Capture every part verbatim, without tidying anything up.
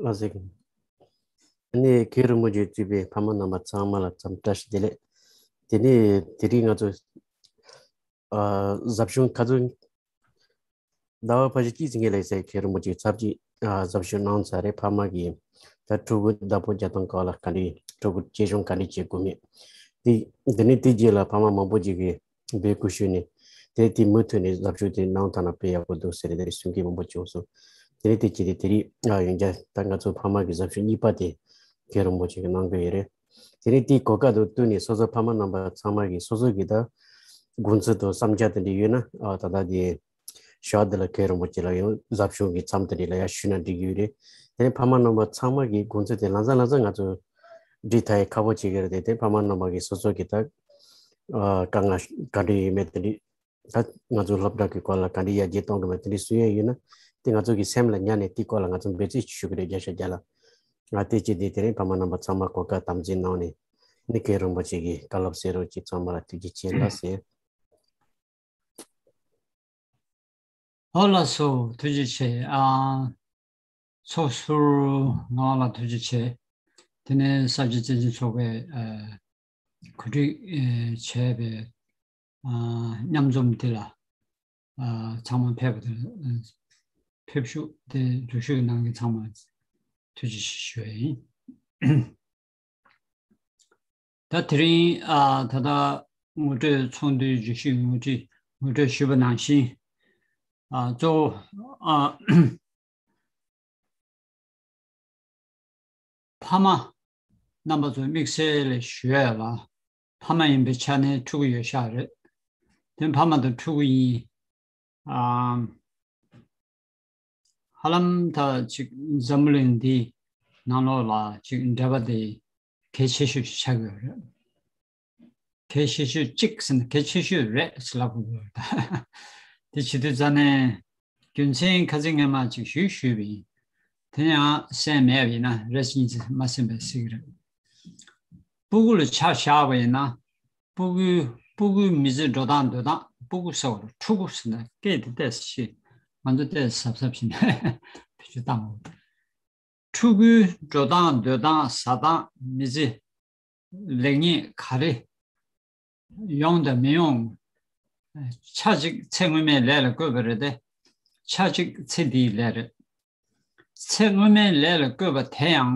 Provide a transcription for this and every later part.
ལགས་སོ། ཨ་ནི་མཁན་རིན་པོ་ཆེས་གཙོས་པའི་ཕ་མ་རྣམ་པ་ཚང་མ་ལ་འཚམས་བཀྲ་ཤིས་བདེ་ལེགས། དེ་ནས་དེ་རིང་ང་ཚོ་ཨ་ཟབ་སྦྱོང་ཁ་རྩང་ཟླ་བ་ཕལ་ཆེར་གཅིག་ཙམ་ངེས་ལ་ཟེར། མཁན་རིན་པོ་ཆེས་ཚར་གཅིག་ཨ་ཟབ་སྦྱོང་གནང་ཚར་རེད། ཕ་མ་གིས་ད་ཕྲུ་གུ་བདག་པོ་རྒྱག་སྟངས་སྐོར་ལ་ག་འདྲ། ཕྲུ་གུ་གཅེས་སྐྱོང་ག་འདྲ་བྱེད་དགོས་མིན། དེ་དེ་ནས་དེ་རྗེས་ལ་ཕ་མ་མང་པོ་ཅིག་གིས་འབོད་སྐུལ་ཞུས་ནས། དེ་དེ་མུ་མཐུད་ནས་ཟབ་སྦྱོང་དེ་གནང་ཐུབ་ན་དཔེ་ཡག་པོ་འདུག་ཟེར་ནས་དེ་རིང་གསུང་མཁན་མང་པོ་བྱུང་སོང་། དེ་ནས་དེ་བྱས་ཏེ་དེ་རིང་ཨ་ཡང་བསྐྱར་ད་ང་ཚོ་ཕ་མ་གི་ཟབ་སྦྱོང་གཉིས་པ་དེ་མཁན་རིན་པོ་ཆེ་གིས་གནང་གི་ཡོད་རེད། དེ་ནས་དེའི་གོ་སྐབས་དང་བསྟུན་ནས་སོ་སོ་ཕ་མ་རྣམ་པ་ཚང་མ་གིས་སོ་སོ་གི་ད་དགོངས་ཚུལ་དང་བསམ་འཆར་དེ་འདྲ་ཡོད་ན། ཨ་ད་ལྟ་དེ་ཞོགས་འདི་ལ་མཁན་རིན་པོ་ཆེ་ལ་ཡང་ཟབ་སྦྱོང་གི་མཚམས་དེ་འདྲ་ལ་ཡར་ཞུས་ན་འགྲིག་གི་ཡོད་རེད། དེ་ནས་ཕ་མ་རྣམ་པ་ཚང་མ་གི་དགོངས་ཚུལ་དེ་ལམ་སང་ལམ་སང་ང་ཚོ་འགྲིག་ཐག་ཡ་ཁག་པོ་བྱེད་ཀྱི་རེད་དེ། དེ་ཕ་མ་རྣམ་པ་གིས་སོ་སོ་གི་ད་ཨ་དཀའ་ངལ་ག་འདྲ་ཡོད་མེད་དེ་འདྲ། ད་ང་ཚོ་སློབ་གྲྭ་གི་སྐོར་ལ་ག་འདྲ་ཡར་རྒྱས་གཏོང་དགོས་མེད་དེ་འདྲ་གསུང་ཡ་ཡོད་ན། དེ་ང་ཚོ་གི་སེམས་ལ་ཉར་ནས་དེའི་སྐོར་ལ་ང་ཚོ་འབད་བརྩོན་ཞུ་གི་རེད། རྒྱལ་ཤོག་རྒྱལ་ལ། ང་དེ་བྱས་ཏེ་དེ་རིང་ཕ་མ་རྣམ་པ་ཚང་མ་གོ་སྐབས་དམ་འཛིན་གནང་ནས་ནི་མཁན་རིན་པོ་ཆེ་གི་བཀའ་སློབ་གསན་རོགས་གྱིས། ཚང་མ་ལ་ཐུགས་རྗེ་ཆེ་ལགས་ཟེར། ཨོ་ལགས་སོ། ཐུགས་རྗེ་ཆེ། ཨ་ཚོགས་ཟུར་ངག་དབང་ལགས་ཐུགས་རྗེ་ཆེ། དེ་ནས་གསར་བརྗེ་བཙན་བྱོལ་ཚོགས་པའི་ཨ་གོ་སྒྲིག་ཨ་བྱས་པའི་ཨ་མཉམ་འཛོམས་འདི་ལ་ཨ་ཚང་མ་ཕེབས་པ་དང་། ཨ་ཕེབས་བཞུགས་དེ་བསྡུ་བཞུགས་གནང་མཁན་ཚང་མ་ཐུགས་རྗེ་ཆེ་ཞུ་བ་ཡིན། ད་དེ་རིང་ཨ་ད་ལྟ་ངོ་སྤྲོད་ཚོགས་འདུའི་བརྗོད་གཞི་ངོ་སྤྲོད་ངོ་སྤྲོད་ཞུས་པ་ནང་བཞིན། ཨ་གཙོ་བོ་ཨ་ཕ་མ་རྣམ་པ་ཚོ་དམིགས་བསལ་ལ་ཞུ་ཡ་ལ། ཕ་མ་ཡིན་པའི་ཆ་ནས་ཕྲུ་གུ་ཡོད་ཤག་རེད། དེ་ཕ་མ་དང་ཕྲུ་གུ་ཡིན། ཨ་ཧ་ལམ་ད་ཅིག་འཛམ་བུ་གླིང་འདིའི་ནང་ལོགས་ལ་ཅིག་འབྲེལ་བ་དེ་གལ་ཆེ་ཤོས་ཤིག་ཆགས་ཡོད་རེད། གལ་ཆེ་ཤོས་གཅིག་ཟེར་ན་གལ་ཆེ་ཤོས་རེད་ཟེར་ལབ་དགོས་ཀྱི་ཡོད་རེད། དེ་བྱེད་དུས་ཙ་ནས་རྒྱུ་མཚན་ཁ་སང་སྔོན་མ་ཅིག་ཞུས་ཞུས་པ་ཡིན། དེ་ཡང་གསན་མེད་པ་ཡིན་ན་རེས་གཉིས་མ་གསན་པའི་སྲིད་ཀྱི་རེད། སྤུ་གུ་ལ་ཆ་བཞག་པ་ཡིན་ན། སྤུ་གུའི་སྤུ་གུའི་མི་ཚེ་འགྲོ་སྟངས་སྡོད་སྟངས། སྤུ་གུ་ཟེར་བ་ལ་ཕྲུ་གུ་ཟེར་ན་སྐད་དེ་ཏོག་ཙམ་ཞིག་ང་ཚོ་ཏོག་ཙམ་གཟབ་གཟབ་བྱས་ནས་བེད་སྤྱོད་བཏང་དགོས། ཕྲུ་གུའི་འགྲོ་སྟངས་སྡོད་སྟངས་ཟ་སྟངས། མི་ཚེ་ལེགས་ཉེས་ག་རེ་ཡོང་དང་མི་ཡོང་། ཆ་གཅིག་ཚེ་སྔོན་མའི་ལས་ལ་བཀོད་པ་རེད་དེ། ཆ་གཅིག་ཚེ་འདིའི་ལས་རེད། ཚེ་སྔོན་མའི་ལས་ལ་བཀོད་པ་དེ་ཡང་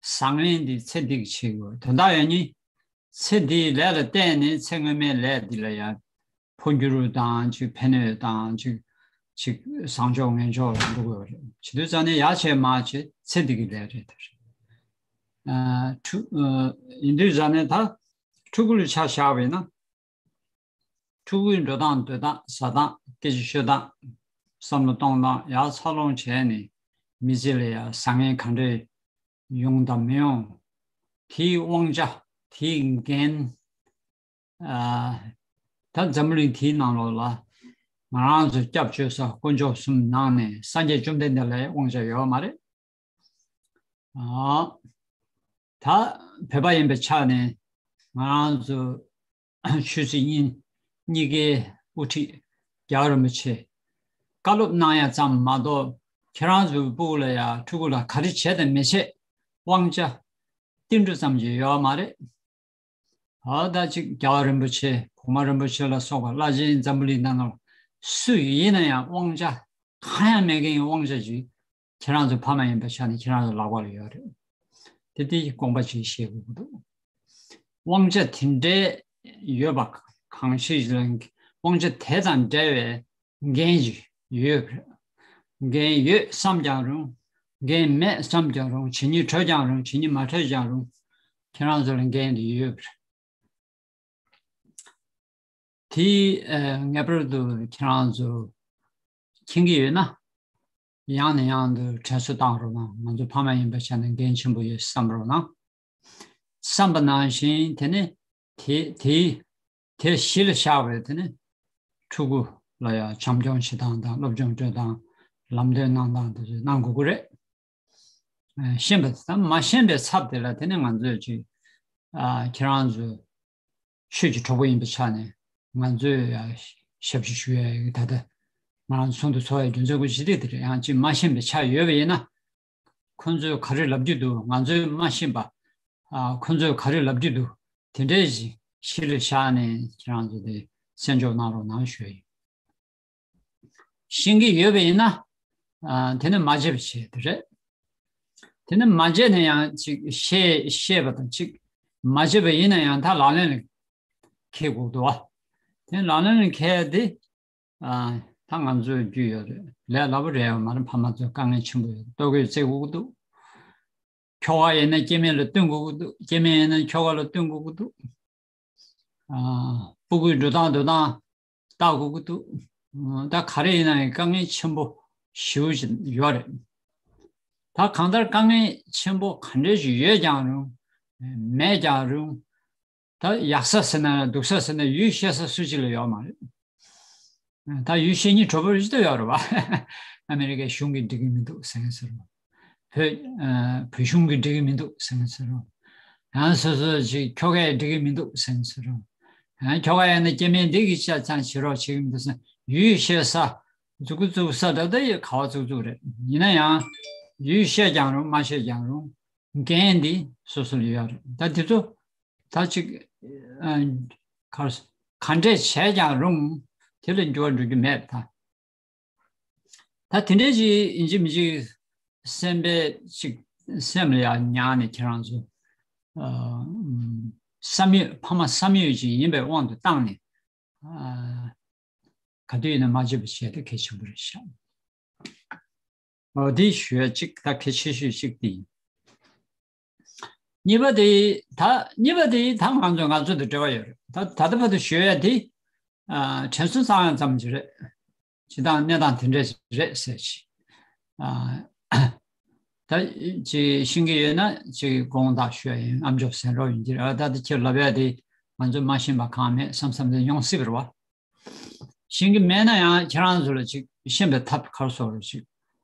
བཟང་ངན་འདི་ཚེ་འདི་གིས་བྱེད་དགོས། དོན་དག་ཡང་ནི་ཚེ་འདིའི་ལས་ལ་བརྟེན་ནས་ཚེ་སྔོན་མའི་ལས་འདི་ལ་ཡང་འཕོ་འགྱུར་དང་ཅིག་ཕན་གནོད་དང་ཅིག་ཅིག་བཟང་ཕྱོགས་ངན་ཕྱོགས་ལ་འགྲོ་དགོས་པ་རེད། བྱེད་དུས་ཙང་ནས་ཡར་བྱས་མར་བྱས་ཚེ་འདི་གི་ལས་རེད་དེ། ཨ་ཕྲུ་ཨ་ཡིན་དུས་ཙང་ནས་ད་ཕྲུ་གུ་ལ་ཆ་བཞག་པ་ཡིན་ན། ཕྲུ་གུའི་འགྲོ་སྟངས་སྡོད་སྟངས་ཟ་སྟངས་སྐད་ཆ་ཤོད་སྟངས་བསམ་བློ་གཏོང་སྟངས་ཡར་འཚར་ལོངས་བྱས་ནས་མི་ཚེ་ལ་ཡང་བཟང་ངན་ག་འདྲས་ཡོང་དང་མི་ཡོང་། དེའི་དབང་ཆ་དེའི་འགན། ཨ་ད་འཛམ་བུ་གླིང་དེའི་ནང་ལོགས་ལ་ང་རང་ཚོ་སྐྱབས་བཅོལ་ས་དཀོན་མཆོག་གསུམ་ནང་ནས་སངས་རྒྱས་བཅོམ་ལྡན་འདས་ལ་དབང་ཆ་ཡོད་མ་རེད། ཨ་ད་བོད་པ་ཡིན་པའི་ཆ་ནས་ང་རང་ཚོ་ཆོས་སྲིད་གཉིས་གཉིས་ཀའི་དབུ་ཁྲིད་རྒྱལ་བ་རིན་པོ་ཆེ་བཀའ་སློབ་གནང་ཡ་ཙམ་མ་གཏོགས། ཁྱེད་རང་ཚོའི་སྤུ་གུ་ལ་ཡ་ཕྲུ་གུ་ལ་ག་རེ་བྱས་དང་མི་བྱེད་དབང་ཆ་ཏིལ་འབྲུ་ཙམ་གྱི་ཡོད་མ་རེད། ཨ་ད་ཅིག་རྒྱལ་བ་རིན་པོ་ཆེ་གོང་མ་རིན་པོ་ཆེ་ལ་སོགས་པ་བླ་ཆེན་འཛམ་བུ་གླིང་ནང་ལ་སུ་ཡིན་ན་ཡང་དབང་ཆ་གང་ཡང་མེད་མཁན་གྱི་དབང་ཆ་ཅིག་ཁྱེད་རང་ཚོ་ཕ་མ་ཡིན་པའི་ཆ་ནས་ཁྱེད་རང་ཚོ་ལག་པ་ལ་ཡོད་རེད། དེ་དེ་དགོངས་པ་ཅིག་བཞེས་དགོས་ཀྱི་འདུག་དབང་ཆ་དེ་འདྲའི་ཡོད་པ་གང་ཞིག་ལ་དབང་ཆ་དེ་དང་འབྲེལ་བའི་འགན་ཅིག་ཡོད་པ་རེད། འགན་ཡོད་བསམ་ཀྱང་རུང་། འགན་མེད་བསམ་ཀྱང་རུང་། ཇི་སྙེད་འཕྲོད་ཀྱང་རུང་། ཇི་སྙེད་མ་འཕྲོད་ཀྱང་རུང་། ཁྱེད་རང་ཚོ་ལ་འགན་དེ་ཡོད་པ་རེད། དེ་ཨ་ངེས་པར་དུ་ཁྱེད་རང་ཚོ་མཁྱེན་གྱི་ཡོད་ན། ཡང་ནས་ཡང་དུ་དྲན་གསོ་བཏང་རོགས་གནང་། ང་ཚོ་ཕ་མ་ཡིན་པའི་ཆ་ནས་འགན་ཆེན་པོ་ཡོད་བསམ་རོགས་གནང་། བསམ་པ་ནང་བཞིན་དེ་ནི་དེ་དེ་དེ་གཞི་ལ་བཞག་པའི་དེ་ནི་ཕྲུ་གུ་ལ་ཡང་བྱམས་སྐྱོང་བྱེད་སྟངས་དང་སློབ་སྦྱོང་སྤྲོད་སྟངས། ལམ་སྟོན་གནང་སྟངས་དེ་ཚོ་གནང་དགོས་ཀྱི་རེད། ཨ་ཤེས་པ་དང་མ་ཤེས་པའི་ཚབ་དེ་ལ་དེ་ནི་ང་ཚོས་ཅིག་ཨ་ཁྱེད་རང་ཚོ་ཆོས་ཀྱི་གྲོགས་པོ་ཡིན་པའི་ཆ་ནས་ང་ཚོས་ཡང་ཞབས་ཕྱི་ཞུ་ཡ་ཡོད། ད་ལྟ་ང་རང་ཚོ་ཚོགས་ཡ་རྒྱུ་མཚན་དགོས་ཅི་སྟེ་དེ་རེད། ཡང་ཅིག་མ་ཤེས་པའི་ཆ་ཡོད་པ་ཡིན་ན། ཁོ་ཚོས་ག་རེ་ལབ་ཀྱི་འདུག་ང་ཚོས་མ་ཤེས་པ། ཨ། ཁོ་ཚོས་ག་རེ་ལབ་ཀྱི་འདུག་དེ་འདྲའི་ཞིག་གཞི་ལ་བཞག་ནས་ཁྱེད་རང་ཚོ་དེ་གསན་འཇོག་གནང་རོགས་གནང་ཞུ་ཡིན། ཤེས་ཀྱི་ཡོད་པ་ཡིན་ན། ཨ། དེ་ནི་མ་བརྗེད་པ་བྱས་དེ་རེད། དེ་ནི་མ་བརྗེད་ན་ཡང་ཅིག་ཤེས་ཤེས་པ་དང་ཅིག་མ་བརྗེད་པ་ཡིན་ན་ཡང་ད་ལག་ལེན་ལ་འཁེལ་དགོས་འདུག་བ། དེ་ལག་ལེན་ལ་འཁེལ་ཏེ། ཨ། ད་ང་ཚོའི་རྒྱུས་ཡོད་རེད། ལས་སླ་པོ་རེད་ཡོད་མ་རེད། ཕ་མ་ཚོས་དཀའ་ངལ་ཆེན་པོ་ཡོད། ལྟོ་གོས་བཙལ་དགོས་ཀྱི་འདུག་ཁྱོ་ག་ཡིན་ན་སྐྱེ་དམན་ལ་སྟོན་དགོས་ཀྱི་འདུག་སྐྱེ་དམན་ཡིན་ན་ཁྱོ་ག་ལ་སྟོན་དགོས་ཀྱི་འདུག་ཨ། སྤུ་གུའི་འགྲོ་སྟངས་སྡོད་སྟངས་ལྟ་དགོས་ཀྱི་འདུག་ད་ག་རེ་ཡིན་ན་ཡང་དཀའ་ངལ་ཆེན་པོ་ཞེ་པོ་ཅིག་ཡོད་རེད། ད་གང་ལྟར་དཀའ་ངལ་ཆེན་པོ་ག་འདྲ་ཞིག་ཡོད་ཀྱང་རུང་། མེད་ཀྱང་རུང་། ད་ཡག་ས་ཟེར་ན་སྡུག་ས་ཟེར་ན་ཡུལ་ཤེས་ས་སུ་གཅིག་ལ་ཡོད་མ་རེད། ད་ཡུལ་ཤེས་མཁན་གྲོགས་པོ་རེ་ཅིག་ཡོད་རེད་བ། ཨ་མེ་རི་ཀའི་གཞུང་གིས་འགྲིག་གི་མི་འདུག་ཟེར་མཁན་ཟེར་རོ། བོད། ཨ། བོད་གཞུང་གིས་འགྲིག་གི་མི་འདུག་ཟེར་མཁན་ཟེར་རོ། ཡང་སོ་སོ་ཅིག་ཁྱོ་གས་འགྲིག་གི་མི་འདུག་ཟེར་མཁན་ཟེར་རོ། ཡང་ཁྱོ་ག་ཡང་ན་སྐྱེ་དམན་འདི་གིས་ཆ་ཚང་བྱེད་རོགས་བྱེད་ཀྱི་མི་འདུག་ཟེར། ཡུལ་ཤེས་ས་མཛུབ་གུ་བཙུགས་ས་འདྲ་ད་ཡི་ག་བ་བཙུགས་བཙུགས་རེད། ཡིན་ན་ཡང་ཡུལ་ཤེས་ཀྱང་རུང་མ་ཤེས་ཀྱང་རུང་། འགན་འདི་སོ་སོ་ལ་ཡོད་རེད། ད་དེ་ཚོ་ད་ཅིག་ཨ། ག་ག་འདྲས་བྱས་ཀྱང་རུང་དེ་ལ་འགྱུར་བ་འགྲོ་རྒྱུ་མེད་ད། ད་དེ་འདྲས་ཅིག་ཡིན་གཅིག་མིན་གཅིག་སེམས་པའི་ཅིག་སེམས་ལ་ཡང་ཉར་ནས་ཁྱེད་རང་ཚོ། ཨ། བསམ་ཡོད་ཕ་མ་བསམ་ཡོད་ཅིག་ཡིན་པའི་དབང་དུ་བཏང་ནས། ཨ། ག་དུས་ཡིན་ན་མ་བརྗེད་པ་བྱས་ཏེ་གལ་ཆེན་པོ་རེད་ཤག་འོ་དེ་ཞུ་ཡ་གཅིག་ད་གལ་ཆེ་ཤོས་གཅིག་དེ་ཡིན། གཉིས་པ་དེ་ད་གཉིས་པ་དེ་ད་ང་ཚོ་ང་ཚོ་དང་འབྲེལ་བ་ཡོད་རེད། ད་ད་ལྟ་བར་དུ་ཞུ་ཡ་དེ། ཨ། དྲན་གསོ་བསགས་ཡ་ཙམ་ཅིག་རེད། སྤྱིར་བཏང་གནས་སྟངས་དེ་འདྲས་རེད་ཟེར་ཅིག་ཨ། ད་ཅིག་ཤེས་ཀྱི་ཡོད་ན་ཅིག་དགོངས་དག་ཞུ་ཡ་ཡིན། ཨ་མཆོག་གསན་རོགས་ཡིན་གྱི་རེད། ད་ད་ཁྱེད་ལབ་ཡ་དེ་ང་ཚོས་མ་ཤེས་པ་གང་མེད་བསམ་བསམ་དེ་ཡོང་སྲིད་པ་རེད་བ། ཤེས་ཀྱི་མེད་ན་ཡང་ཁྱེད་རང་ཚོ་ལ་ཅིག་ཤེས་པའི་ཐབས་ག་རེ་སོགས་རེ་ཅིག་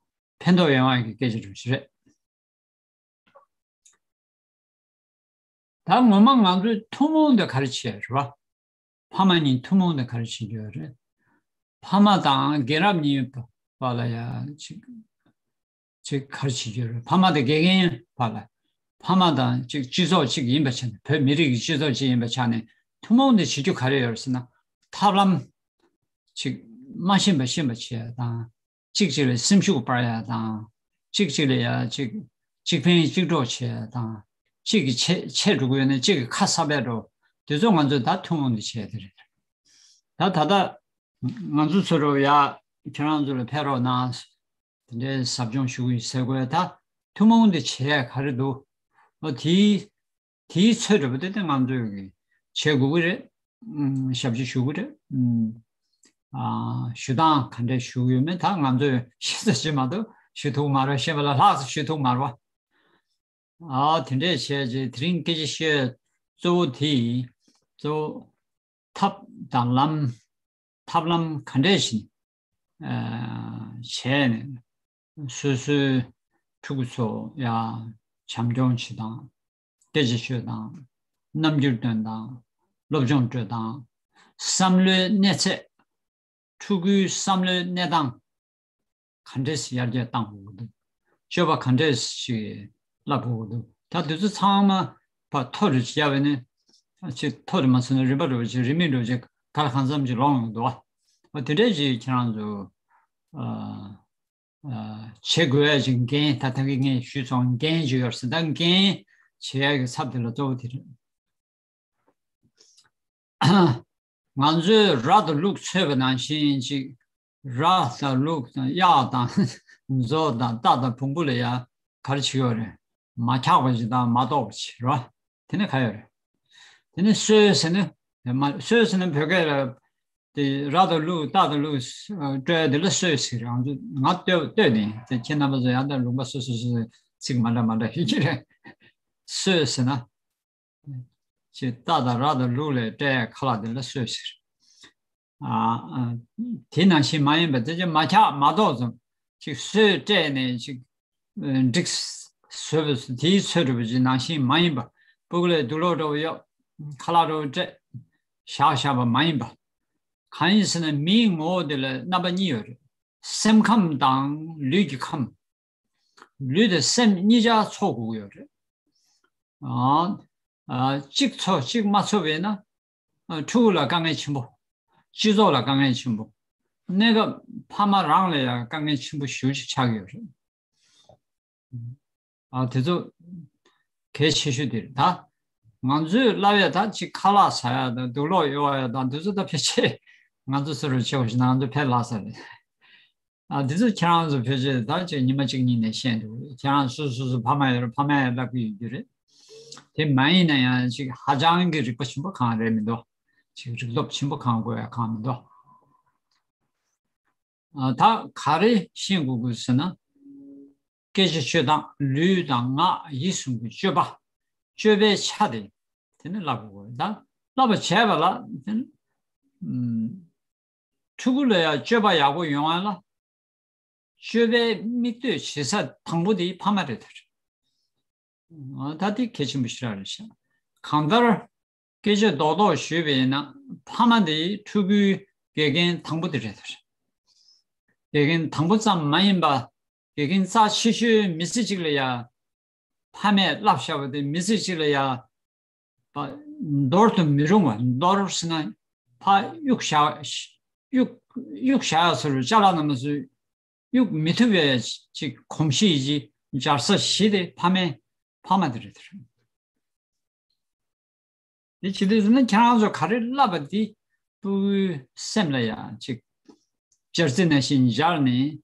ཕན་ཐོགས་ཡོང་ཡ་གི་སྐད་ཆ་རེ་ཞིག་རེད། ད་ངོ་མ་ང་ཚོའི་ཐུན་མོང་དུ་ག་རེ་བྱེད་རེད་བ། ཕ་མ་གཉིས་ཐུན་མོང་དུ་ག་རེ་བྱེད་རྒྱུ་རེད། ཕ་མ་དང་རྒན་རབས་གཉིས་བར་ལ་ཡ་ཅིག་ཅིག་ག་རེ་བྱེད་རྒྱུ་རེད། ཕ་མ་དང་དགེ་རྒན་བར་ལ། ཕ་མ་དང་ཅིག་སྤྱི་ཚོགས་གཅིག་ཡིན་པ་ཆ་ནས། བོད་མི་རིགས་ཀྱི་སྤྱི་ཚོགས་གཅིག་ཡིན་པ་ཆ་ནས་ཐུན་མོང་དུ་བྱེད་རྒྱུ་ག་རེ་ཡོད་རེད་ཟེར་ན། ཐབས་ལམ་ཅིག་མ་ཤེས་པ་ཤེས་པ་བྱེད་ཡ་དང་། གཅིག་གཅིག་ལ་སེམས་ཤུགས་སྤར་ཡ་དང་། གཅིག་གཅིག་ལ་ཡ་གཅིག་གཅིག་ཕན་གཅིག་གྲོགས་བྱེད་ཡ་དང་། གཅིག་གིས་ཆེ་ཆེ་འགྲོ་གི་ཡོད་ན་གཅིག་གིས་ཁ་གསབ་པའི་འགྲོ། དེ་ཚོ་ང་ཚོས་ད་ཐུན་མོང་དུ་བྱས་དེ་རེད། ད་ད་ལྟ་ང་ཚོ་ཚོ་རོ་ཡ་ཁྱེད་རང་ཚོ་ལ་ཕེབས་རོགས་གནང་། དེ་འདྲའི་ཟབ་སྦྱོང་ཞུ་གི་ཡིན་ཟེར་དགོས་ད་ཐུན་མོང་དུ་བྱས་ག་རེ་འདུག་ཨོ་དེའི་དེའི་ཚོད་འདྲ་པོ་དེ་དེ་ང་ཚོས་གི་བྱེད་དགོས་ཀྱི་རེད། ཨུམ། ཞབས་ཕྱི་ཞུ་གི་རེད། ཨུམ། ཨ། ཞུ་སྟངས་ག་འདྲས་ཞུ་གི་ཡོད་མེད་ད་ང་ཚོས་ཤེས་ས་ཞིག་མ་གཏོགས་ཞུ་ཐུབ་མ་རེད། ཤེས་པ་ལ་ལྷག་ཙམ་ཞུ་ཐུབ་མ་རེད་བ། ཨ། དེ་འདྲས་བྱས་རྗེས་དེ་རིང་སྐད་ཆ་བཤད་གཙོ་བོ་དེ་ཡིན། གཙོ་བོ་ཐབས་དང་ལམ། ཐབས་ལམ་ག་འདྲས་ཤིག་ཨ། བྱས་ནས་སོ་སོའི་ཕྲུ་གུ་ཚོ་ཡ་བྱམས་སྐྱོང་བྱེད་སྟངས། སྐད་ཆ་ཤོད་སྟངས། རྣམ་འགྱུར་སྟོན་སྟངས། སློབ་སྦྱོང་སྤྲོད་སྟངས། བསམ་བློའི་གནས་ཚད། ཕྲུ་གུའི་བསམ་བློའི་གནས་སྟངས་ག་འདྲས་ཡར་རྒྱས་གཏང་དགོས་ཀྱི་འདུག་སྤྱོད་པ་ག་འདྲས་ཤིག་བསླབ་དགོས་ཀྱི་འདུག་ད་དེ་ཚོ་ཚང་མ་ཕར་མཐོ་རུ་བརྒྱབ་པ་ནས་ཅིག་མཐོ་རུ་མ་སོང་ན་རིམ་པ་འགྲོ་བ་ཅིག་རིམ་མེད་འགྲོ་བ་ཅིག་ག་ལ་གང་འཚམ་ཅིག་ལོངས་ཡོང་འདུག་བ། འོ་དེ་འདྲས་ཅིག་ཁྱེད་རང་ཚོ་ཨ། ཨ། བྱེད་དགོས་ཡ་ཅིག་འགན་ད་ཐང་གི་ངས་ཞུས་སོང་། འགན་ཅིག་ཡོད་ཟེར། ད་འགན་བྱེད་ཡ་གི་ཚབ་དེ་ལ་གཙོ་བོ་དེ་རེད། ང་ཚོས་ར་དང་ལུག་འཚོས་པ་ནང་བཞིན་ཅིག་ར་དང་ལུག་དང་གཡག་དང་མཛོ་དང་རྟ་དང་བོང་བུ་ལ་ཡ་ག་རེ་བྱེད་ཡོད་རེད། མ་འཁྱག་པ་ཅིག་དང་མ་གཏོགས་པ་ཅིག་རེད་བ། དེ་ནས་ག་ཡོད་རེད། དེ་ནས་གསོས་ཟེར་ན། མ་གསོས་ཟེར་ན་བོད་སྐད་ལ་དེ་ར་དང་ལུག་རྟ་དང་ལུག་སྤྲོད་ཡ་དེ་ལ་གསོས་ཟེར་རེད། ང་ཚོ་ང་ལྟོས་ལྟོས་ནས་དེ་ཁྱེད་རྣམ་པ་ཚོ་ཡང་དང་ལུང་པ་སོ་སོ་སོ་སོའི་ཚིག་མ་འདྲ་མ་འདྲ་ཡོད་ཀྱི་རེད། གསོས་ཟེར་ན། ཅེས་རྟ་དང་ར་དང་ལུག་ལ་སྤྲད་ཡ་ཁ་ལག་དེ་ལ་གསོས་ཟེར། ཨ། ཨ། དེ་ནང་བཞིན་མ་ཡིན་པ་དེ་ཅིག་མ་འཁྱག་མ་ཏོག་ཙམ་ཅིག་གསོས་སྤྲད་ནས་ཅིག་འགྲིག་བཟོས་པ་དེའི་ཚོད་འགྲོ་བ་ཅིག་ནང་བཞིན་མ་ཡིན་པ། སྤུ་གུ་ལ་དུག་ལོག་འདྲ་བོ་གཡོག་ཁ་ལག་འདྲ་བོ་སྤྲད་བཞག་བཞག་པ་མ་ཡིན་པ། གང་ཡིན་ཟེར་ན་མིའི་ངོ་བོ་དེ་ལ་རྣམ་པ་གཉིས་ཡོད་རེད། སེམས་ཁམས་དང་ལུས་ཀྱི་ཁམས། ལུས་དང་སེམས་གཉིས་ཆ་འཚོ་དགོས་ཀྱི་ཡོད་རེད། ཨ་ཨ་གཅིག་འཚོ་གཅིག་མ་འཚོ་བས་ན། ཨ་ཕྲུ་གུ་ལ་དཀའ་ངལ་ཆེན་པོ། སྤྱི་ཚོགས་ལ་དཀའ་ངལ་ཆེན་པོ། གནས་སྐབས་ཕ་མ་རང་ལ་ཡང་དཀའ་ངལ་ཆེན་པོ་ཞེ་པོ་ཅིག་ཆགས་ཀྱི་ཡོད་རེད། ཨ་དེ་ཚོ་གལ་ཆེ་ཤོས་དེ་རེད་ད། ང་ཚོས་བསླབ་ཡ་ད་ཅིག་ཁ་ལག་ཟ་ཡ་དང་དུག་ལོག་གཡོག་ཡ་དང་དེ་ཚོ་ད་ཕལ་ཆེར་ང་ཚོ་སུ་རུ་ཆེ་བ་ཞིག་ན་ང་ཚོ་ཕལ་ལག་ས་རེད། ཨ་དེ་ཚོ་ཁྱེད་རང་ཚོ་ཕལ་ཆེར་ད་ཅིག་ཉི་མ་གཅིག་གཉིས་ནས་ཤེས་འདུག་ཁྱེད་རང་སོ་སོ་སོ་ཕ་མ་ཡོད་རེད། ཕ་མ་ཡང་བསླབ་ཀྱི་ཡོད་རྒྱུ་རེད། དེ་མ་ཡིན་ན་ཡང་ཅིག་ཧ་ཅང་གི་རིག་པ་ཆེན་པོ་གང་རེད་མི་འདུག་ཅིག་རིག་སྟོབས་ཆེན་པོ་གང་དགོས་ཡ་གང་མི་འདུག་ཨ་ད་ག་རེ་ཤེས་དགོས་དགོས་ཟེར་ན། སྐད་ཆ་སྤྱོད་སྟངས། ལུས་དང་ངག་ཡིད་གསུམ་གྱི་སྤྱོད་པ། སྤྱོད་པའི་ཆ་དེ་དེ་ནི་བསླབ་དགོས་ད། བསླབ་པ་བྱས་པ་ལ་དེ་ནི་ཨུམ། ཕྲུ་གུ་ལ་ཡང་སྤྱོད་པ་ཡག་པོ་ཡོང་ཡ་ལ། སྤྱོད་པའི་མིག་ལྟོས་བྱེད་ས་དང་པོ་དེ་ཕ་མ་རེད་ད། ད་དེ་གལ་ཆེན་པོ་ཞེ་དྲག་རེད་ཤག་གང་ལྟར། སྐད་ཆ་རྡོག་རྡོག་ཞུས་པ་ཡིན་ན། ཕ་མ་དེ་ཕྲུ་གུའི་དགེ་རྒན་དང་པོ་དེ་རེད་ད། དགེ་རྒན་དང་པོ་ཙམ་མ་ཡིན་པ། དགེ་རྒན་རྩ་ཆེ་ཤོས་མི་ཚེ་གཅིག་ལ་ཡ། ཕ་མས་བསླབ་བཞག་པ་དེ་མི་ཚེ་གཅིག་ལ་ཡ། པ་འདོར་དུ་མི་རུང་བ། འདོར་ཟེར་ན་ཕར་གཡུག་བཞག་གཡུག་གཡུག་བཞག་ཡ་ཟེར་བའི་ཅ་ལག་རྣམས་སུ་གཡུག་མི་ཐུབ་པའི་ཅིག་གོམས་གཤིས་ཀྱི་སྦྱར་ས་གཞི་དེ་ཕ་མའི་ཕ་མ་དེ་རེད་དེ། དེ་བྱེད་དུས་ཟེར་ན་ཁྱེད་རང་ཚོ་ག་རེ་བསླབ་པ་འདི་ཕྲུ་གུའི་སེམས་ལ་ཡང་ཅིག་སྦྱར་རྩི་ནང་བཞིན་སྦྱར་ནས།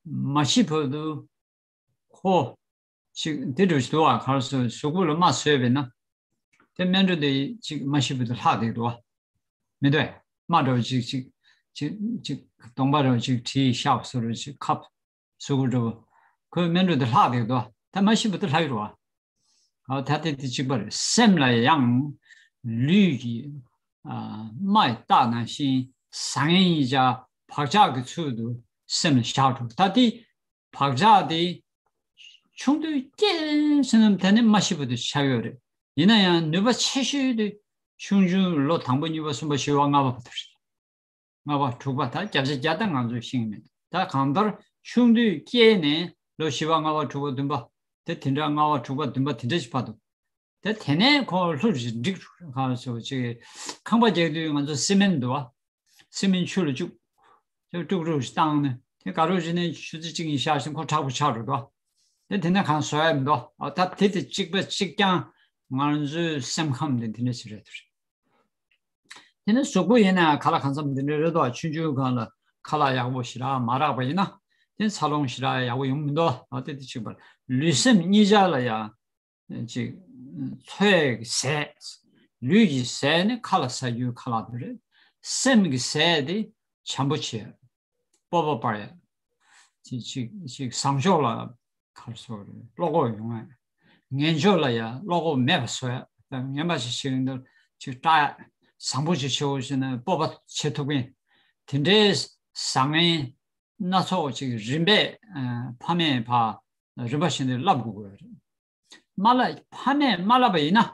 མ་ཤི་བར་དུ་ཁོ་ཅིག་འདི་འདྲ་ཞིག་འདུག་ཨ། ག་རེ་ཟེར། གཟུགས་པོ་ལ་རྨ་བཟོས་པས་ན། དེ་སྨན་གྲོ་དེ་ཅིག་མ་ཤི་བར་དུ་ལྷག་བསྡད་འདུག་ཨ། མི་འདུག་ཨེ། རྨ་འདྲ་བོ་ཅིག་ཅིག་ཅིག་ཅིག་གདོང་པ་འདྲ་བོ་ཅིག་བྲིས་ཤག་བཟོ་འདྲ་བོ་ཅིག་ཁབ་གཟུགས་པོ་འདྲ་བོ། ཁོའི་སྨན་གྲོ་དེ་ལྷག་བསྡད་འདུག་ཨ། ད་མ་ཤི་བར་དུ་ལྷག་གི་རེད་བ། ཨ་ད་དེ་དེ་གཅིག་པ་རེད། སེམས་ལ་ཡང་ལུས་ཀྱི་ཨ་རྨ་ཡི་རྟགས་ནང་བཞིན་བཟང་ངན་གཉིས་ཆ་བག་ཆགས་ཀྱི་ཚུལ་དུ་སེམས་ལ་བཞག་འགྲོ། ད་དེ་བག་ཆགས་དེ་ཆུང་དུས་སྐྱེས་ཟིན་ནམ་དེ་ནས་མ་ཤི་བར་དུ་ཆགས་ཡོད་རེད། ཡིན་ན་ཡང་ནུས་པ་ཆེ་ཤོས་དེ་ཆུང་ཆུང་ལོ་དང་པོ་གཉིས་པ་གསུམ་པ་བཞི་པ་ལྔ་པ་བར་དུ་རེད། ལྔ་པ་དྲུག་པ་ད་བརྒྱ་ཆ་བརྒྱ་ད་ང་ཚོས་ཤེས་ཀྱི་མེད། ད་གང་ལྟར་ཆུང་དུས་སྐྱེས་ནས་ལོ་བཞི་པ་ལྔ་པ་དྲུག་པ་བདུན་པ་དེ་དེ་འདྲ། ལྔ་པ་དྲུག་པ་བདུན་པ་དེ་འདྲ་ཞིག་བར་དུ། དེ་དེ་ནས་ཁོ་ལྷུར་འགྲིག་གང་སོ་ཅིག་ཁང་པ་རྒྱག་དུས་ང་ཚོ་སི་མེན་འདུག་བ། སི་མེན་ཆུ་ལ་བཅུག་དཀྲུག་དཀྲུག་ཞིག་བཏང་ནས་དེ་དགའ་རོགས་བྱས་ནས་ཆུ་ཚོད་གཅིག་གཉིས་བཞག་ཞིང་ཁོ་མཁྲེགས་པོ་ཆགས་འགྲོ་འདུག་དེ་དེ་ནས་གང་བཟོ་ཡ་མི་འདུག་ཨ་ད་དེ་དེ་གཅིག་པ་གཅིག་རྐྱང་ང་ཚོའི་སེམས་ཁམས་དེ་དེ་འདྲ་ཞིག་རེད་དེ། དེ་ནས་གཟུགས་པོ་ཡིན་ན་ཁ་ལག་གང་འཚམ་དེ་འདྲ་རེད་དོ། ཆུང་ཆུང་སྒང་ལ་ཁ་ལག་ཡག་པོ་ཞེ་དྲག་མ་རག་པ་ཡིན་ན་དེ་འཚར་ལོངས་ཞེ་དྲག་ཡག་པོ་ཡོང་མི་འདུག་ཨ་དེ་དེ་གཅིག་པ་ལུས་སེམས་གཉིས་ཆ་ལ་ཡ། ཅིག་འཚོ་བའི་ཟས། ལུས་ཀྱི་ཟས་ནི་ཁ་ལ་ཟ་རྒྱུའི་ཁ་ལག་དེ་རེད། སེམས་ཀྱི་ཟས་དེ་བྱམས་པོ་བྱེད། སྤོབས་པ་སྤར་ཡ། ཅིག་ཅིག་ཅིག་བཟང་ཕྱོགས་ལ་ག་རེ་ཟེར་དགོས་རེད། བློ་ཁོག་ཡོང་ཡ། ངན་ཕྱོགས་ལ་ཡ་བློ་ཁོག་མེད་པ་བཟོ་ཡ། ད་ངན་པ་ཞིག་བྱེད་ཀྱིན་འདུག་ཅིག་སྐྲག་ཡ། བཟང་པོ་ཞིག་བྱེད་དགོས་ཟེར་ན་སྤོབས་པ་བྱེད་ཐུབ་མཁན། དེ་འདྲའི་བཟང་ངན་སྣ་ཚོགས་ཅིག་རིམ་པས་ཨ་ཕ་མས་ཕར་རིམ་པ་བཞིན་དུ་བསླབ་དགོས་ཀྱི་ཡོད་རེད། མ་བསླབ། ཕ་མས་མ་བསླབ་པ་ཡིན་ན།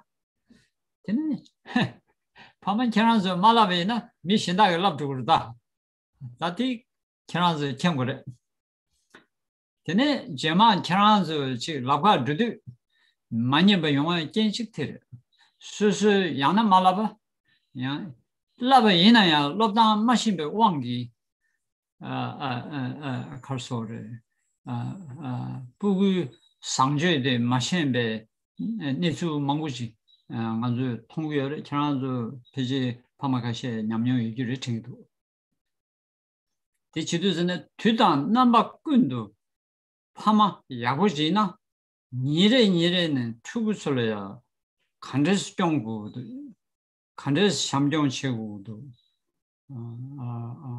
དེ་ནི་ཕ་མ་ཁྱེད་རང་ཚོས་མ་བསླབ་པ་ཡིན་ན་མི་གཞན་དག་གིས་བསླབ་འགྲོ་གི་རེད་ད། ད་དེ་ཁྱེད་རང་ཚོས་མཁྱེན་དགོས་རེད། དེ་ནས་རྗེས་མ་ཁྱེད་རང་ཚོས་ཅིག་ལབ་ཁ་འགྲོ་དུས་མ་ཉན་པ་ཡོང་བའི་རྐྱེན་གཅིག་དེ་རེད། སོ་སོས་ཡང་ན་མ་བསླབ་པ། ཡང་བསླབ་པ་ཡིན་ན་ཡང་སློབ་སྟངས་མ་ཤེས་པའི་དབང་གིས། ཨ་ཨ་ཨ་ཨ་ག་རེ་ཟེར་དགོས་རེད། ཨ་ཨ་ཕྲུ་གུའི་བཟང་སྤྱོད་དེ་མ་ཤེས་པའི་གནས་ཚུལ་མང་པོ་ཞིག་ཨ་ང་ཚོས་མཐོང་གི་ཡོད་རེད། ཁྱེད་རང་ཚོ་ཕལ་ཆེར་ཕ་མ་ཁ་ཤས་ཉམས་མྱོང་ཡོད་ཀྱི་རེད་དྲན་གྱི་འདུག་དེ་བྱེད་དུས་ཟེར་ན་དུས་དང་རྣམ་པ་ཀུན་ཏུ་ཕ་མ་ཡག་པོ་ཞིག་ཡིན་ན་ཉིན་རེ་ཉིན་རེ་ནས་ཕྲུ་གུ་ཚོ་ལ་ཡང་ག་འདྲས་སྐྱོང་དགོས་འདུག་ག་འདྲས་བྱམས་སྐྱོང་བྱེད་དགོས་འདུག་ཨ་ཨ་ཨ་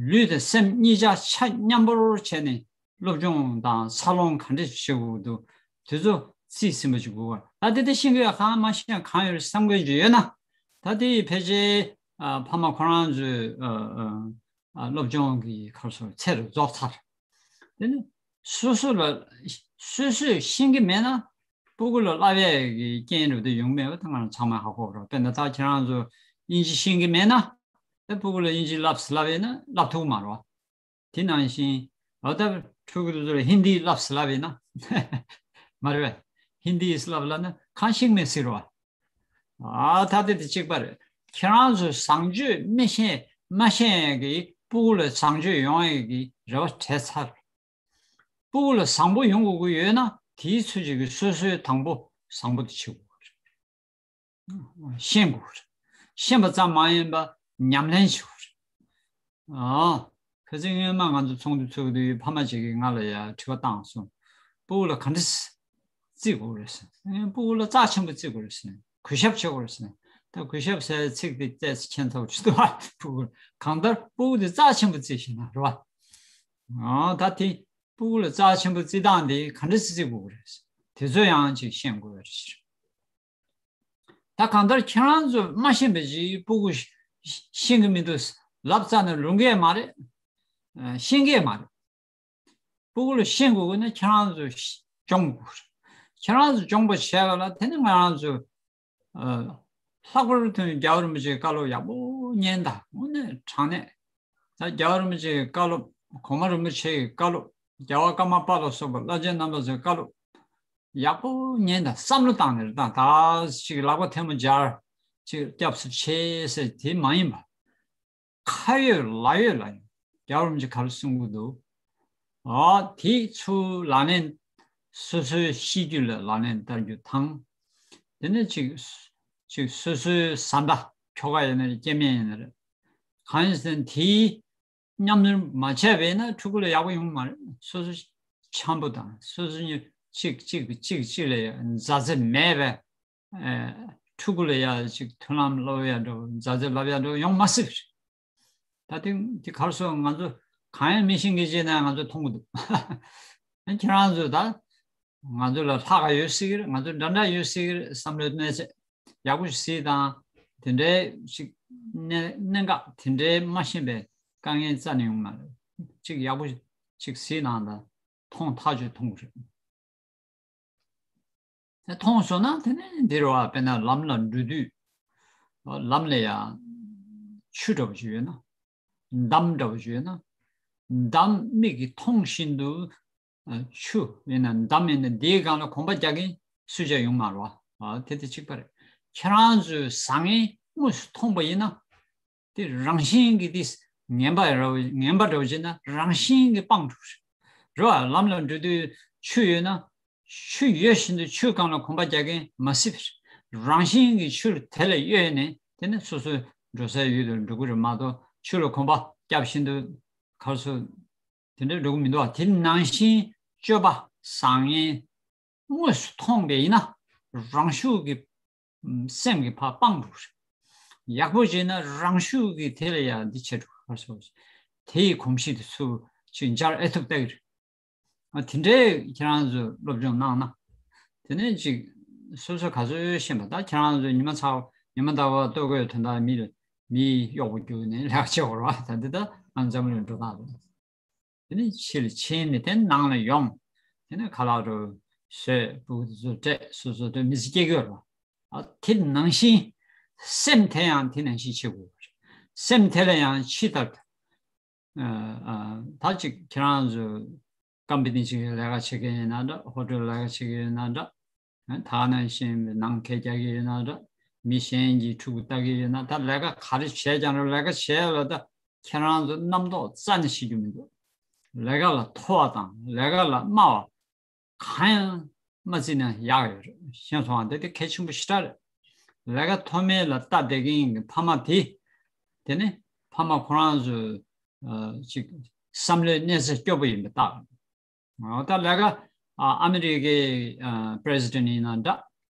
ལུས་དང་སེམས་གཉིས་ཆ་ཆ་མཉམ་པོར་བྱས་ནས་སློབ་སྦྱོང་དང་འཚར་ལོངས་ག་འདྲས་བྱེད་དགོས་འདུག་དེ་ཚོ་རྩིས་ཟིན་པ་ཞིག་དགོས་པ། ད་དེ་ལྟ་ཤེས་དགོས་ཡ་གང་མ་ཤེས་ཡ་གང་ཡོད་རེད་བསམ་མཁན་ཅིག་ཡོད་ན། ད་དེ་ཕལ་ཆེར་ཨ་ཕ་མ་ཁོ་རང་ཚོས་ཨ་ཨ་ཨ་སློབ་སྦྱོང་གི་ག་རེ་ཟེར་ཚད་རུ་རྫོགས་ཚར། དེ་ནི་སོ་སོ་ལ་སོ་སོས་ཤེས་ཀྱི་མེད་ན་སྤུ་གུ་ལ་བསླབ་ཡས་ཀྱི་རྐྱེན་རུ་དེ་ཡོང་མེད་པ་ད་ང་རང་ཚང་མས་ཧ་གོ་རོགས། དཔེར་ན་ད་ཁྱེད་རང་ཚོ་དབྱིན་ཇི་ཤེས་ཀྱི་མེད་ན་ད་སྤུ་གུ་ལ་དབྱིན་ཇི་བསླབས་བསླབ་ཡས་ན་བསླབ་ཐུབ་མ་རོགས། དེ་ནང་བཞིན་ཨ་ད་ ཕྲུ་གུ་དེ་ཚོ་ལ་ཧིན་དི་ལབ་ཟེར་ལབ་ཡིན་ན། མ་རེད་པས། ཧིན་དི་ལབ་ལབ་ན་གང་ཤེས་མེད་ཟེར་བ། ཨ་ད་དེ་དེ་གཅིག་པ་རེད། ཁྱེད་རང་ཚོ་བཟང་སྤྱོད་མི་ཤེས་མ་ཤེས་ཡས་ཀྱི་ཕྲུ་གུ་ལ་བཟང་སྤྱོད་ཡོང་ཡས་ཀྱི་རེ་བ་བྲལ་ཚར། ཕྲུ་གུ་ལ་བཟང་པོ་ཡོང་དགོས་ཀྱི་ཡོད་ན་དེའི་ཚུལ་གྱིས་ཀྱི་སོ་སོའི་དང་པོ་བཟང་པོ་དེ་བྱེད་དགོས་ཀྱི་རེད། ཤེས་དགོས་ཀྱི་རེད། ཤེས་པ་ཙམ་མ་ཡིན་པ་ཉམས་ལེན་བྱེད་དགོས་ཀྱི་རེད། ཨ། ཁ་སང་སྔོན་མ་ང་ཚོ་ཚོགས་འདུ་ཚོགས་དུས་ཕ་མ་ཅིག་གིས་ང་ལ་ཡ་དྲི་བ་བཏང་སོང་། ཕྲུ་གུ་ལ་ག་འདྲ་བརྩི་དགོས་རེད་ཟེར། ཨེ་ཕྲུ་གུ་ལ་རྩ་ཆེན་པོ་བརྩི་དགོས་རེད་ཟེར། གུས་ཞབས་བྱེད་དགོས་རེད་ཟེར། ད་གུས་ཞབས་ཟེར་ཚིག་དེ་ཏོག་ཙམ་ཁྱད་མཚར་པོ་ཅིག་འདུག་པ། ཕྲུ་གུ་གང་ལྟར་ཕྲུ་གུ་དེ་རྩ་ཆེན་པོ་བརྩི་ཤེས་ན་རེད་པ། ཨ་ད་དེ་ཕྲུ་གུ་ལ་རྩ་ཆེན་པོ་བརྩི་སྟངས་དེ་ག་འདྲ་བརྩི་དགོས་རེད། དེ་ཚོ་ཡང་ཅིག་ཤེས་དགོས་རེད། ད་གང་ལྟར་ཁྱེད་རང་ཚོ་མ་ཤེས་པ་ཅིག་ཕྲུ་གུ་ཤེས་ཀྱི་མི་འདུག་ལབ་ཙམ་ནས་ལོང་གི་མ་རེད། ཤེས་ཀྱི་མ་རེད། ཕྲུ་གུ་ལ་ཤེས་དགོས་ཀྱི་ན་ཁྱེད་རང་ཚོ་སྦྱོང་དགོས་རེད། ཁྱེད་རང་ཚོ་སྦྱོང་པ་བྱས་པ་ལ་དེ་ནི་ང་རང་ཚོ་ལྷག་པར་དུ་རྒྱལ་བ་རིན་པོ་ཆེའི་བཀའ་སློབ་ཡག་པོ་ཉན་དང་། དངོས་གནས་དྲང་གནས། ད་རྒྱལ་བ་རིན་པོ་ཆེའི་བཀའ་སློབ། གོང་མ་རིན་པོ་ཆེའི་བཀའ་སློབ། རྒྱལ་བ་ཀརྨ་པ་ལ་སོགས་པ་བླ་ཆེན་རྣམ་པ་ཚོའི་བཀའ་སློབ་ཡག་པོ་ཉན་དང་། བསམ་བློ་བཏང་ནས་རེད། ད་ད་ཅིག་ལག་པ་ཐལ་མོ་སྦྱར། ཅིག་སྐྱབས་སུ་མཆི་ཟེར་དེ་མ་ཡིན་པ། ཁ་ཡོད་ལག་ཡོད་ལ་ཡོད། རྒྱལ་བ་རིན་པོ་ཆེ་ག་རེ་གསུང་གི་འདུག། ཨ་དེ་ཚུར་ལག་ལེན། སོ་སོའི་ཤེས་རྒྱུད་ལ་ལག་ལེན་བསྟར་རྒྱུ་དང་། དེ་ནས་ཅིག་ཅིག་སོ་སོའི་བཟའ་ཟླ་ཁྱོ་ག་ཡིན་ན་རེད། སྐྱེ་དམན་ཡིན་ན་རེད། གང་ཡིན་ཟེར་ན་དེའི་མཉམ་དུ་མ་བྱས་པས་ན་ཕྲུ་གུ་ལ་ཡག་པོ་ཡོང་གི་མ་རེད། སོ་སོ་འཆམ་པོ་དང་སོ་སོ་གཉིས་གཅིག་གཅིག་གཅིག་གཅིག་ལ་མཛའ་བརྩེ་མེད་པས། ཨེ། ཕྲུ་གུ་ལ་ཡ་ཅིག་མཐུན་ལམ་སློབ་ཡ་འགྲོ། མཛའ་བརྩེ་ལབ་ཡ་འགྲོ་ཡོང་མ་སྲིད་པ་རེད། ད་ཐེངས་དེ་ག་རེ་ཟེར། ང་ཚོ་གང་ཡང་མི་ཤེས་མཁན་ཅིག་ན་ང་ཚོ་མཐོང་གི་འདུག། ཨ་ཁྱེད་རང་ཚོ་ད་ང་ཚོ་ལ་ལྷག་ག་ཡོད་སྲིད་ཀྱི་རེད། ང་ཚོ་འདྲ་འདྲ་ཡོད་སྲིད་ཀྱི་རེད། བསམ་བློའི་གནས་ཚད་ཡག་པོ་ཞིག་གཟིགས་དང་། དེ་འདྲའི་ཅིག་གནད་གནད་འགག་དེ་འདྲའི་མ་ཤེས་པའི་དཀའ་ངལ་རྩ་ནས་ཡོང་མ་རེད། ཅིག་ཡག་པོ་ཅིག་གཟིགས་གནང་དང་། མཐོང་ཐག་ཆོད་མཐོང་གི་རེད། མཐོང་སོང་ན་དེ་ནས་འདིར་བ་དཔེར་ན་ལམ་ལ་འགྲོ་དུས། ལམ་ལ་ཡ་ཆུ་འདྲ་བོ་ཞིག་ཡོད་ན། འདམ་འདྲ་བོ་ཞིག་ཡོད་ན། འདམ་མིག་གིས་མཐོང་བཞིན་དུ། ཆུ་ཡིན་ན་འདམ་ཡིན་ན་དེའི་སྒང་ལ་གོམ་པ་རྒྱག་མཁན་སུ་ཅག་ཡོང་མ་རེད་པ། དེ་དེ་གཅིག་པ་རེད། ཁྱེད་རང་ཚོས་བཟང་ངན་དངོས་སུ་མཐོང་པ་ཡིན་ན། དེ་རང་བཞིན་གྱིས་དེ་ངན་པ་རེད། ངན་པ་འདྲ་བོ་བྱས་ན་རང་བཞིན་གྱིས་སྤང་འགྲོ་རེད། རེད་པ། ལམ་ལ་འགྲོ་དུས་ཆུ་ཡོད་ན། ཆུ་ཡོད་བཞིན་དུ་ཆུའི་སྒང་ལ་གོམ་པ་རྒྱག་མཁན་མ་སྲིད་པ་རེད། རང་བཞིན་གྱིས་ཆུ་དེ་ལ་གཡོལ་ནས་དེ་ནས་སོ་སོའི་འགྲོ་སའི་ཡུལ་དུ་འགྲོ་གི་རེད་མ་གཏོགས། ཆུ་ལ་གོམ་པ་རྒྱབ་བཞིན་དུ་ག་རེ་ཟེར། དེ་འདྲའི་འགྲོ་གི་མི་འདུག་པ། དེ་ནང་བཞིན་སྤྱོད་པ་བཟང་ངན་དངོས་སུ་མཐོང་པ་ཡིན་ན་རང་ཤུགས་ཀྱིས་སེམས་ཀྱི་ཕར་སྤང་འགྲོ་གི་རེད། ཡག་པོ་བྱས་ན་རང་ཤུགས་ཀྱིས་དེ་ལ་ཡ་འདི་བྱེད་འགྲོ་གི་རེད། དེ་ཡི་གོམས་གཤིས་དེ་ཚུར་ཅིག་འཇགས་ཨེ་ཐུབ་ལྟ་གི་རེད། ཨ་དེ་འདྲའི་ཁྱེད་རང་ཚོས་སློབ་སྦྱོང་གནང་ན། དེ་ནས་ཅིག་སོ་སོ་ག་ཚོད་ཤེས་པ། ད་ཁྱེད་རང་ཚོས་ཉི་མ་ཚ་ཉི་མ་ཟླ་བ་ལྟོ་གོས་དོན་དག་མི་ལ་མི་གཡོག་པོ་རྒྱུགས་ནས་ལས་ཀ་བྱེད་དགོས་རེད་པ། ད་འདི་ད་ང་འཛམ་གླིང་འགྲོ་སྟངས་རེད། དེ་ནས་ཕྱི་ལ་ཕྱིན་ནས་དེ་ནང་ལ་ཡོང་། དེ་ནས་ཁ་ལག་རུ་བཟོས། ཕྲུ་གུ་དེ་ཚོ་སྤྲད། སོ་སོ་དེ་མི་ཚེ་སྐྱེལ་གྱི་ཡོད་རེད་པ། ཨ་དེ་ནང་བཞིན་སེམས་དེ་ཡང་དེ་ནང་བཞིན་བྱེད་དགོས་པ་རེད། སེམས་དེ་ལ་ཡང་ཕྱི་ལྟར་དུ། ཨ་ཨ་ད་ཅིག་ཁྱེད་རང་ཚོ་ཀམ་པ་ནི་ཅིག་ལས་ཀ་བྱེད་མཁན་ཡིན་ན་འདྲ། ཧོ་ཊེལ་ལས་ཀ་བྱེད་མཁན་ཡིན་ན་འདྲ། ད་ག་ནང་བཞིན་ནང་འཁོད་རྒྱག་གི་ཡོད་ན་འདྲ། མི་གཞན་གྱི་ཕྲུ་གུ་ལྟ་གི་ཡོད་ན། ད་ལས་ཀ་ག་རེ་བྱས་ཀྱང་རུང་ལས་ཀ་བྱས་ལ་ད་ཁྱེད་རང་ཚོ་རྣམ་རྟོག་རྩ་ནས་བྱེད་རྒྱུ་མི་འདུག། ལས་ཀ་ལ་མཐོ་བ་དང་ལས་ཀ་ལ་དམའ་བ་གང་ཡང་མ་བརྩིས་ན་ཡག་ཡོད་རེད། ཤེས་སོང་ང་། དེ་དེ་གལ་ཆེན་པོ་ཞེ་དྲག་རེད། ལས་ཀ་མཐོ་དམན་ལ་ལྟ་བསྡད་མཁན་གྱི་ཕ་མ་དེ། དེ་ནི་ཕ་མ་ཁོ་རང་ཚོ་ཨ་ཅིག་བསམ་བློའི་གནས་ཚད་སྐྱོ་པོ་ཡིན་པ་རྟགས་རེད། ད་ལས་ཀ་ཨ་ཨ་མི་རི་ཀའི་ཨ་པི་རེ་སི་ཌེན་ཊི་ཡིན་ན་འདྲ།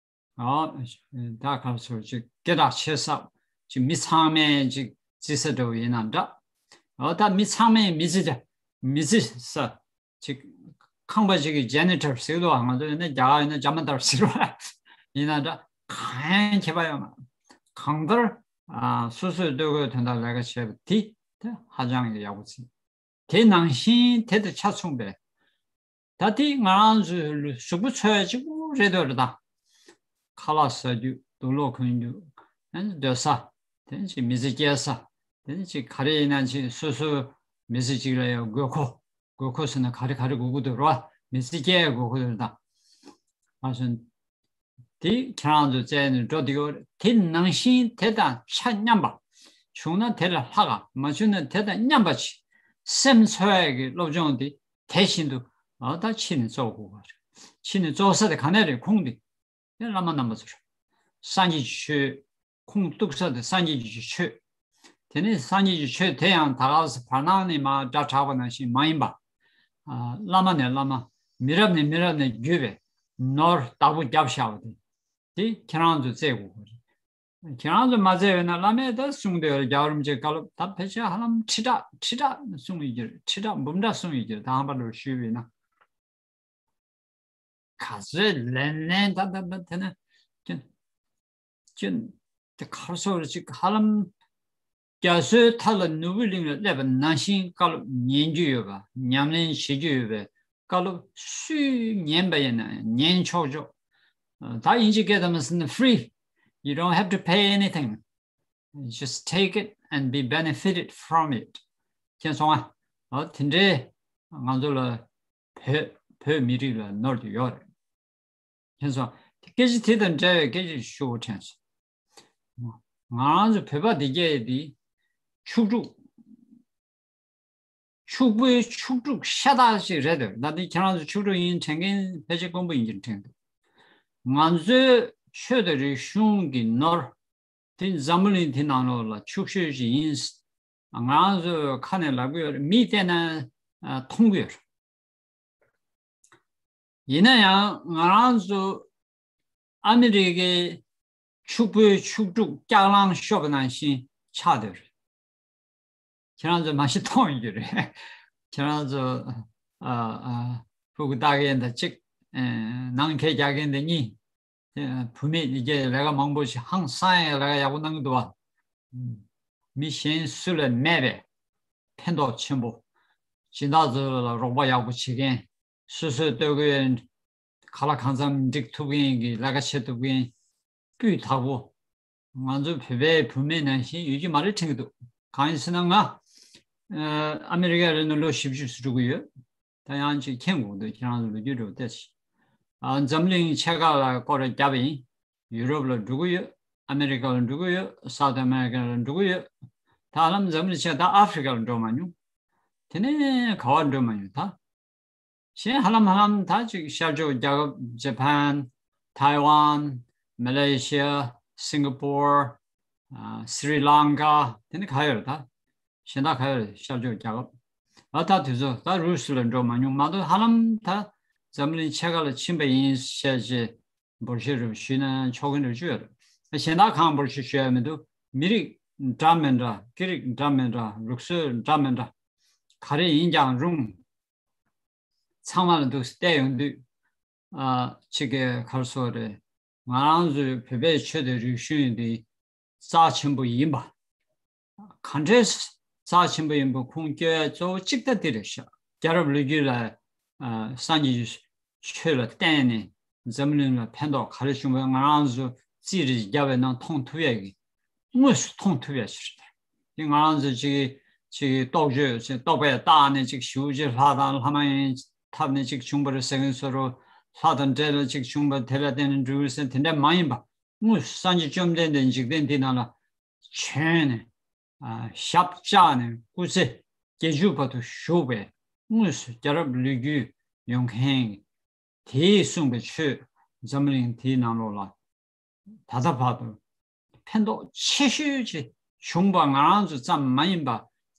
ཨོ། ད་ག་རེ་ཟེར། ཅིག་སྐད་གྲགས་ཆེ་ས། ཅིག་མི་ཚང་མས་ཅིག་བརྩི་ས་འདྲ་བོ་ཡིན་ན་འདྲ། ཨོ་ད་མི་ཚང་མས་མི་བརྩི་ད། མི་བརྩི་ས། ཅིག་ཁང་པ་ཅིག་གི་ཇེ་ནི་ཊར་ཟེར་གི་འདུག་པ། ང་ཚོ་ཡིན་ན་རྒྱ་གར་ཡིན་ན་ཇ་མ་ཏར་ཟེར་བ་ཡིན་ན་འདྲ། གང་ཡང་ཁྱད་པར་ཡོད་མ་རེད། གང་ལྟར་ཨ་སོ་སོའི་ལྟོ་གོས་དོན་དག་ལས་ཀ་བྱས་པ་དེ་དེ་ཧ་ཅང་གི་ཡག་པོ་བརྩི། དེ་ནང་བཞིན་དེ་དང་ཆ་མཚུངས་པའི། ད་དེ་ང་རང་ཚོའི་གཟུགས་པོ་འཚོ་ཡ་གཅིག་པུ་རེད་འདོད་རེད་ད། ཁ་ལག་ཟ་རྒྱུ། དུག་ལོག་གོན་རྒྱུ། ཨ་ནི་སྡོད་ས། དེ་ནས་ཅིག་མི་ཚེ་སྐྱེལ་ས། དེ་ནས་ཅིག་ག་རེ་ཡིན་ན་ཅིག་སོ་སོའི་མི་ཚེ་གཅིག་ལ་ཡང་དགོས་མཁོ། དགོས་མཁོ་ཟེར་ན་ག་རེ་ག་རེ་དགོས་ཀྱི་འདུག་རོ། མི་ཚེ་སྐྱེལ་དགོས་མཁོ་འདུག་ད། ཨ་སོ། དེ་ཁྱེད་རང་ཚོ་བཙལ་ནས་འགྲོ་བསྡད་ཡོད་རེད། དེ་ནང་བཞིན་དེ་དང་ཆ་མཉམ་པ། བྱུང་ན་དེ་ལས་ལྷག་ག་མ་བྱུང་ན་དེ་དང་མཉམ་པ་ཅིག་སེམས་འཚོ་ཡ་གི་སློབ་སྦྱོང་དེ་དེ་བཞིན་དུ་ཨ་ད་ཕྱི་ནས་བཙོག་དགོས་པ་རེད། ཕྱི་ནས་བཙོག་ས་དེ་ག་ནས་རེད། ཁུངས་དེ། དེ་བླ་མ་རྣམ་པ་ཚོ་རེད། སངས་རྒྱས་ཀྱི་ཆོས། ཁུངས་གཏུགས་ས་དེ་སངས་རྒྱས་ཀྱི་ཆོས། དེ་ནས་སངས་རྒྱས་ཀྱི་ཆོས་དེ་ཡང་ད་ག་ས་བར་སྣང་ནས་མར་སྒྲ་གྲགས་པ་ནང་བཞིན་མ་ཡིན་པ། ཨ་བླ་མ་ནས་བླ་མ། མི་རབས་ནས་མི་རབས་ནས་བརྒྱུད་པའི་ནོར་བདག་པོ་བརྒྱབ་བཞག་པ་དེ། དེ་ཁྱེད་རང་ཚོ་བཙལ་དགོས་པ་རེད། ཁྱེད་རང་ཚོ་མ་བཙལ་བས་ན་བླ་མས་ད་གསུངས་བསྡད་ཡོད་རེད། རྒྱལ་བ་རིན་པོ་ཆེའི་བཀའ་སློབ་ད་ཕལ་ཆེར་ཧ་ལམ་ཁྲི་ཕྲག་ཁྲི་ཕྲག་གསུངས་ཡོད་ཀྱི་རེད། ཁྲི་ཕྲག་འབུམ་ཕྲག་གསུངས་ཡོད་ཀྱི་རེད། ད་ཧམ་པ་འདྲ་བོ་ཞུས་པ་ཡིན་ན། ག་ཚོད་ལན་ལན་ད་ད་ད་དེ་ན་ཅུན་ཅུན་དེ་ཁར་སོ་རེ་ཅིག་ཧ་ལམ་རྒྱ་མཚོའི་མཐའ་ལ་ནོར་བུའི་གླིང་ལ་སླེབས་པ་ནང་བཞིན་བཀའ་སློབ་ཉན་རྒྱུ་ཡོད་པ། ཉམས་ལེན་བྱེད་རྒྱུ་ཡོད་པའི་བཀའ་སློབ་སུས་ཉན་པ་ཡིན་ན་ཉན་ཆོག་ཆོག་ད་དབྱིན་ཇི་སྐད་དུ་མ་ཟེར་ན་free, you don't have to pay anything, just take it and be benefited from it. མཁྱེན་སོང་ཨ། འོ་དེ་འདྲའི་ང་ཚོ་ལ་བོད་བོད་མི་རིགས་ལ་ནོར་གྱི་ཡོད་རེད། མཁྱེན་སོང་། སྐད་ཆ་དེ་དང་འབྲེལ་བའི་སྐད་ཆ་ཞུ་དྲན་སོང་། ང་རང་ཚོ་བོད་པ་འདི་གས་འདི་ཕྱུག་ཕྲུག་ཕྱུག་པོའི་ཕྱུག་ཕྲུག་ཤ་སྟག་ཅིག་རེད་འདུག་ད་ལྟ་ཁྱེད་རང་ཚོ་ཕྱུག་ཕྲུག་ཡིན་དྲན་མཁན་ཕལ་ཆེར་དཀོན་པོ་ཡིན་གྱི་དྲན་འདུག་ང་ཚོའི་ཆོས་དང་རིག་གཞུང་གི་ནོར་དེ་འཛམ་བུ་གླིང་འདི་ནང་ལོགས་ལ་ཕྱུག་ཤོས་ཅིག་ཡིན། ང་རང་ཚོ་ཁ་ནས་ལབ་གི་ཡོད་རེད། མིས་བལྟས་ན་ཨ་མཐོང་གི་ཡོད་རེད། ཡིན་ན་ཡང་ང་རང་ཚོ་ཨ་མི་རི་ཀའི་ཕྱུག་པོའི་ཕྱུག་ཕྲུག་སྐྱག་ལང་ཤོར་བ་ནང་བཞིན་ཆགས་བསྡད་རེད། ཁྱེད་རང་ཚོ་མ་གཞི་མཐོང་ཡོད་ཀྱི་རེད། ཁྱེད་རང་ཚོ་ཨ་ཨ་ཕྲུ་གུ་ལྟ་མཁན་དང་གཅིག་ཨ་ནང་འཁྱེར་རྒྱག་མཁན་དེ་གཉིས། བུད་མེད་ཡི་གེ་ལས་ཀ་མང་པོ་ཞིག་ཧང་སང་ཡང་ལས་ཀ་ཡག་པོ་གནང་གི་འདུག་བ། མི་གཞན་སུ་ལ་མེད་པའི་ཕན་ཐོགས་ཆེན་པོ། སྦྱིན་བདག་ཚོ་ལ་རོགས་པ་ཡག་པོ་བྱེད་མཁན། སོ་སོས་ལྟོ་གོས་ག་ལ་གང་འཚམ་འགྲིག་ཐུབ་མཁན་གྱི་ལས་ཀ་བྱེད་ཐུབ་མཁན། སྤུས་དག་པོ། ང་ཚོ་བོད་པའི་བུད་མེད་ནང་བཞིན་ཡོད་ཀྱི་མ་རེད་དྲན་གྱི་འདུག་གང་ཡིན་ཟེར་ན་ང་ཨ་མི་རི་ཀ་རེད་ན་ལོ་བཞི་བཅུ་ཙམ་འགྲོ་གི་ཡོད། ད་ཡང་ཅིག་མཁྱེན་དགོས་འདུག་ཁྱེད་རང་ཚོ་ལོ་རྒྱུས་འགྲོ་བལྟས་ཤིག་ཨ་འཛམ་གླིང་ཕྱེད་ཀ་ལ་སྐོར་ར་བརྒྱབ་པ་ཡིན། ཡུ་རོབ་ལ་འགྲོ་གི་ཡོད། ཨ་མེ་རི་ཀ་ལ་འགྲོ་གི་ཡོད། སའུ་ཐི་ཨ་མེ་རི་ཀ་ལ་འགྲོ་གི་ཡོད། ད་ཧ་ལམ་འཛམ་གླིང་ཕྱེད་ཀ་ད་ཨ་ཧྥི་རི་ཀ་ལ་འགྲོ་མ་མྱོང་། དེ་ནས་ག་བ་འགྲོ་མ་མྱོང་ད། གཞན་ཧ་ལམ་ཧ་ལམ་ད་ཅིག་ཤར་ཕྱོགས་རྒྱལ་ཁབ་ཇ་པན། ཐའེ་ཝན། མ་ལེ་ཤི་ཡ། སིང་ག་པོར། ཨ་སི་རི་ལང་ཀ། དེ་ནི་ག་ཡོད་རེད་ད། གཞན་དག་ག་ཡོད་རེད། ཤར་ཕྱོགས་རྒྱལ་ཁབ། ཨ་ད་དུས་ཚོད་ད་རུ་སི་ལ་འགྲོ་མ་མྱོང་མ་གཏོགས་ཧ་ལམ་ད་འཛམ་གླིང་ཕྱེད་ཀ་ལ་ཕྱིན་པ་ཡིན་ཞེས་ཅེས་འབོར་ཤེས་རུ་ཞུས་ན་ཆོག་གི་འདྲ་ཅུ་ཡོད་རེད། གཞན་དག་གང་འབོར་ཤེས་ཞུ་ཡ་མི་འདུག་མི་རིགས་འདྲ་མི་འདྲ། སྐད་རིགས་འདྲ་མི་འདྲ། ལུགས་སྲོལ་འདྲ་མི་འདྲ། ག་རེ་ཡིན་ཀྱང་རུང་། ཚང་མ་ལ་འདུག་སེ་བལྟས་ཡོང་དུས། ཨ་ཅིག་གི་གར་སོ་རེད། ང་རང་ཚོའི་བོད་པའི་ཆོས་དང་རིག་གཞུང་འདི་རྩ་ཆེན་པོ་ཡིན་པ། ག་འདྲས་རྩ་ཆེན་པོ་ཡིན་པ་ཁུངས་སྐྱེལ་ཡ་གཙོ་བོ་གཅིག་ད་འདི་རེད་ཤག་རྒྱལ་རབས་ལོ་རྒྱུས་ལ་ཨ་སངས་རྒྱས་ཀྱི་ཆོས་ལ་བརྟེན་ནས་འཛམ་གླིང་ལ་ཕན་ཐོགས་ག་རེ་བྱུང་བ་ང་རང་ཚོ་རྩིས་རེ་བརྒྱབ་པའི་ནང་མཐོང་ཐུབ་ཡ་གི་དངོས་སུ་མཐོང་ཐུབ་ཡ་ཞིག་རེད། དེ་ང་རང་ཚོ་ཅིག་ཅིག་རྟོགས་བརྗོད་ཅིག་རྟོག་པས་བཏགས་ནས་ཅིག་ཞུ་ཅིག་ལྷ་དང་ལྷ་མ་ཡིན་ཐབས་ནས་ཅིག་བྱུང་བ་རེད་ཟེར་མཁན་ཚོ་རུ་ལྷ་དང་འབྲེལ་ལ་ཅིག་བྱུང་བ་དེ་ལ་བརྟེན་ནས་འགྲུབ་ཟེར་དེ་འདྲ་མ་ཡིན་པ། དངོས་སུ་སངས་རྒྱས་བཅོམ་ལྡན་འདས་འཇིག་རྟེན་འདི་ནང་ལ་བྱོན་ནས་ཨ་ཞབས་བཅགས་ནས་སྐུ་ཚེ་བརྒྱད་ཅུ་བར་དུ་བཞུགས་པའི་དངོས་སུ་རྒྱལ་རབས་ལོ་རྒྱུས་ཡོང་མཁན་གྱི་དེས་གསུངས་པའི་ཆོས་འཛམ་གླིང་འདིའི་ནང་ལོགས་ལ་ད་ལྟ་བར་དུ་ཕན་ཐོགས་ཆེ་ཤོས་ཅིག་བྱུང་བ་ང་རང་ཚོ་ཙམ་མ་ཡིན་པ་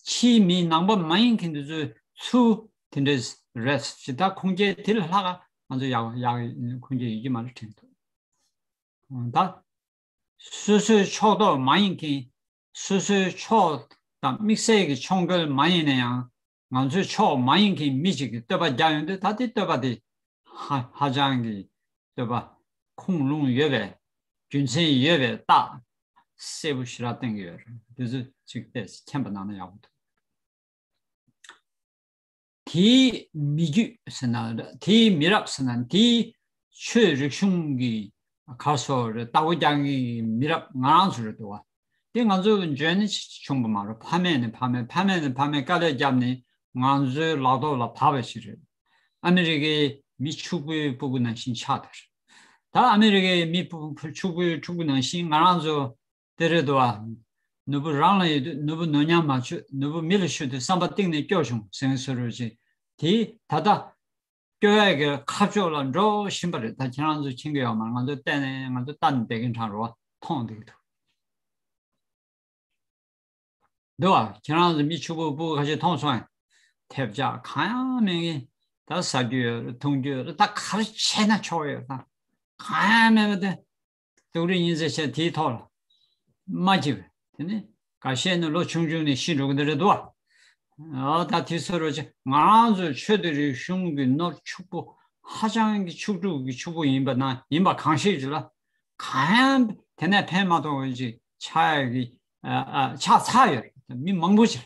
ཕྱིའི་མི་ནང་པ་མ་ཡིན་མཁན་དེ་ཚོས་ཚུར་དེ་འདྲའི་རེད་ཅེས་ད་ཁུངས་སྐྱེལ་དེ་ལས་ལྷག་ག་ང་ཚོ་ཡག་ཡག་ཁུངས་སྐྱེལ་ཡོད་ཀྱི་མ་རེད་དྲན་འདུག་ད། སོ་སོའི་ཕྱོགས་གཏོགས་མ་ཡིན་མཁན། སོ་སོའི་ཕྱོགས་དང་དམིགས་བསལ་གྱི་ཕྱོགས་འགལ་མ་ཡིན་ན་ཡང་ང་ཚོའི་ཕྱོགས་མ་ཡིན་མཁན་མི་གཅིག་གིས་བསྟོད་པ་རྒྱག་ཡོང་དུས་ད་དེ་བསྟོད་པ་དེ་ཧ་ཧ་ཅང་གི་བསྟོད་པ་ཁུངས་ལུང་ཡོད་པའི་རྒྱུ་མཚན་ཡོད་པའི་རྟགས་གསལ་པོ་ཞེ་དྲག་བསྟན་གྱི་ཡོད་རེད། དེ་ཚོ་གཅིག་བལྟས་མཁྱེན་པ་གནང་ན་ཡག་པོ་འདུག་དེའི་མི་རྒྱུད་ཟེར་ན་དེའི་མི་རབས་ཟེར་ན་དེའི་ཆོས་རིག་གཞུང་གི་ག་སོ་རེ་ལྟ་བུ་རྒྱག་མཁན་གྱི་མི་རབས་ང་རང་ཚོ་རེད་འདུག་བ། དེ་ང་ཚོ་འཇོན་ནི་བྱུང་བ་མ་རེད། ཕ་མེས་ནས་ཕ་མེས་ཕ་མེས་ནས་ཕ་མེས་དཀའ་ལས་བརྒྱབ་ནས་ ང་ཚོའི་ལག་ཐོག་ལ་བབས་པ་ཞིག་རེད། ཨ་མི་རི་ཀའི་མི་ཕྱུག་པོའི་སྤུ་གུ་ནང་བཞིན་ཆགས་བསྡད་རེད། ད་ཨ་མི་རི་ཀའི་མི་ཕྱུག་པོའི་ཕྲུ་གུ་ནང་བཞིན་ང་རང་ཚོ་དེ་རེད་འདུག་བ། ནོར་བུ་རང་ལ་ཡོད་དུས་ནོར་བུ་ནོར་ཉམས་མ་བཅོས། ནོར་བུ་མི་ལ་ཤོར་དུས་བསམ་པ་གཏིང་ནས་སྐྱོ་བྱུང་ཟེར་མཁན་བཟོ་འདྲ་ཅིག་དེ་ད་ལྟ་སྐྱོ་ཡག་གི་ཁ་ཕྱོགས་ལ་འགྲོ་བཞིན་པ་རེད། ད་ཁྱེད་རང་ཚོས་མཁྱེན་གྱི་ཡོད་མ་རེད། ང་ཚོ་བལྟས་ནས་ང་ཚོ་ལྟ་ནས་བསྡད་མཁན་འདྲ་རེད་བ། མཐོང་བསྡད་ཀྱི་འདུག་འདུག་བ། ཁྱེད་རང་ཚོ་མི་ཕྱུག་པོ་སྤུ་གུ་ཁ་ཤས་མཐོང་སོང་ཡང་། ཐེབས་ཆག་གང་ཡང་མེད་མཁན། ད་ཟ་རྒྱུ་ཡོད་རེད། འཐུང་རྒྱུ་ཡོད་རེད། ད་ག་རེ་བྱས་ན་ཆོག་ཡོད་ད། གང་ཡང་མེད་པ་དེ། སྡུག་རུས་ཉིན་མཚན་བྱས་དེའི་ཐོག་ལ་མ་སྐྱིད་པས། དེ་ནི་འགའ་ཤས་ནི་ལོ་ཆུང་ཆུང་ནས་ཤི་འགྲོ་གི་འདི་རེད་འདུག་བ། ཨ་ད་དེ་ཚོ་རོ་ཆེ་ང་རང་ཚོ་ཆོས་དང་རིག་གཞུང་གི་ནོར་ཕྱུག་པོ་ཧ་ཅང་གི་ཕྱུག་ཕྲུག་གི་ཕྱུག་པོ་ཡིན་པ་ན་ཡིན་པ་གང་ཤེས་ཀྱི་ལ། གང་ཡང་དེ་ནས་ཕན་མ་ཐོགས་པ་ཅིག་ཆགས་ཡག་གི་ཨ་ཨ་ཆགས་ཚར་ཡོད་རེད། མི་མང་པོ་ཅིག་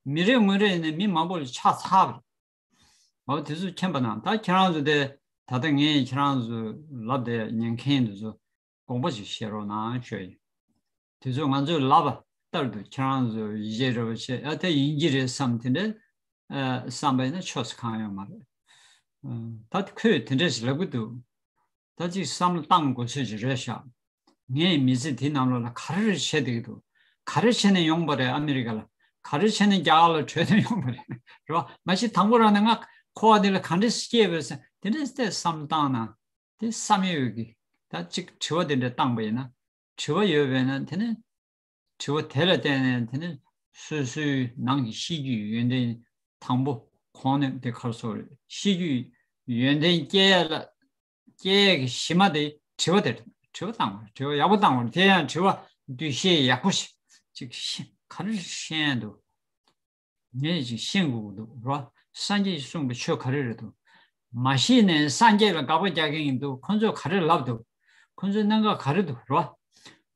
མི་རེ་ངོ་རེ་ནས་མི་མང་པོ་ལ་ཆགས་ཚར་བ་རེད། འོ་དེ་ཚོ་མཁྱེན་པ་ན་ད་ཁྱེད་རང་ཚོ་དེ་ད་ལྟ་ངས་ཁྱེད་རང་ཚོ་ལབ་བསྡད་ཉན་མཁན་དེ་ཚོ་དགོངས་པ་ཅིག་བཞེས་རོགས་གནང་ཞུ་ཡིན། དེ་ཚོ་ང་ཚོས་ལབ་པ་ལྟར་དུ་ཁྱེད་རང་ཚོ་ཡིད་ཆེས་རེ་བ་བྱེད་ཨ་དེ་ཡིན་གྱི་རེད་བསམ་དེ་འདྲ་ཨ་བསམ་པ་ཡིན་ན་ཆོག་ས་གང་ཡོད་མ་རེད། ཨ་ད་ཁོས་དེ་འདྲ་ཞིག་ལབ་གི་འདུག་ད་ཅིག་བསམ་བློ་བཏང་དགོས་ཚོད་ཅིག་རེད་ཤག་ངས་མི་ཚེ་འདི་ནང་ལོགས་ལ་ག་རེ་རེ་བྱས་བསྡད་ཀྱི་འདུག་ག་རེ་བྱས་ནས་ཡོང་པ་རེད། ཨ་མི་རི་ཀ་ལ་ག་རེ་བྱས་ནས་རྒྱ་གར་ལ་བྲོས་ནས་ཡོང་པ་རེད། རེད་བ། མ་གཞི་དང་པོ་རང་ནས་ང་འཁོར་བ་འདི་ལ་ག་འདྲས་སྐྱེས་པས་ཟེར་དེ་འདྲས་བལྟས་བསམ་བློ་བཏང་ན་དེ་བསམ་ཡས་ཡོད་ཀྱི། ད་ཅིག་དྲི་བ་དེ་འདྲ་བཏང་པ་ཡིན་ན། དྲི་བ་ཡོད་པས་ན་དེ་ནི་དྲི་བ་དེ་ལ་བརྟེན་ནས་དེ་ནི་སོ་སོའི་ནང་གི་ཤེས་རྒྱུད་ཡོན་ཏན་དང་པོ་གོང་ནས་དེ་ག་རེ་ཟེར་དགོས་རེད། ཤེས་རྒྱུད་ཡོན་ཏན་སྐྱེ་ཡ་ལ་སྐྱེ་ཡ་གི་གཞི་མ་དེ་དྲི་བ་དེ་རེད། དྲི་བ་བཏང་བ་རེད། དྲི་བ་ཡག་པོ་བཏང་བ་རེད། དེ་ཡང་དྲི་བ་འདུ་ཤེས་ཡག་པོ་ཞིག་ཅིག་ཤེས་ག་རེ་ཤེས་ཡ་འདུག་ངས་ཅིག་ཤེས་དགོས་ཀྱི་འདུག་རོ། སངས་རྒྱས་ཀྱིས་གསུངས་པའི་ཆོས་ག་རེ་རེད་འདུག་མ་ཤེས་ནས་སངས་རྒྱས་ལ་དགག་པ་རྒྱག་མཁན་ཡིན་འདུག་ཁོ་ཚོས་ག་རེ་ལབ་འདུག་ཁོ་ཚོའི་གནད་འགག་ག་རེ་འདུག་རོ།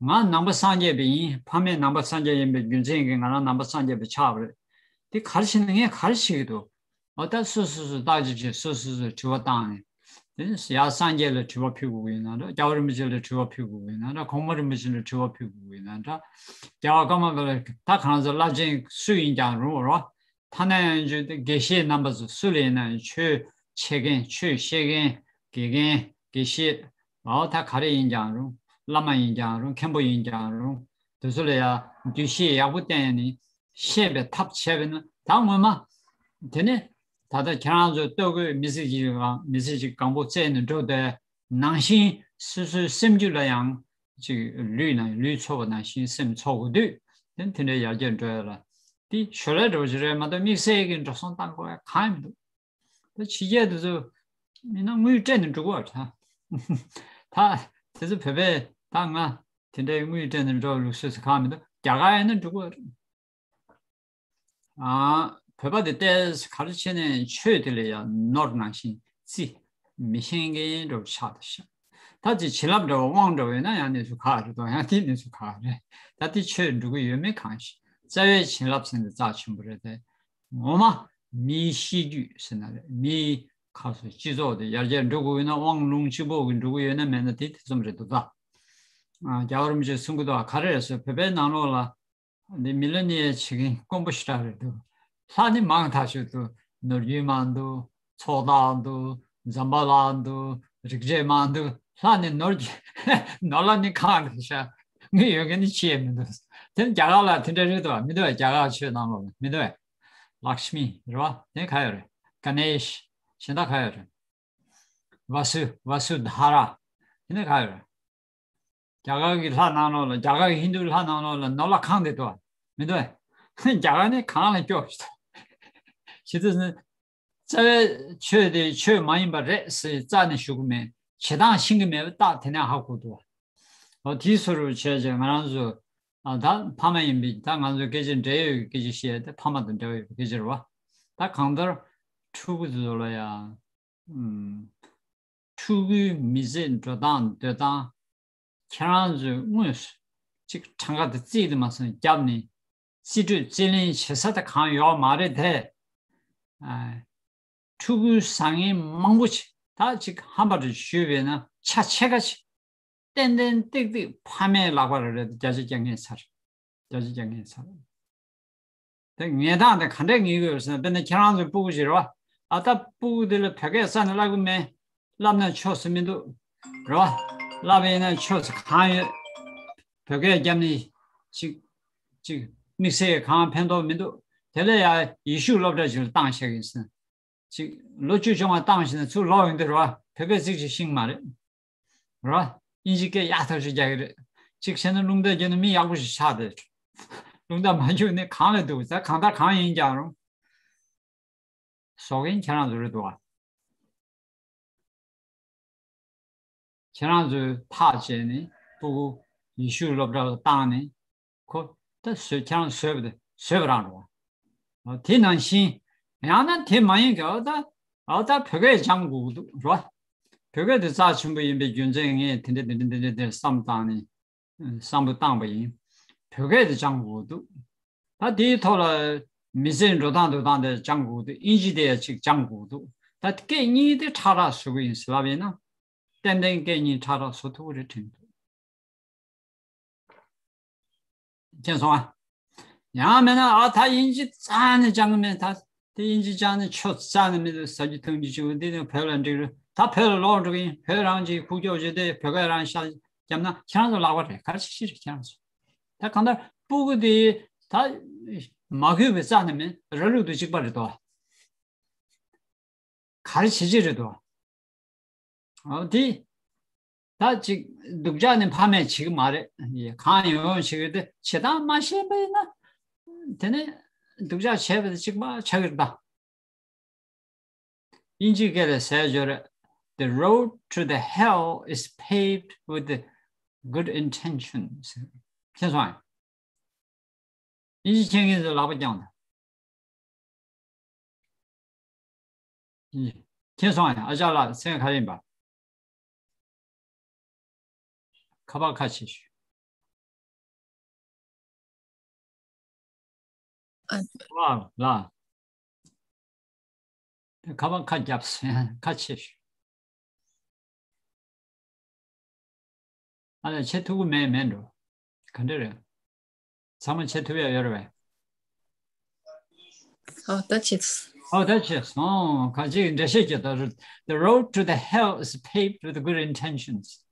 ང་ནང་པ་སངས་རྒྱས་པ་ཡིན། ཕ་མས་ནང་པ་སངས་རྒྱས་ཡིན་པའི་རྒྱུ་མཚན་གྱིས་ང་རང་ནང་པ་སངས་རྒྱས་པ་ཆགས་པ་རེད། དེ་ག་རེ་བྱས་ནས་ངས་ག་རེ་བྱེད་ཀྱི་འདུག་འོ་ད་སོ་སོ་སོ་བརྟག་དཔྱད་བྱས་སོ་སོ་སོས་དྲི་བ་བཏང་ནས། དེ་ནས་ཡར་སངས་རྒྱས་ལ་དྲི་བ་ཕུལ་དགོས་ཀྱི་ཡིན་ན་འདྲ། རྒྱལ་བ་རིན་པོ་ཆེ་ལ་དྲི་བ་ཕུལ་དགོས་ཀྱི་ཡིན་ན་འདྲ། གོང་མ་རིན་པོ་ཆེ་ལ་དྲི་བ་ཕུལ་དགོས་ཀྱི་ཡིན་ན་འདྲ། རྒྱལ་བ་ཀརྨ་པ་ལ་ད་གང་ཟེར་བླ་ཆེན་སུ་ཡིན་ཀྱང་རུང་རོ། ཐ་ན་ཡང་ཆོས་དེ་དགེ་བཤེས་རྣམ་པ་ཚོ་སུ་ལ་ཡིན་ན་ཡང་ཆོས་འཆད་མཁན་ཆོས་བཤད་མཁན་དགེ་རྒན་དགེ་བཤེས་ཨའོ་ད་ག་རེ་ཡིན་ཀྱང་རུང་བླ་མ་ཡིན་ཀྱང་རུང་མཁན་པོ་ཡིན་ཀྱང་རུང་དེ་ཚོ་ལ་ཡང་འདུ་ཤེས་ཡག་པོ་བསྟེན་ནས་ཤེས་པའི་ཐབས་བྱས་པས་ན་ད་ངོ་མ་དེ་ནི་ད་ལྟ་ཁྱེད་རང་ཚོ་ལྟོ་གོས་མི་ཚེ་གཅིག་གང་མི་ཚེ་གཅིག་གང་པོ་བཙལ་ནས་འགྲོ་དེ་ནང་བཞིན་སོ་སོའི་སེམས་རྒྱུད་ལ་ཡང་ཅིག་ལུས་ན་ལུས་ཚོར་བ་ནང་བཞིན་སེམས་ཚོར་དགོས་དུས་དེ་དེ་འདྲའི་ཡར་རྒྱས་འགྲོ་ཡ་ལ་དེ་ཞོར་ལས་འགྲོ་བ་ཞིག་རེད་མ་གཏོགས་དམིགས་བསལ་གྱི་འགྲོ་སོང་བཏང་དགོས་ཡ་གང་ཡང་མི་འདུག་ད་ཕྱི་རྒྱལ་དེ་ཚོ་མིན་ན་དངུལ་སྤྲད་ནས་འགྲོ་གི་བ་ད། ད་དེ་ཚོ་བོད་པས་ད་ང་དེ་འདྲའི་དངུལ་སྤྲད་ནས་འགྲོ་ལུགས་སྲོལ་ཟེར་གང་མི་འདུག་རྒྱ་གར་ཡིན་ན་འགྲོ་གི་བ་རེད། ཨ་བོད་པ་དེ་ལྟས་ག་རེ་བྱས་ནས་ཆོས་དེ་ལ་ཡང་ནོར་ནང་བཞིན་རྩི་མི་ཤེས་མཁན་འདྲ་བོ་ཆགས་ད་ཤག་ད་དེ་བྱིན་རླབས་འདྲ་བོ་དབང་འདྲ་བོ་ཡོད་ན་ཡང་གནས་ཚུལ་ཁག་རེད་དོ། ཡང་དེ་གནས་ཚུལ་ཁག་རེད། ད་དེ་ཆོས་འགྲོ་གི་ཡོད་མེད་གང་ཤེས། རྩ་བའི་བྱིན་རླབས་ཟེར་ནས་རྩ་ཆེན་པོ་རེད་དེ། ངོ་མ་མིའི་གཤིས་རྒྱུད་ཟེར་ན་རེད། མིའི་ཁ་སོ་སྤྱི་ཚོགས་དེ་ཡར་རྒྱས་འགྲོ་དགོས་ཡོད་ན་དབང་ལུང་གཅིག་པོ་གི་འགྲོ་གི་ཡོད་ན་མེད་ན་དེ་དེ་ཙམ་རེད་འདུག་ད། ཨ་རྒྱལ་བ་རིན་པོ་ཆེས་གསུང་གི་འདུག་ཨ་ག་རེ་རེད་ཟེར་བོད་པའི་ནང་ལོགས་ལ་འདི་མི་ལ་ནི་ཡ་བྱེད་མཁན་དཀོན་པོ་ཞེ་དྲག་རེད་འདུག་ལྷ་ནི་མང་ཐག་ཆོད་འདུག་ནོར་རྒྱུན་མང་འདུག་ཚོགས་བདག་འདུག་ཛམ་བྷ་ལ་འདུག་རིག་བྱེད་མང་འདུག་ལྷ་ནི་ནོར་གྱི་ནོར་ལྷ་ནི་གང་རེད་ཤག་དངུལ་ཡོད་མཁན་ནི་ཅི་ཡང་མི་འདུག་དེ་ནི་རྒྱ་གར་ལ་དེ་འདྲ་རེད་འདུག་བ། མི་འདུག་བས། རྒྱ་གར་ཆོས་ནང་ལོགས་ལ་མི་འདུག་བས། ལག་ཤི་མི་རེད་བ། དེ་ག་ཡོད་རེད། ག་ནེ་ཤི། གཞན་དག་ག་ཡོད་རེད། ཝ་སུ། ཝ་སུ་དྷ་ར། དེ་ནི་ག་ཡོད་རེད། རྒྱ་གར་གྱི་ལྷ་ནང་ལོགས་ལ། རྒྱ་གར་གྱི་ཧིན་རྡུ་ལྷ་ནང་ལོགས་ལ་ནོར་ལྷ་གང་དེ་འདུག་བ། མི་འདུག་བས། རྒྱ་གར་ནི་གང་ལ་སྐྱོ་ཞེ་དུས་ནི། རྩ་བའི་ཆོས་དེ་ཆོས་མ་ཡིན་པ་རེད་ཟེར་རྩ་ནས་ཞུ་གི་མེད། བྱེད་སྟངས་ཤེས་ཀྱི་མེད་པ་རྟགས་དེ་ནས་ཧ་གོ་འདུག་བ། འོ་དེའི་བཟོ་འདྲ་བྱས་བྱས་ང་རང་ཚོ་ཨ་ད་ཕ་མ་ཡིན་པའི་ད་ང་ཚོ་སྐད་ཆ་འབྲེལ་ཡོད་ཀྱི་སྐད་ཆ་བཤད་དེ་ཕ་མ་དང་འབྲེལ་བ་ཡོད་པའི་སྐད་ཆ་རེད་བ། ད་གང་ལྟར་ཕྲུ་གུ་ཚོ་ལ་ཡང་ཨུམ། ཕྲུ་གུའི་མི་ཚེ་འགྲོ་སྟངས་སྡོད་སྟངས། ཁྱེད་རང་ཚོས་དངོས་སུ་གཅིག་གྲངས་ཀ་དེ་རྩིས་དེ་མ་སོང་བརྒྱབ་ནས་རྩིས་སྤྲོད་རྩིས་ལེན་བྱེད་ས་དེ་གང་ཡོད་མ་རེད་དེ། ཨ། ཕྲུ་གུའི་བཟང་ངན་མང་པོ་ཅིག་ད་ཅིག་ཧམ་པ་རེ་ཞུས་པས་ན་ཆ་ཕྱེད་ཀ་ཅིག་ཏན་ཏན་ཏིག་ཏིག་ཕ་མའི་ལག་པ་རེ་རེ་བརྒྱ་ཆ་བརྒྱ་ངས་ཚར། བརྒྱ་ཆ་བརྒྱ་ངས་ཚར། དེ་ངེས་སྟངས་དེ་ག་འདྲས་ངེས་དགོས་ཟེར་ན། དཔེར་ན་ཁྱེད་རང་ཚོའི་སྤུ་གུ་ཞིག་རེད་བ། ཨ་ད་སྤུ་གུ་དེ་ལ་བོད་སྐད་རྩ་ནས་བསླབ་གི་མེད། བསླབ་ན་ཆོག་ས་མི་འདུག་རེད་བ། བསླབ་པ་ཡིན་ན་ཆོག་ས་གང་ཡོད། བོད་སྐད་རྒྱབ་ནས་ཅིག་ཅིག་དམིགས་བསལ་གང་ཕན་ཐོགས་མི་འདུག་དེ་ལས་ཡ་ཡེ་ཤུ་སློབ་གྲྭ་ཞིག་ལ་བཏང་བཞག་ཡིན་ཟེར། ཅིག་ལོ་བཅུ་བཅོ་ལྔ་བཏང་ཞིག་ན་ཚུར་ལོག་ཡོང་དུས་རེད་བ། བོད་སྐད་ཚིག་ཅིག་ཤེས་ཀྱི་མ་རེད། རེད་བ། དབྱིན་ཇི་སྐད་ཡག་ཐག་ཆོད་རྒྱག་གི་རེད། ཅིག་བྱས་ན་རླུང་རྟ་རྒྱུག་ན་མི་ཡག་པོ་ཞིག་ཆགས་བསྡད། རླུང་རྟ་མ་རྒྱུག་ནི་གང་ལ་འདུག་ད་གང་ལྟར་གང་ཡིན་ཀྱང་རུང་། བཟོ་མཁན་ཁྱེད་རང་ཚོ་རེད་འདུག་བ། ཁྱེད་རང་ཚོས་ཐག་བཅད་ནས་སྤུ་གུ་ཡེ་ཤུ་སློབ་གྲྭ་ལ་བཏང་ནས། ཁོ་ད་བཟོས། ཁྱེད་རང་བཟོས་པ་དེ་བཟོས་པ་རང་རེད་བ། དེ་ནང་བཞིན། ཡང་ན་དེ་མ་ཡིན་གྱི་ཨ་ད་ཨ་ད་བོད་སྐད་སྦྱང་དགོས་ཀྱི་འདུག་རེད་བ། བོད་སྐད་དེ་རྩ་ཆེན་པོ་ཡིན་པའི་རྒྱུ་མཚན་ངས་དེ་འདྲ་དེ་འདྲ་དེ་འདྲ་དེ་བསམ་བཏང་ནས་བསམ་བློ་བཏང་པ་ཡིན། བོད་སྐད་དེ་སྦྱང་དགོས་ཀྱི་འདུག་ད་དེའི་ཐོག་ལ་མི་ཚེའི་འགྲོ་སྟངས་འགྲོ་སྟངས་དེ་སྦྱང་དགོས་ཀྱི་འདུག་དབྱིན་ཇི་དེ་ཡང་ཅིག་སྦྱང་དགོས་ཀྱི་འདུག་ད་སྐད་གཉིས་དེ་ཁྲ་ཁྲ་བཟོ་གི་ཡིན་ཟེར་ལབ་ཡིན་ན། ཏན་ཏན་སྐད་གཉིས་ཁྲ་ཁྲ་བཟོ་ཐུབ་ཀྱི་རེད་དྲན་འདུག་མཁྱེན་སོང་ཨ། ཡང་མིན་ན་ཨ་ད་དབྱིན་ཇི་རྩ་ནས་སྦྱང་གི་མེད། ད་དེ་དབྱིན་ཇི་སྦྱང་ནས་ཆོ་རྩ་ནས་མི་འདུག་ཟ་རྒྱུ་འཐུང་རྒྱུ་བཅུག་འདི་ནི་བོད་ལ་འགྲིག་རེད། ད་བོད་ལ་ལོག་འགྲོ་གི་ཡིན། བོད་རང་གི་ཁུག་ཀྱོག་བྱས་ཏེ་བོད་སྐད་རང་ཤ་བརྒྱབ་ན་ཁྱེད་རང་ཚོ་ལག་པ་རེད། ག་རེ་བྱེད་ཀྱི་རེད་ཁྱེད་རང་ཚོ། ད་གང་ལྟར་སྤུ་གུ་དེ་ད་མ་གུས་པའི་རྩ་ནས་མིན། ར་ལུག་དང་གཅིག་པ་རེད་དོ། ག་རེ་བྱེད་ཀྱི་རེད་དོ། འོ་དེ། ད་ཅིག་སྡུག་ཅག་ནི་ཕ་མས་བྱེད་ཀྱི་མ་རེད། ཡེ་གང་ཡོང་ཡོང་བྱེད་ཀྱི་རེད་དེ། བྱེད་སྟངས་མ་ཤེས་པ་ཡིན་ན། དེ་ནས་སྡུག་ཅག་བྱས་པ་དེ་གཅིག་པ་ཆགས་ཀྱི་རེད་ད། དབྱིན་ཇིའི་སྐད་ལ་ཟེར་ཡོད་རེད། The road to the hell is paved with the good intentions. མཁྱེན་སོང་ཨ། དབྱིན་ཇི་མཁྱེན་མཁན་ཚོས་ལག་པ་བརྐྱངས་དང་། མཁྱེན་སོང་ཨ། ཨ་ཅག་ལགས་མཚན་ག་རེ་ཡིན་པ། ཁ་པར་ཁ་ཕྱེ་ཞུ། ཨ། ལགས་ལགས། ཁ་པར་ཁ་རྒྱབ་ཟེར་ཁ་ཕྱེ་ཞུ། ཨ་ལས་བྱེད་ཐུབ་ཀྱི་མེད་མེད་འགྲོ། ག་འདྲ་རེད། ཚང་མ་བྱེད་ཐུབ་ཡ་ཡོད་རེད་པས། ཨོ་ད་བྱེད། ཨོ་ད་བྱེད་སོང་། ག་ཅིག་འགྲེལ་བཤད་རྒྱག་ད། The road to the hell is paved with good intentions.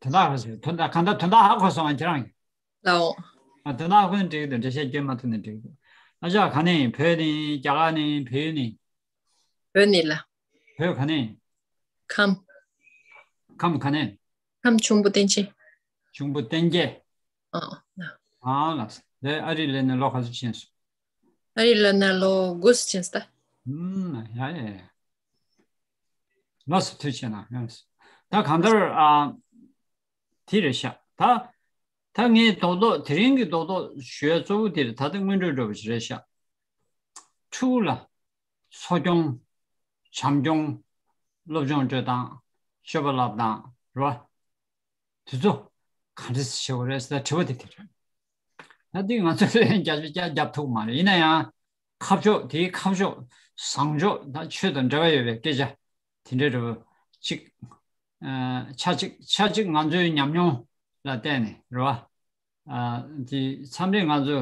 དོན་དག་ཧ་གོ་སོང་། དོན་དག་གང་ལྟར་དོན་དག་ཧ་གོ་སོང་ཁྱེད་རང་གིས། ལའོ། ཨ་དོན་དག་ཧ་གོ་ན་འགྲིག་གི་འདུག་འགྲེལ་བཤད་རྒྱག་མ་ཐུབ་ན་འགྲིག་གི་འདུག་ཨ་ཅག་ག་ནས་ཡིན། བོད་ནས་ཡིན། རྒྱ་གར་ནས་ཡིན། བལ་ཡུལ་ནས་ཡིན། བོད་ནས་ལ། བོད་ག་ནས་ཡིན། ཁམས། ཁམས་ག་ནས། ཁམས་ཁྱུང་པོ་བསྟན་ཆེན། ཁྱུང་པོ་བསྟན་རྒྱས། ཨ། ཨ་ལགས། ལས་ཨ་རི་ལ་ནས་ལོ་ག་ཚོད་ཕྱིན་སོང་། ཨ་རི་ལ་ནས་ལོ་དགུ་ཙམ་ཕྱིན་སོང་ད། ཨུམ། ཡ་ཡ་ཡ། ལགས་སོ། ཐུགས་རྗེ་གནང་། ཡ། ད་གང་ལྟར་ཨ། དེ་རེད་ཤག་ད་ད་ངས་རྡོག་རྡོག་དེ་རིང་གི་རྡོག་རྡོག་ཞུ་ཡ་གཙོ་བོ་དེ་རེད། ད་ལྟ་སྔོན་འགྲོ་འདྲ་པོ་ཞིག་རེད་ཤག་ཕྲུ་གུ་ལ་འཚོ་སྐྱོང་། བྱམས་སྐྱོང་། སློབ་སྦྱོང་སྤྲོད་སྟངས། སྤྱོད་པ་བསླབ་སྟངས་རེད་བ། དེ་ཚོ་ག་འདྲ་བྱེད་དགོས་རེད་ཟེར་ན་དྲི་བ་དེ་དེ་རེད། ད་འདི་ང་ཚོས་ལན་རྒྱབ་རྒྱབ་རྒྱབ་ཐུབ་མ་རེད། ཡིན་ན་ཡང་ཁ་ཕྱོགས་དེའི་ཁ་ཕྱོགས་བཟང་ཕྱོགས་དང་ཆོས་དང་འབྲེལ་བ་ཡོད་པའི་སྐད་ཆ་དེ་འདྲ་འདྲ་པོ་གཅིག་ཨ། ཆ་གཅིག་ཆ་གཅིག་ང་ཚོའི་ཉམས་མྱོང་ལ་བརྟེན་ནས་རེད་བ། ཨ། དེ་མཚམས་རེ་ང་ཚོ་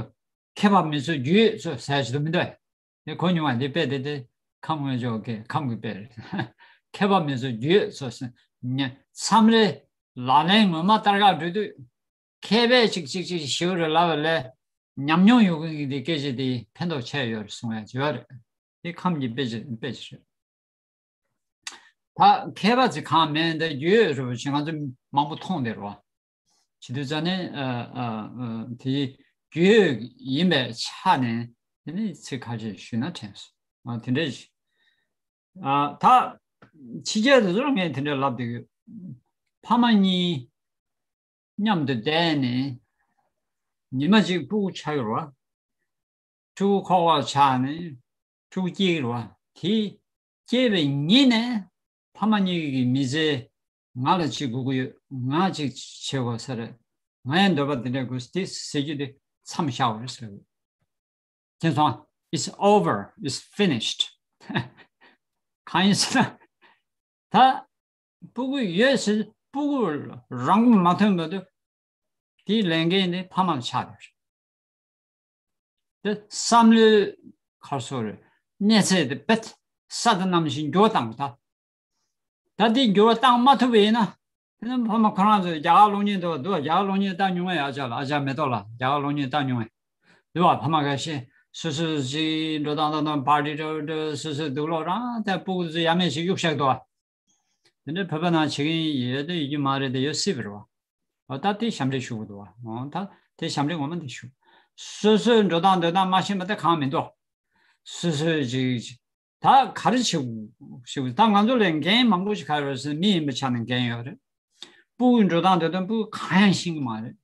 མཁས་པ་མི་ཚོ་རྒྱུས་ཡོད་ཚོ་ཟེར་ཞིག་ཏུ་མི་འདུག་དེ་གོ་མྱོང་བ་འདི་དཔེ་དེ་དེ་ཁམས་ངོས་ཕྱོགས་ཀྱི་ཁམས་ཀྱི་དཔེ་རེད། མཁས་པ་མི་ཚོ་རྒྱུས་ཡོད་ཚོ་ཟེར་ཉན། མཚམས་རེ་ལག་ལེན་ངོ་མ་ལྟར་ག་འགྲོ་དུས། མཁས་པས་ཅིག་ཅིག་ཅིག་ཞུ་རེ་ལབ་པ་ལས། ཉམས་མྱོང་ཡོད་མཁན་གྱིས་འདི་སྐད་ཆ་འདི་ཕན་ཐོགས་ཆེ་ཡོད་རེད་གསུང་ཡ་ཅིག་ཡོད་རེད། འདི་ཁམས་ཀྱི་དཔེ་ཆ་དཔེ་ཆ་རེད། ད་མཁས་པ་ཅིག་གང་མེད་འདི་རྒྱུས་ཡོད་རེད་པ་ཅིག་ང་ཚོ་མང་པོ་མཐོང་བསྡད་རེད་བ། བྱེད་དུས་ཙ་ནས་ཨ་ཨ་ཨ་དེ་རྒྱུས་ཡོད་ཡིན་པའི་ཆ་ནས་དེ་ནི་ཚིག་ཁ་ཤས་ཞུས་ན་དྲན་སོང་། ཨ་དེ་འདྲ་ཞིག་ཨ་ད་ཕྱི་རྒྱལ་དེ་ཚོར་ངས་དེ་འདྲ་ལབ་བསྡད་ཡོད། ཕ་མ་གཉིས་མཉམ་དུ་བསྡད་ནས་ཉི་མ་གཅིག་ཕྲུ་གུ་ཆགས་ཡོད་རེད་བ། ཕྲུ་གུ་ཁོག་པར་ཆགས་ནས་ཕྲུ་གུ་སྐྱེས་ཡོད་རེད་བ། དེ་སྐྱེས་པའི་ཉིན་ནས་ཕ་མ་གཉིས་ཀྱི་མི་ཚེ་ང་ལ་གཅིག་དགོས་ཀྱི་ཡོད། ང་གཅིག་བྱེད་དགོས་ས་རེད། ང་ཡང་འདོད་པ་དེ་འདྲ་དགོས་དེ་ཟེར་རྒྱུ་དེ་མཚམས་བཞག་པ་རེད་ཟེར། མཁྱེན་སོང་། It's over. It's finished. གང་ཡིན་ཟེར་ན། ད་ སྤུ་གུ་ཡོད་ཟེར་སྤུ་གུ་རང་མ་ཐོན་པ་དུ་དེའི་ལས་འགན་དེ་ཕ་མར་ཆགས་ཡོད་རེད། དེ་བསམ་བློའི་ཁར་སོ་རེད། གནས་ཚད་དེ་བེད་ས་དང་ནམ་ཞིག་འགྱུར་བ་བཏང་ད། ད་དེ་འགྱུར་བ་བཏང་མ་ཐུབ་པ་ཡིན་ན། དེ་ནི་ཕ་མ་ཁོ་རང་ཚོས་རྒྱ་གར་གློག་བརྙན་འདུག་འདུག་རྒྱ་གར་གློག་བརྙན་ལྟ་མྱོང་བའི་ཨ་ཅག་ལ་ཨ་ཅག་མེ་ཏོག་ལ་རྒྱ་གར་གློག་བརྙན་ལྟ་མྱོང་བའི། འདུག་བ་ཕ་མ་ཁ་ཤས་སོ་སོ་ཞིག་འགྲོ་སྟངས་ལྟ་སྟངས་པར་ཊི་འགྲོ་འགྲོ་སོ་སོའི་དུག་ལོག་རང་དེ་སྤུ་གུ་ཚོ་ཡ་མེད་ཞིག་གཡུག་བཞག་འདུག་བ། དེ་འདྲའི་བོད་པ་ནང་བྱེད་ཀྱིན་ཡོད་དེ་ཡོད་ཀྱི་མ་རེད་དེ་ཡོད་སྲིད་པ་རེད་བ། འོ་ད་དེ་ཞབས་འདྲེན་ཞུ་དགོས་འདུག་བ། འོ་ད་དེ་ཞབས་འདྲེན་ངོ་མ་དེ་ཞུ། སོ་སོའི་འགྲོ་སྟངས་འདོད་སྟངས་མ་ཤེས་པ་དེ་གང་མི་འདུག་སོ་སོའི་ཅིག་ཅིག་ད་ག་རེ་བྱེད་དགོས་ཞེས་ད་ང་ཚོ་ལས་འགན་མང་པོ་ཞིག་ག་རེ་ཟེར་མི་ཡིན་པའི་ཆ་ནས་འགན་ཡོད་རེད། སྤུ་གུའི་འགྲོ་སྟངས་འདོད་སྟངས་སྤུ་གུ་གང་ཡང་ཤེས་ཀྱི་མ་རེད།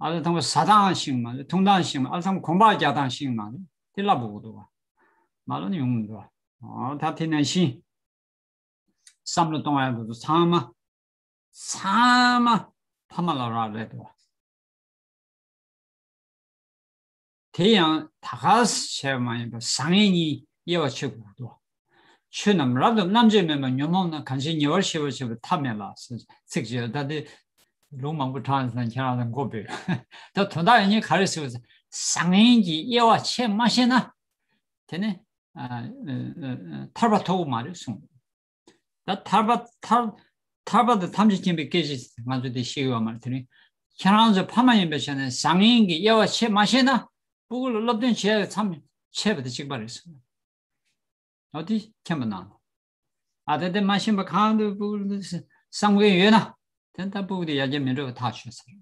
ཨ་ལ་ཐང་པོ་ཟ་སྟངས་ཤེས་ཀྱི་མ་རེད། འཐུང་སྟངས་ཤེས་ཀྱི་མ་རེད། ཨ་ལ་ཐང་པོ་གོམ་པ་རྒྱག་སྟངས་ཤེས་ཀྱི་མ་རེད། དེ་བསླབ་དགོས་ཀྱི་འདུག་བ། མ་བསླབ་ན་ཡོང་མི་འདུག་བ། འོ་ད་དེ་ནང་བཞིན། བསམ་བློ་གཏོང་ཡག་དེ་ཚོ་ཚང་མ། ཚང་མ་ཕ་མ་ལ་རག་ལས་འདུག་བ། དེ་ཡང་ད་ག་སེ་བྱས་པ་མ་ཡིན་པར་བཟང་ངན་གཉིས་དབྱེ་བ་ཕྱེ་དགོས་འདུག་ཆོས་རྣམས་རབ་ཏུ་རྣམ་འབྱེད་མིན་པར་ཉོན་མོངས་ན། གང་ཕྱིར་ཉེ་བར་ཞི་བར་བྱེད་པའི་ཐབས་མེད་ལ། ཟེར་ཚིག་ཅིག་ཡོད། ད་དེ་ལུང་མང་པོ་དྲངས་ཟིན་ན་ཁྱེད་རང་ལ་མགོ་འབོད། ད་དོན་དག་ཡང་གཉིས་ག་རེ་ཟེར་བ་ཟེར་བཟང་ངན་གྱི་དབྱེ་བ་ཕྱེ་མ་ཤེས་ན་དེ་ནི་ཨ་ཨ་ཨ་ཐར་པ་ཐོབ་ཀྱི་མ་རེད་གསུངས། ད་ཐར་པ་ཐར་ཐར་པ་དང་ཐམས་ཅད་མཁྱེན་པའི་སྐད་ཅིག་ང་ཚོས་དེ་ཤེས་ཀྱི་ཡོད་མ་རེད། དེ་རིང་ཁྱེད་རང་ཚོ་ཕ་མ་ཡིན་པའི་ཆ་ནས་བཟང་ངན་གྱི་དབྱེ་བ་ཕྱེ་མ་ཤེས་ན་སྤུ་གུ་ལ་སློབ་སྟོན་བྱེད་ཡག་མཚམས་ཆད་པ་དང་གཅིག་པ་རེད་གསུངས། འོ་དེ་མཁྱེན་པ་གནང་། ཨ་དེ་དེ་མ་ཤེས་པ་གང་དུ་སྤུ་གུ་ལ་བསམ་མཁན་ཡོད་ན་དེ་ལྟ་སྤུ་གུ་དེ་ཡར་རྒྱས་མི་འགྲོ་བ་ཐག་ཆོད་ཚར།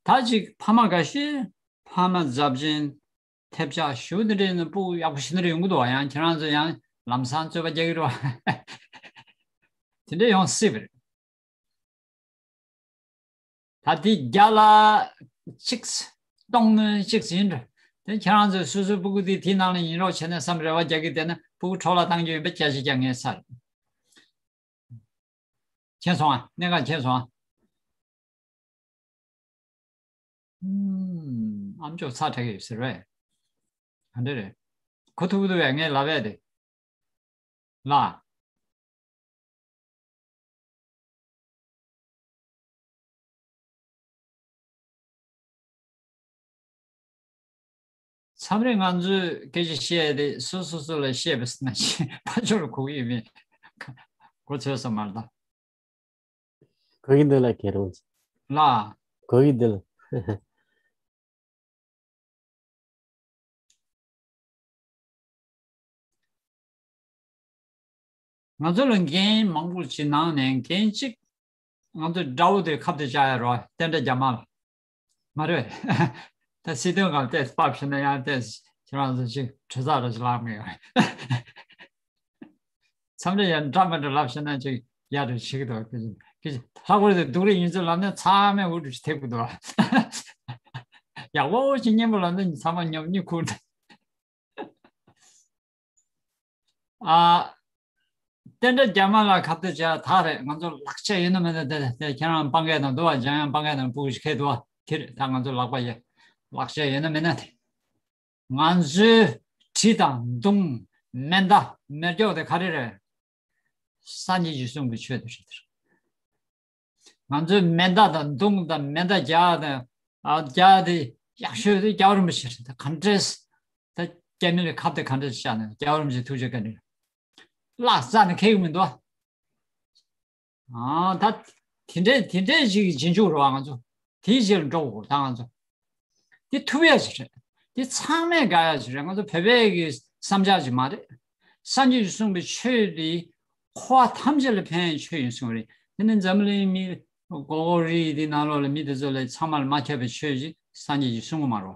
ད་ཅིག་ཕ་མ་འགའ་ཤས་ཕ་མ་རྫབ་ཅན་ཐེབས་ཆག་ཞུ་དེ་འདྲའི་ནི་སྤུ་གུ་ཡག་པོ་ཞེ་དྲག་ཡོང་གི་འདུག་བ། ཡང་ཁྱེད་རང་ཚོ་ཡང་ལམ་སང་རྩོད་པ་རྒྱག་གི་རེད་བ། དེ་འདྲ་ཡོང་སྲིད་པ་རེད། ད་དེ་བརྒྱ་ལ་གཅིག་སྟོང་ནི་གཅིག་ཡིན་འགྲོ། དེ་ཁྱེད་རང་ཚོས་སོ་སོའི་སྤུ་གུ་དེ་དེའི་ནང་ལ་ཡིན་རོགས་བྱས་ནས་བསམ་རེ་བ་རྒྱག་གི་བསྡད་ན་སྤུ་གུ་འཕྲོ་བརླག་བཏང་རྒྱུ་ཡིན་པ་སྐྱ་ཤེད་རྒྱག་ངེས་ཚར། མཁྱེན་སོང་ཨ། གནད་འགག་མཁྱེན་སོང་ཨ། ཨམ་ཅོག་ཚ་དྲག་གི་ཟེར་བས། ག་འདྲ་རེད། གོ་ཐུབ་ཐུབ་བས་ངས་ལབ་ཡས་དེ། ལ། མཚམས་རེ་ང་ཚོས་སྐད་ཆ་བཤད་དེ་སོ་སོ་སོ་ལ་བཤད་པ་ན་ཕར་ཕྱོགས་ལ་གོ་གི་ཡོད་མེད་གོ་ཚོད་ས་མ་རེད་ད། གོ་གི་འདུག་ལ་ཁྱེད་རང་ཚོ། ལ། གོ་གི་འདུག་ལ། ང་ཚོ་ལ་འགན་མང་པོ་ཅིག་ནང་ནས་འགན་གཅིག་ང་ཚོ་དགྲ་བོ་དེ་ཁ་གཏད་བཅག་ཡ་རོ་བསྟན་དགྲ་རྒྱ་དམར་ལ། མ་རེད། ད་སྲིད་དོན་སྒང་ལ་ཏོག་ཙམ་ཕབ་ཤེས་ན་ཡང་ཏོག་ཙམ་ཁྱེད་རང་ཚོ་ཅིག་གྲོས་ཚོགས་ར་ཅིག་ལངས་མེད་ཡོད། མཚམས་རེ་ཡང་འདྲ་མི་འདྲ་ལབ་ཤེས་ན་ཅིག་ཡག་རེད་ཞིག་འདུག་ཀི་ཀི་ལྷག་པར་དུ་སྡུག་རུས་ཡིན་ཚུལ་ལབ་ན་ཚང་མས་འུ་སྒྲུག་ཅིག་ཐེབས་ཀྱི་འདུག་ཡག་པོ་ཅིག་སྙན་པོ་ལབ་ན་ཚང་མ་ཉོབ་སྙིང་ཁུར། ཨ། བསྟན་དགྲ་རྒྱ་དམར་ལ་ཁ་གཏད་བྱས་ད་རེད། ང་ཚོ་ལག་ཆ་ཡོད་ན་མེད་ན་དེ་དེ་ཁྱེད་རང་སྤང་མཁན་དང་འདུག་བ། འཇམ་དབྱངས་སྤང་མཁན་དང་སྤུ་གུ་ཞིག་ཁེལ་འདུག་བ། དེ་རེད། ད་ང་ཚོ་ལག་པ་ཡོད། ལག་ཆ་ཡོད་ན་མེད་ན་དེ། ང་ཚོའི་གྲི་དང་མདུང་མེ་མདའ་མེ་སྒྱོགས་དེ་ག་རེ་རེད། སངས་རྒྱས་ཀྱིས་གསུངས་པའི་ཆོས་དེ་རེད། ང་ཚོའི་མེ་མདའ་དང་མདུང་དང་མེ་མདའ་རྒྱག་དང་ཨ་རྒྱག་དེ་ཡག་ཤོས་དེ་རྒྱལ་བ་རིན་པོ་ཆེ་རེད། ད་ག་འདྲས་ད་རྒྱ་མི་ལ་ཁ་གཏད་ག་འདྲས་བཅག་ནས་རྒྱལ་བ་རིན་པོ་ཆེ་ཐུགས་རྗེ་བཀའ་དྲིན་བརླག་རྩ་ནས་ཁེལ་གི་མི་འདུག་ཨ་ད་དེ་འདྲས་དེ་འདྲས་ཞིག་གི་རྗེས་འཇུག་རེད་བ། ང་ཚོ་དེའི་རྗེས་ལ་འགྲོ་དགོས་ད་ང་ཚོ། དེ་ཐུབ་ཡ་ཞིག་རེད། དེ་ཚང་མས་དགའ་ཡ་ཞིག་རེད། ང་ཚོ་བོད་པའི་གི་བསམ་འཆར་ཞིག་མ་རེད། སངས་རྒྱས་ཀྱིས་གསུངས་པའི་ཆོས་དེ་འཁོར་བ་ཐམས་ཅད་ལ་ཕན་ཡ་ཆོས་ཡིན་གསུངས་རེད། དེ་ནི་འཛམ་གླིང་མི་གོ་གོ་རི་དེ་ནང་ལོགས་ལ་མི་དེ་ཚོ་ལ་ཚང་མ་ལ་མ་ཁྱབ་པའི་ཆོས་ཅིག་སངས་རྒྱས་ཀྱིས་གསུང་གི་མ་རེད།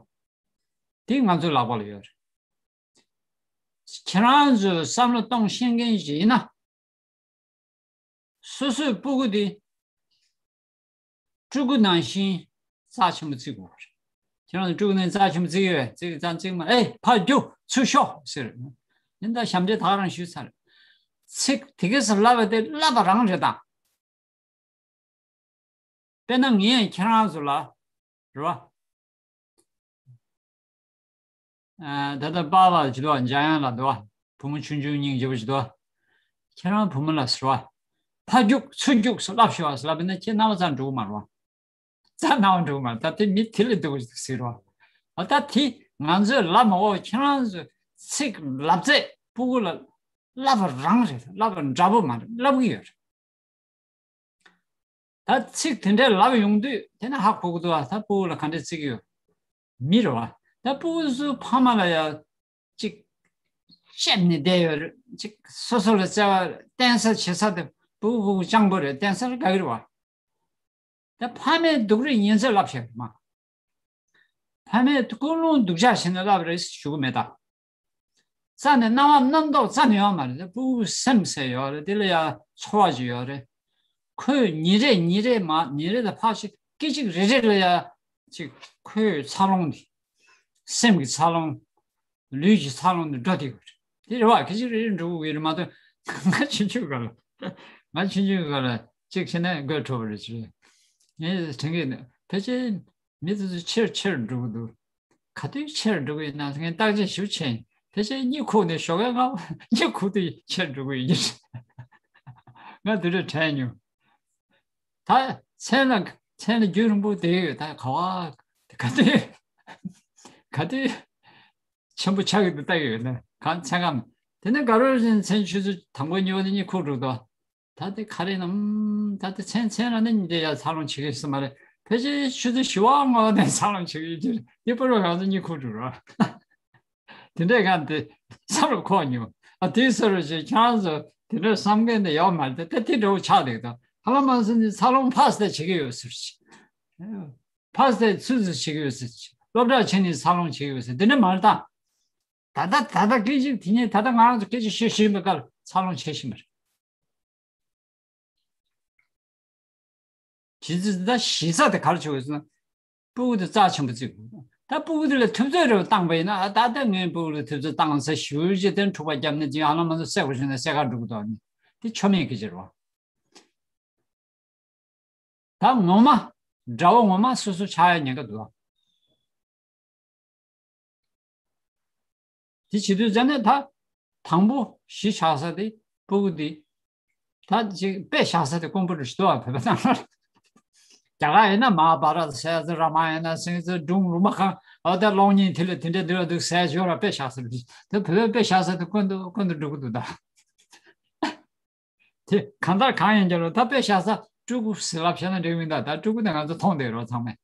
དེ་ང་ཚོའི་ལག་པ་ལ་ཡོད་རེད། ཁྱེད་རང་ཚོས་བསམ་བློ་གཏོང་ཤེས་མཁན་ཞིག་ཡིན་ན། སོ་སོའི་སྤུ་གུ་དེ་སྤྲུལ་སྐུ་ནང་བཞིན་རྩ་ཆེན་པོ་བརྩི་དགོས་པ་རེད། ཁྱེད་རང་ཚོ་སྤྲུལ་སྐུ་ནང་རྩ་ཆེན་པོ་བརྩི་གི་ཡོད། བརྩི་གི་རྩ་བརྩི་གི་མ་ཨེ་ཕར་རྒྱུགས་ཚུར་ཤོག་ཟེར། ཡིན་ད་ཞབས་འདྲེན་ད་ག་རང་ཞུས་ཚར། ཚིག་དེ་གས་སུ་ལབ་པ་དེ་ལབ་པ་རང་རེད་ད། དཔེར་ན་ངས་ཁྱེད་རང་ཚོ་ལ་རེད་བ། ཨ་ད་ལྟ་པཱ་ལགས་ཅིག་འདུག་འཇམ་དབྱངས་ལགས་འདུག་བུ་མོ་ཆུང་ཆུང་སྙིང་རྗེ་པོ་ཅིག་འདུག་ཁྱེད་རང་བུ་མོ་ལ་ཟེར་བ། ཕ་རྒྱུག་ཚུར་རྒྱུག་སོགས་ལབ་ཤོག་ཟེར་ལབ་པ་ཡིན་ན་ཁྱེད་རྣ་བ་ཙམ་འགྲོ་གི་མ་རེད་བ། རྩ་རྣ་བ་འགྲོ་གི་མ་རེད། ད་དེ་མི་དེ་ལས་སྡུག་ཟེར་བ། ཨ་ད་དེ་ང་ཚོས་ལབ་མ་དགོས། ཁྱེད་རང་ཚོས་ཚིག་ལབ་ཚད་སྤུ་གུ་ལ་ལབ་པ་རང་རེད། ལབ་པ་འདྲ་པོ་མ་རེད། ལབ་གི་ཡོད་རེད། ད་ཚིག་དེ་འདྲའི་ལབ་ཡོང་དུས་དེ་ནས་ཧ་གོ་གི་འདུག་ཨ། ད་སྤུ་གུ་ལ་ག་འདྲས་བརྩི་གི་ཡོད། མི་རེད་བ། ད་སྤུ་གུ་ཚོ་ཕ་མ་ལ་ཡ་ཅིག་ལྕེབ་ནས་བསྡད་ཡོད་རེད། ཅིག་སོ་སོ་ལ་བརྩེ་བ་བསྟན་ས་བྱེད་ས་དེ་སྤུ་གུ་སྤུ་གུ་སྤྱང་པོ་རེད། བསྟན་ས་ལ་དགའ་གི་རེད་བ། ད་ཕ་མའི་སྡུག་རུས་ཉིན་མཚན་ལབ་བྱས་མ། ཕ་མས་ཀུན་སློང་སྡུག་ཅག་བྱས་ནས་ལབ་རེད་ཞུ་གི་མེད་ད། རྩ་ནས་རྣ་བ་རྣམ་རྟོག་རྩ་ནས་ཡོད་མ་རེད། སྤུ་གུ་སེམས་ཟེར་ཡོད་རེད། དེ་ལ་ཡ་ཚོར་བ་ཅིག་ཡོད་རེད། ཁོས་ཉིན་རེ་ཉིན་རེ་མ་ཉིན་རེ་ལ་ཕར་ཞིག་སྐད་ཅིག་རེ་རེ་ལ་ཡ་ཅིག་ཁོའི་འཚར་ལོངས་དེ། སེམས་ཀྱི་འཚར་ལོངས། ལུས་ཀྱི་འཚར་ལོངས་དེ་འགྲོ་བསྡད་ཡོད་རེད། དེ་རེད་བ། སྐད་ཅིག་རེ་རེ་འགྲོ་གི་ཡོད་རེད་མ་གཏོགས། ང་ཆུང་ཆུང་སྒང་ལ། ང་ཆུང་ཆུང་སྒང་ལ་གཅིག་བྱས་ན་དགོད་བྲོ་བ་རེད་ཅེས། ངས་དྲན་གྱི་འདུག་ཕལ་ཆེར་མི་དེ་ཚོ་ཆེར་ཆེར་འགྲོ་གི་འདུག་ག་དུས་ཆེར་འགྲོ་གི་ཡིན་ན་ངས་བརྟག་དཔྱད་ཞིབ་བྱས་ཡིན། ཕལ་ཆེར་གཉིད་ཁུག་ནས་ཞོགས་ཀས་སྔ་པོ་གཉིད་ཁུག་དུས་ཆེར་འགྲོ་གི་ཡིན། ང་དེ་འདྲ་དྲན་མྱོང་། ད་མཚན་ལ་མཚན་ལ་རྒྱུན་རིང་པོ་བསྡད་ཡོད། ད་ག་བ་ག་དུས་ག་དུས་ཆེན་པོ་ཆགས་ཀྱི་འདུག་ལྟ་གི་ཡོད་ན་གང་མཚན་གང་། དེ་ནས་དགའ་རོགས་བཞིན་མཚན་ཆུ་ཚོད་དང་པོ་གཉིས་པ་ནས་གཉིད་ཁུག་འགྲོ་དོ། ད་དེ་ག་རེ་ནམ། ད་དེ་མཚན་མཚན་རང་ནས་ཉིན་དེ་ཡར་འཚར་ལོངས་བྱེད་ཀྱི་ཡོད་ས་མ་རེད། ཕལ་ཆེར་ཆུ་ཚོད་བཞི་པ་ལྔ་པ་ནས་འཚར་ལོངས་བྱེད་ཀྱི་ཡོད་ཀྱི་རེད། དེ་བར་བ་ང་ཚོ་གཉིད་ཁུག་འགྲོ་ར། དེ་འདྲའི་སྒང་དེ་ས་རུ་ཁོག་ཉོ། ཨ་དེའི་ས་རུ་ཞིག་ཁྱེད་རང་ཚོ་དེ་འདྲའི་བསམ་མཁན་དེ་ཡོད་མ་རེད། ད་དེ་འདྲ་བོ་ཆགས་བསྡད་ཀྱི་འདུག་ཧ་ལམ་མ་སོང་ནི་འཚར་ལོངས་ཕ་སྟེ་བྱེད་ཀྱི་ཡོད་ཟེར་ཞིག་ཕ་སྟེ་ཚུལ་ཚུལ་བྱེད་ཀྱི་ཡོད་ཟེར་ཞིག་སློབ་གྲྭ་ཕྱིན་ནས་འཚར་ལོངས་བྱེད་ཀྱི་ཡོད་ཟེར། དེ་འདྲ་མ་རེད་ད། ད་ལྟ་ད་ལྟ་སྐད་ཅིག་དེ་ཉིད་ད་ལྟ་ང་རང་ཚོ་སྐད་ཅིག་བཤད་བཞིན་པའི་སྐབས་འཚར་ལོངས་བྱེད་བཞིན་པ་རེད། ཇི་ཙི་ད་གཞི་རྩ་དེ་ག་རེ་བྱུང་ཡོད་ཟེར་ན། སྤུ་གུ་དེ་རྩ་ཆེན་པོ་བརྩི་དགོས། ད་སྤུ་གུ་དེ་ལ་ཐུབ་ཚོད་རེ་བ་བཏང་པ་ཡིན་ན། ཨ་ད་ལྟ་ངའི་སྤུ་གུ་ལ་ཐུབ་ཚོད་བཏང་ཟེར་ཞུ་རྒྱུ་དེ་འཁྲུག་པ་བརྒྱབ་ནས་ཅིག་ཨ་ལ་མ་ཚོ་བསད་དགོས་བྱུང་ན་བསད་ག་འགྲོ་གི་འདུག་ནི། དེ་ཆོ་མེད་སྐད་ཆ་རེད་བ། ད་ངོ་མ། དགྲ་བོ་ངོ་མ་སོ་སོ་ཆགས་ཡ་ཉེན་ཁ་འདུག་ཨ། དེ་བྱེད་དུས་ཙ་ནས་ད་དང་པོ་གཞི་ཆགས་ས་དེ་སྤུ་གུ་དེ། ད་ཅིག་དཔེ་བཞག་ས་དེ་དཀོན་པོ་རུ་ཞིག་འདུག་ཨ། བོད་པ་ཚང་མ། རྒྱ་གར་ཡིན་ན་མ་ཧཱ་བྷ་རཏ་ཟེར་ཡ་ཚོ། རཱ་མ་ཡ་ན་ཟེར་ཡ་ཚོ། སྒྲུང་ལུང་པ་གང་ཨ་ད་གློག་བརྙན་དེ་ལ་དེ་འདྲ་འདི་ལ་འདུག་ཟེར་ཡ་ཅིག་ཡོད་ར། དཔེ་བཞག་ས་རུ་ཞིག་ད་བོད་པའི་དཔེ་བཞག་ས་དེ་དཀོན་དུ་དཀོན་དུ་འགྲོ་གི་འདུག་ད། དེ་གང་ལྟར་གང་ཡིན་ཀྱང་རུང་ད་དཔེ་བཞག་ས་སྤྲུལ་སྐུ་ཟེར་ལབ་བྱས་ན་འགྲིག་མི་འདུག་ད་སྤྲུལ་སྐུ་དེ་ང་ཚོ་མཐོང་བསྡད་རོགས་ཚང་མས།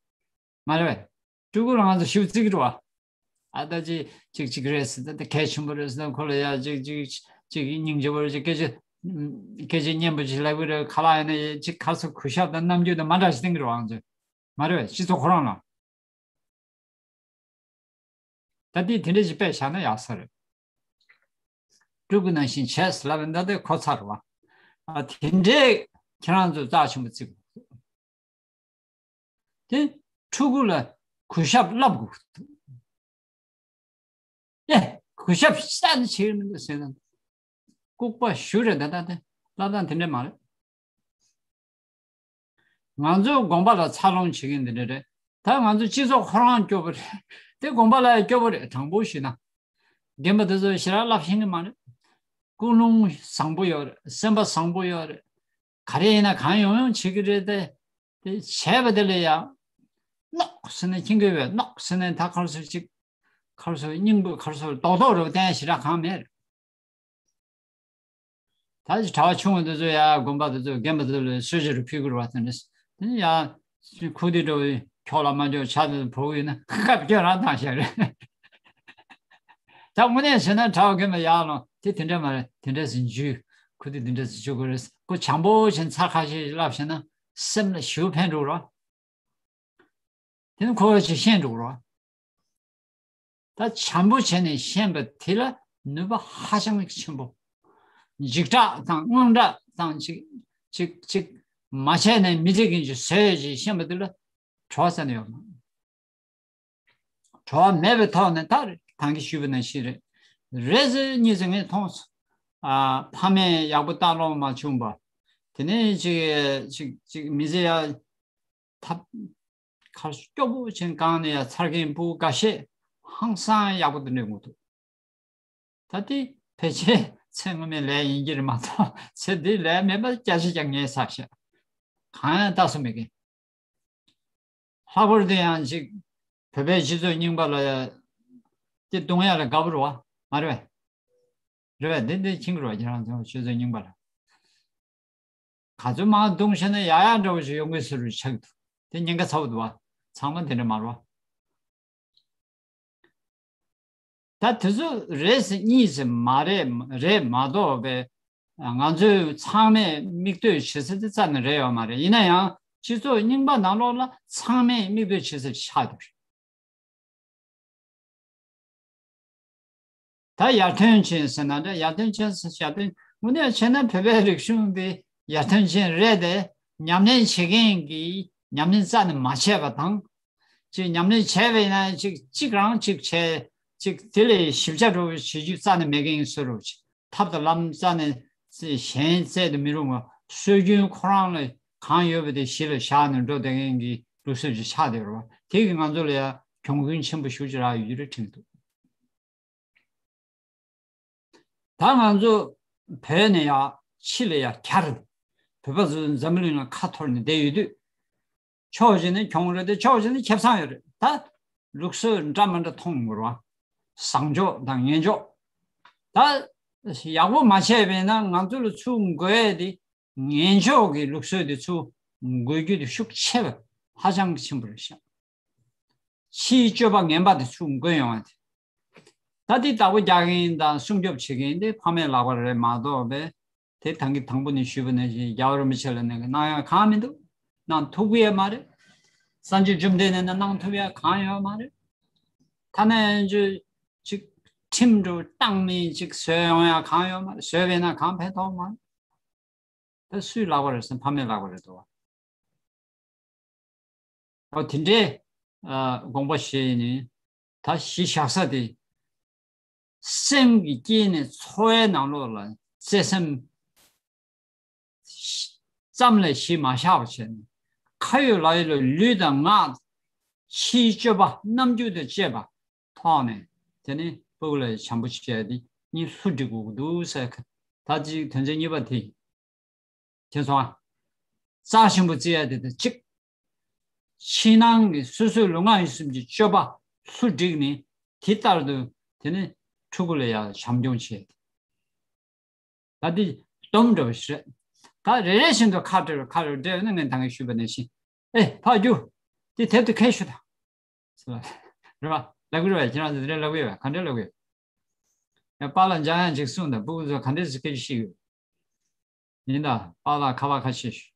མ་རེད་པས། སྤྲུལ་སྐུ་ལ་ང་ཚོ་ཞིབ་རྩིས་ཀྱི་རེད་བ། ཨ་ད་ཅིག་ཅིག་ཅིག་རེད་ཟེར། ད་དེ་གལ་ཆེན་པོ་རེད་ཟེར། ཁོ་ལ་ཡ་ཅིག་ཅིག་ཅིག་སྙིང་རྗེ་པོ་རེད། ཅིག་སྐད་ཆ་སྐད་ཆ་སྙན་པོ་ཅིག་ལབ་ཀྱི་རེད། ག་ལ་ཡིན་ན་ཡ་ཅིག་ག་ཚོད་གུས་ཞབས་དང་རྣམ་འགྱུར་དང་མ་འདྲ་ཞིག་བསྟན་གྱི་རེད་བ་ང་ཚོས། མ་རེད་པས། སྤྱི་ཚོགས་ཁོ་རང་ལ། ད་དེ་དེ་འདྲས་ཅིག་དཔེ་བཞག་ན་ཡག་ས་རེད། སྤྲུལ་སྐུ་ནང་བཞིན་བྱས་ལབ་པ་ད་དེ་ཁོ་ཚར་བ། ཨ་དེ་འདྲས་ཁྱེད་རང་ཚོ་རྩ་ཆེན་པོ་བརྩི་དགོས། དེ་ཕྲུ་གུ་ལ་གུས་ཞབས་བསླབ་དགོས། ཨེ་གུས་ཞབས་ས་ནས་བྱེད་ཀྱི་མི་འདུག་ཟེར་ན། ལྐུགས་པ་ཞུ་རེད། ད་ད་དེ་བསླབ་སྟངས་དེ་འདྲས་མ་རེད། ང་ཚོའི་དགོན་པ་ལ་འཚར་ལོངས་བྱེད་མཁན་འདི་འདྲ་རེད། ད་ང་ཚོ་སྤྱི་ཚོགས་ཁོ་རང་སྐྱོ་པོ་རེད། དེ་དགོན་པ་ལ་ཡང་སྐྱོ་པོ་རེད། དྲང་པོ་ཞུས་ན། རྒན་པ་དེ་ཚོ་ཞེ་དྲག་བསླབ་ཤེས་ཀྱི་མ་རེད། ཀུན་སློང་བཟང་པོ་ཡོད་རེད། སེམས་པ་བཟང་པོ་ཡོད་རེད། ག་རེ་ཡིན་ན་གང་ཡོང་ཡོང་བྱེད་ཀྱི་རེད་དེ། དེ་བྱས་པ་དེ་ལ་ཡང་། མནོག་ཟེར་ནས་ཁྱིམ་གྱི་བས་མནོག་ཟེར་ནས་ད་ཁར་སོ་ཅིག་ཁར་སོ་སྙིང་པོ་ཁར་སོ་རྡོག་རྡོག་རེ་བསྟན་ཞེ་དྲག་གང་མེད་རེད། ད་ཅི་གྲྭ་པ་ཆུང་བ་འདི་ཚོ་ཡ་དགོན་པ་འདི་ཚོ་རྒན་པ་འདི་ཚོ་ལ་གསོལ་ཇ་རུ་ཕུལ་དགོས་རེད་བ། དེ་འདྲ་དེ་ནི་ཡ་ཁུ་དེ་འགྲོ་བའི་ཁྱོག་ལ་མ་འཇོག་ཇ་འདི་ཚོ་བོར་གི་ཡོད་ན་སྐབས་ཁྱོད་རང་བཏང་བཞག་རེད། ད་དངོས་གནས་བྱས་ན་གྲྭ་པ་རྒན་པ་ཡར་ལོངས་དེ་དེ་འདྲ་མ་རེད། དེ་འདྲ་ཟིན་རྒྱུ་ཁུ་དེ་འདི་འདྲ་ཟིན་རྒྱུ་དགོས་རེད། ཁོ་བྱམས་པོ་བྱས་ཚར་ཁ་ཤས་ཤིག་བསླབ་བྱས་ན་སེམས་ལ་ཞེ་པོ་ཕན་འགྲོ་རོགས། དེ་ནི་ཁོ་བོས་ཅིག་ཤེས་འགྲོ་རོགས། ད་བྱམས་པོ་བྱས་ནས་ཤེས་པ་དེ་ལ་ནུས་པ་ཧ་ཅང་ཆེན་པོ། འཇིགས་སྐྲག་དང་དངངས་སྐྲག་དང་ཅིག་ཅིག་ཅིག་མ་བྱས་ནས་མི་ཚེ་གི་ཅིག་བཟོས་ཅིག་ཤེས་པ་དེ་ལ་བྲོ་བ་ཟེར་ནས་ཡོད་མ། བྲོ་བ་མེད་པའི་ཐོག་ནས་ད་ད་གིན་ཞུས་པ་ནང་བཞིན་རེད། རེ་ཟེར་གཉིས་ཟེར་ངས་མཐོང་སོང་། ཨ་ཕ་མས་ཡག་པོ་ལྟ་ཀློག་མ་བྱུང་བ། དེ་ནས་ཅིག་ཅིག་ཅིག་མི་ཚེ་ཡ། ཐབས་ཁར་སྐྱོ་པོ་ཅན་གང་ནས་ཡ་ཚར་མཁན་སྤུ་གུ་འགའ་ཤས་ཧང་སང་ཡག་པོ་དེ་འདྲས་ངོ་ཐུག་ད་དེ་ཕལ་ཆེར་ ཚེ་སྔོན་མའི་ལས་ཡིན་གྱི་རེད་མ་གཏོགས་ཚེ་འདིའི་ལས་མེད་པ་སྐྱ་ཤི་ཀྱང་ངས་བསགས་ཤག་གང་ཡང་ལྟ་སོ་མེད་གི། ལྷག་པར་དུ་ཡང་ཅིག་བོད་པའི་སྤྱི་ཚོགས་རྙིང་པ་ལ་དེ་གཏོང་ཡ་ལ་དགའ་པོ་རེད་བ། མ་རེད་བས། རེད་བས། འདི་འདི་ཁྱིང་རུ་བ་ཁྱེད་རང་ཚོ་ཆུ་ཚོད་རྙིང་པ་ལ། ག་ཚོད་མང་གཏོང་ཤེས་ན་ཡག་ཡག་འདྲ་བོ་ཞིག་ཡོང་གི་ཟེར་རུ་ཆགས་འདུག་དེ་ཉེན་ཁ་ཚ་བོ་འདུག་བ། ཚང་མ་དེ་འདྲ་མ་རེད་བ། ད་དེ་ཚོ་རེད་ཟེར་གཉིས་ཟེར་མ་རེད། རེད་མ་གཏོགས་པའི་ང་ཚོས་ཚང་མས་མིག་ལྟོས་བྱེད་ས་དེ་རྩ་ནས་རེད་ཡོད་མ་རེད། ཡིན་ན་ཡང་སྤྱི་ཚོགས་རྙིང་པ་ནང་ལོགས་ལ་ཚང་མས་མིག་ལྟོས་བྱེད་ས་ཆགས་འདུག་ད་ཡར་ཐོན་ཅན་ཟེར་ན་འདྲ། ཡར་ཐོན་ཅན་ཟེར་ཡར་ཐོན་དངོས་གནས་བྱས་ན་བོད་པའི་རིག་གཞུང་འདི་ཡར་ཐོན་ཅན་རེད་དེ། ཉམས་ལེན་བྱེད་མཁན་གྱིས་ཉམས་ལེན་རྩ་ནས་མ་བྱས་པ་དང་། ཅིག་ཉམས་ལེན་བྱས་པ་ཡིན་ན་ཅིག་གཅིག་རང་གཅིག་བྱས་ཅིག་དེ་ལས་ཞིབ་ཆ་འགྲོ་བའི་བྱེད་རྒྱུ་རྩ་ནས་མེད་མཁན་བཟོ་འདྲ་ཅིག་ཐབས་དང་ལམ་རྩ་ནས་གཞན་བཙལ་དུ་མི་རུང་བ། སྲོལ་རྒྱུན་ཁོ་རང་ལ་གང་ཡོད་པ་དེ་གཞི་ལ་བཞག་ནས་འགྲོ་བསྡད་མཁན་གྱི་ལུགས་སྲོལ་ཅིག་ཆགས་བསྡད་ཡོད་རེད་བ། དེ་གིས་ང་ཚོ་ལ་ཡང་གྱོང་གུན་ཆེན་པོ་ཞེ་པོ་ཅིག་རག་ཡོད་ཀྱི་རེད་དྲན་གྱི་འདུག་ད་ང་ཚོ་བོད་ནས་ཡར་ཕྱི་ལ་ཡར་གྱར། བོད་པ་ཚོ་འཛམ་བུ་གླིང་ལ་ཁ་འཐོར་ནས་བསྡད་ཡོད་དུས། ཕྱོགས་གཅིག་ནས་གྱོང་རེད་དེ། ཕྱོགས་གཅིག་ནས་ཁེ་བཟང་ཡོད་རེད། ད་ལུགས་སྲོལ་འདྲ་མི་འདྲ་མཐོང་དགོས་རེད་བ། བཟང་ཕྱོགས་དང་ངན་ཕྱོགས། ད་ཡག་པོ་མ་བྱས་པས་ན་ང་ཚོ་ལ་ཚུར་འགོས་ཡས་དེ། ངན་ཕྱོགས་ཀྱི་ལུགས་སྲོལ་དེ་ཚུར་འགོས་རྒྱུ་དེ་ཤུགས་ཆེ་བ། ཧ་ཅང་གི་ཆེན་པོ་རེད་ཤག་ཕྱིའི་སྤྱོད་པ་ངན་པ་དེ་ཚུར་འགོས་ཡོང་བ་དེ། ད་དེ་བདག་པོ་རྒྱག་མཁན་དང་སྲུང་སྐྱོབ་བྱེད་མཁན་དེ་ཕ་མའི་ལག་པར་རེད་མ་གཏོགས་པས། དེ་ད་གིན་དང་པོ་ནས་ཞུས་པ་ནང་བཞིན་རྒྱལ་བ་རིན་པོ་ཆེ་ལ་གནང་གི་གནང་ཡག་གང་མི་འདུག་གནང་ཐུབ་ཀྱི་ཡོད་མ་རེད། སངས་རྒྱས་བཅོམ་ལྡན་འདས་ནས་གནང་ཐུབ་ཡག་གང་ཡོད་མ་རེད། ཐ་ན་ཡང་ཅིག་ཁྲིམས་འགྲོ་བཏང་མིན་ཅིག་བཟོས་ཡོང་ཡག་གང་ཡོད་མ་རེད། བཟོས་པས་ན་གང་ཕན་ཐོགས་མ་རེད། ད་སུའི་ལག་པ་རེད་ཟེར་ན་ཕ་མའི་ལག་པ་རེད་དོ། ཨོ་དེ་འདྲའི་ཨ་དགོངས་པ་བཞེས་ནས་ད་གཞི་བཞག་ས་དེ་སེམས་ཀྱི་དཀྱིལ་ནས་འཚོ་བའི་ནང་ལོགས་ལ་བརྩེ་སེམས་ཙམ་ལས་གཞི་མ་བཞག་པ་བྱས་ནས་ཁ་ཡོད་ལག་ཡོད་ལ་ལུས་དང་ངག་ཕྱིའི་སྤྱོད་པ་རྣམ་འགྱུར་དང་བཅས་པ་ཐོག་ནས་དེ་ནི་སྤུ་གུ་ལ་བྱམས་པོ་བྱས་ཏེ་གཉིས་ལྷུ་སྒྲིག་དགོས་ཀྱི་འདུག་ཟེར། ད་ཅིག་དོན་ཚན་གཉིས་པ་དེ། མཁྱེན་སོང་ཨ། རྩ་ཆེན་པོ་བརྩི་ཡ་དེ་དང་གཅིག་ཕྱི་ནང་གི་སོ་སོའི་ལུས་ངག་ཡིད་གསུམ་གྱི་སྤྱོད་པ་ལྷུ་བསྒྲིགས་ནས་དེ་ལྟར་དུ་དེ་ནི་ཕྲུ་གུ་ལ་ཡང་བྱམས་སྐྱོང་བྱེད། ད་འདི་སྡོམ་འདྲ་བ་ཞིག་རེད། ད་རེ་རེ་བཞིན་དུ་ཁ་བྲལ་ཁ་རེ་བྲལ་ན་ངས་ད་གིན་ཞུས་པ་ནང་བཞིན། ཨེ་ཕར་རྒྱུགས། དེ་དེབ་ཏུ་ཁས་ཞུ་དང་། རེད་པ། ལབ་ཀྱི་རེད་པ། ཁྱེད་རང་ཚོ་དེ་འདྲ་ལབ་ཀྱི་ཡོད་པས། ག་འདྲ་ལབ་ཀྱི་ཡོད། ཡང་པཱ་ལགས་འཇམ་དབྱངས་ཅིག་གསུངས་དང་། སྤུ་གུ་ཚོ་ག་འདྲས་སེ་སྐད་ཆ་བཤད་ཀྱི་ཡོད། ཡིན་ད། པཱ་ལགས་ཁ་པར་ཁ་ཤས་ཤིག་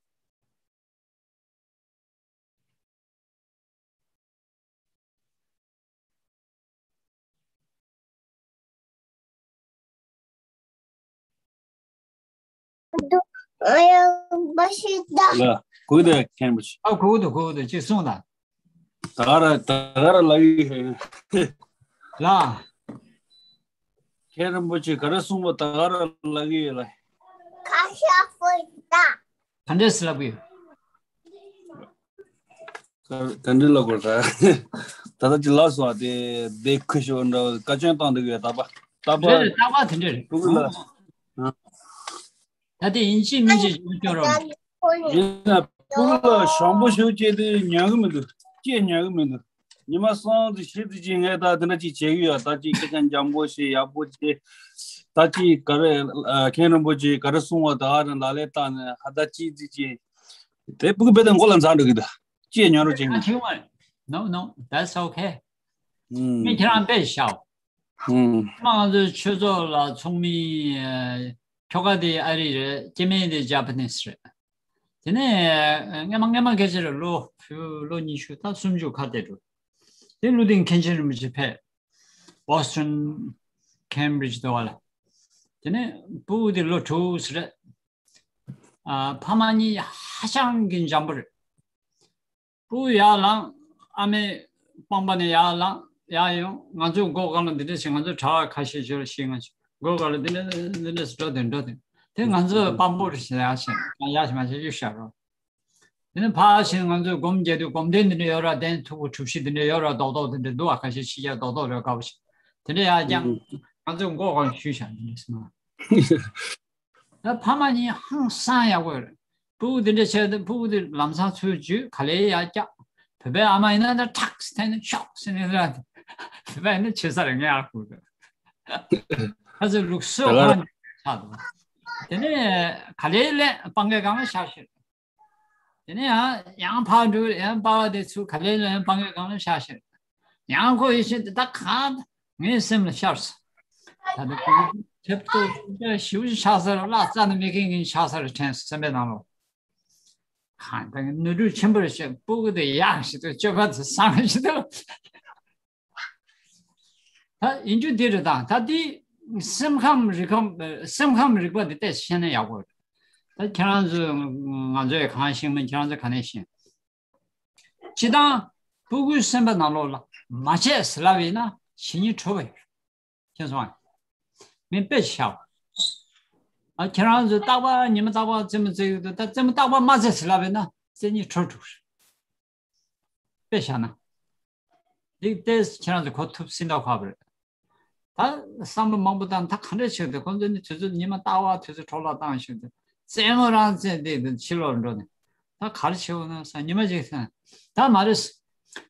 ལ། གུས་འདུད་མཁན་པོ་ཆེ། ཨ། གུས་འདུད། གུས་འདུད། ཅིག་གསུངས་དང་། ད་ག་ར་ད་ག་ར་ལབ་ཡོད། ལ། མཁན་རིན་པོ་ཆེ་ག་རེ་གསུངས་པ་ད་ག་ར་ལབ་ཀྱི་ཡོད་ལ། ཁ་ཤ་ཧྥུ་ཏ། ག་འདྲས་ལབ་ཀྱི་ཡོད། ག་ག་འདྲས་ལབ་དགོས་རེད། ད་ལྟ་ཅིག་ལབ་སོང་བ་དེ། དེ་ཁུ་ཞོ་འདྲ་བ་བཀའ་བཀྱོན་བཏང་འདུག་ཡོད། རྟག་པ་རྟག་པ། རེད་རེད། རྟག་པ་དེ་འདྲས་རེད། ཕྲུ་གུ་ལ། ཨ། ད་དེ་ཡིན་གཅིག་མིན་གཅིག་ཅིག་སྐྱོར་རོགས། ཡིན་ན་ཕྲུ་གུ་ལ་ཞོགས་པ་ཞོགས་བྱས་དེ་ཉན་གི་མི་འདུག་ཅེས་ཉན་གི་མི་འདུག་ཉི་མ་གསུམ་དང་བཞི་དེ་ཅིག་ངས་ད་དེ་འདྲ་ཅིག་བྱེད་ཀྱི་ཡོད། ད་ཅིག་སྐད་ཆ་འཇམ་པོ་བཤད། ཡག་པོ་བྱེད། ད་ཅིག་ག་རེ། ཨ། མཁན་རིན་པོ་ཆེ་ག་རེ་གསུང་བ་ད་ག་རེ་ལག་ལེན་བསྟར་ནས་ཧ་ད་ཅིག་ཅིག་ཅིག་དེ་ཕྲུ་གུ་དཔེ་དེ་མགོ་ལ་འཛག་འགྲོ་གི་འདུག་ཅེས་ཉན་རོགས་བྱེད། ཨ། ཅིག་མ་རེད། No, no, that's okay. ཨུམ། ངས་ཁྱེད་རང་དཔེ་བཞག་ཨུམ། ང་ཚོའི་ཆོས་ཚོགས་ལ་ཚོགས་མི། ཨ། ཁྱོ་ག་དེ་ཨ་རི་རེད། སྐྱེ་དམན་དེ་ཇ་པ་ནིས་རེད། དེ་ནས། ཨ། སྔ་མ་སྔ་མ་སྐད་ཆ་རེད། ལོ་ཕྱུགས་ལོ་ཉི་ཤུ་ད་སུམ་ཅུ་ཁ་གཏད་འགྲོ། དེ་ཀླུ་ལྡིང་མཁན་ཆེན་རིན་པོ་ཆེ་ཕེབས། Boston, Cambridge དེ་བ་ལ། དེ་ནས་སྤུ་གུ་དེ་ལོ་དྲུག་ཙམ་རེད། ཨ། ཕ་མ་གཉིས་ཧ་ཅང་གི་འཇམ་པོ་རེད། སྤུ་གུ་ཡར་ལངས། ཨ་མའི་པང་པ་ནས་ཡར་ལངས། ཡར་ཡོང་། ང་ཚོའི་སྒོ་སྒང་ལ་འདི་འདྲ་བྱས། ང་ཚོ་གྲྭ་པ་ཁ་ཤས་ཤིག་ལ་ཤེས། ང་ཚོ་སྒོ་སྒང་ལ་འདི་འདྲ་འདི་འདྲ་འགྲོ་དེ་འགྲོ་དེ། དེ་ང་ཚོའི་པང་པོ་རེད་ཟེར། ཡར་ཕྱིན་ཡར་ཕྱིན་མ་བྱས་གཡུག་བཞག་རོགས། དེ་ནས་ཕར་ཕྱིན། ང་ཚོས་སྒོམ་རྒྱག་དུས་སྒོམ་དེབ་འདི་འདྲ་ཡོད་ར། གདན་མཐུག་པོ་གྲུ་བཞི་འདི་འདྲ་ཡོད་ར། རྡོག་རྡོག་འདི་འདྲ་འདུག་ཨ། ཁ་ཤས་ཕྱི་རྒྱལ་རྡོག་རྡོག་རེད། དགའ་པོ་ཞིག་དེ་འདྲ་ཡར་བརྐྱངས། ང་ཚོའི་མགོ་སྒང་གཞུས་བཞག་འདི་འདྲ་སོང་། ད་ཕ་མ་གཉིས་ཧང་སང་ཡག་པོ་ཡོད་རེད། སྤུ་གུ་འདི་འདྲ་བྱས་ཏེ་སྤུ་གུ་འདི་ལམ་སང་ཚུར་འཇུས་ག་ལེ་ཡར་བཀྱག་བོད་པའི་ཨ་མ་ཡིན་ན་ད་ཁྲག་འཐེན་ནས་ཤོག་ཟེར་ནས་ར། བོད་པ་ཡིན་ན་ཆེ་ས་རེ་ངས་ཨ་ཁུ་ད། ཁ་ཚོད་ལུགས་སྲོལ་ཁོ་རང་ཆགས་འདུག་དེ་ནས་ག་ལེ་ལས་སྤང་གའི་སྒང་ལ་ཤར་ཤར། དེ་ནས་ཡང་ཡང་ཕར་འགྲོ་ཡང་པ་བ་དེ་ཚུར་ག་ལེ་ལ་ཡང་སྤང་གའི་སྒང་ལ་ཤར་ཤར། ཡང་ཁོ་ཡིད་བཞིན་དེ་ད་གང་ངའི་སེམས་ལ་ཤར་སོང་། ད་ལྟ་ཁོ་ཁྱབ་ཏོ་ཞིབ་ཆགས་ས་ར་བླ་རྩ་ནས་མེད་མཁན་གྱི་ཆགས་ས་ར་དྲན་སོང་སེམས་པའི་ནང་ལོགས། གང་ད་ནོར་འཁྲུལ་ཆེན་པོ་རེད་ཤག་སྤུ་གུ་དེ་ཡག་ཞིག་འདུག་སྤྱོད་པ་དེ་བཟང་ཞིག་འདུག་ད་ཡིན་རྒྱུ་འདི་རེད་ད། ད་འདི་སེམས་ཁམས་རིག་ཁམས་སེམས་ཁམས་རིག་པ་འདི་ཏོག་ཙམ་ཤེས་ན་ཡག་པོ་རེད། ད་ཁྱེད་རང་ཚོས་ང་ཚོས་གང་ཤེས་མིན་ཁྱེད་རང་ཚོས་ག་ནས་ཤེས། སྤྱིར་བཏང་སྤུ་གུའི་སེམས་པ་ནང་ལོགས་ལ་མ་བྱས་ཟེར་ལབ་ཡིན་ན་བྱེད་སྙིང་བྲོ་བ་ཡོད། མཁྱེན་སོང་ཨ། མིན་དཔེ་བཞག་ཨ་ཁྱེད་རང་ཚོས་རྟག་པར་ཉི་མ་རྟག་པར་རྩེད་མོ་རྩེ་ཡོད་དུས་ད་རྩེད་མོ་རྟག་པར་མ་རྩེ་ཟེར་ལབ་ཡིན་ན་རྩེད་སྙིང་བྲོ་འགྲོ་གི་རེད། དཔེ་བཞག་ན། འདི་ཏོག་ཙམ་ཁྱེད་རང་ཚོས་གོ་ཐུབ་སྲིད་མདོག་ཁ་པོ་རེད། ད་བསམ་བློ་མང་པོ་བཏང་ད་ག་འདྲ་བྱེད་དུས་ཁོང་ཚོ་ནི་དུས་ཚོད་ཉི་མ་རྟག་པར་དུས་ཚོད་འཕྲོ་བརླག་བཏང་བཞིན་དུ་རྩེད་མོ་རང་རྩེད་དེ་དུས་ཕྱི་ལོགས་འགྲོ་ནས་ད་ག་རེ་བྱེད་འོ་ན་ས་ཉི་མ་གཅིག་ས་ད་མ་རེད།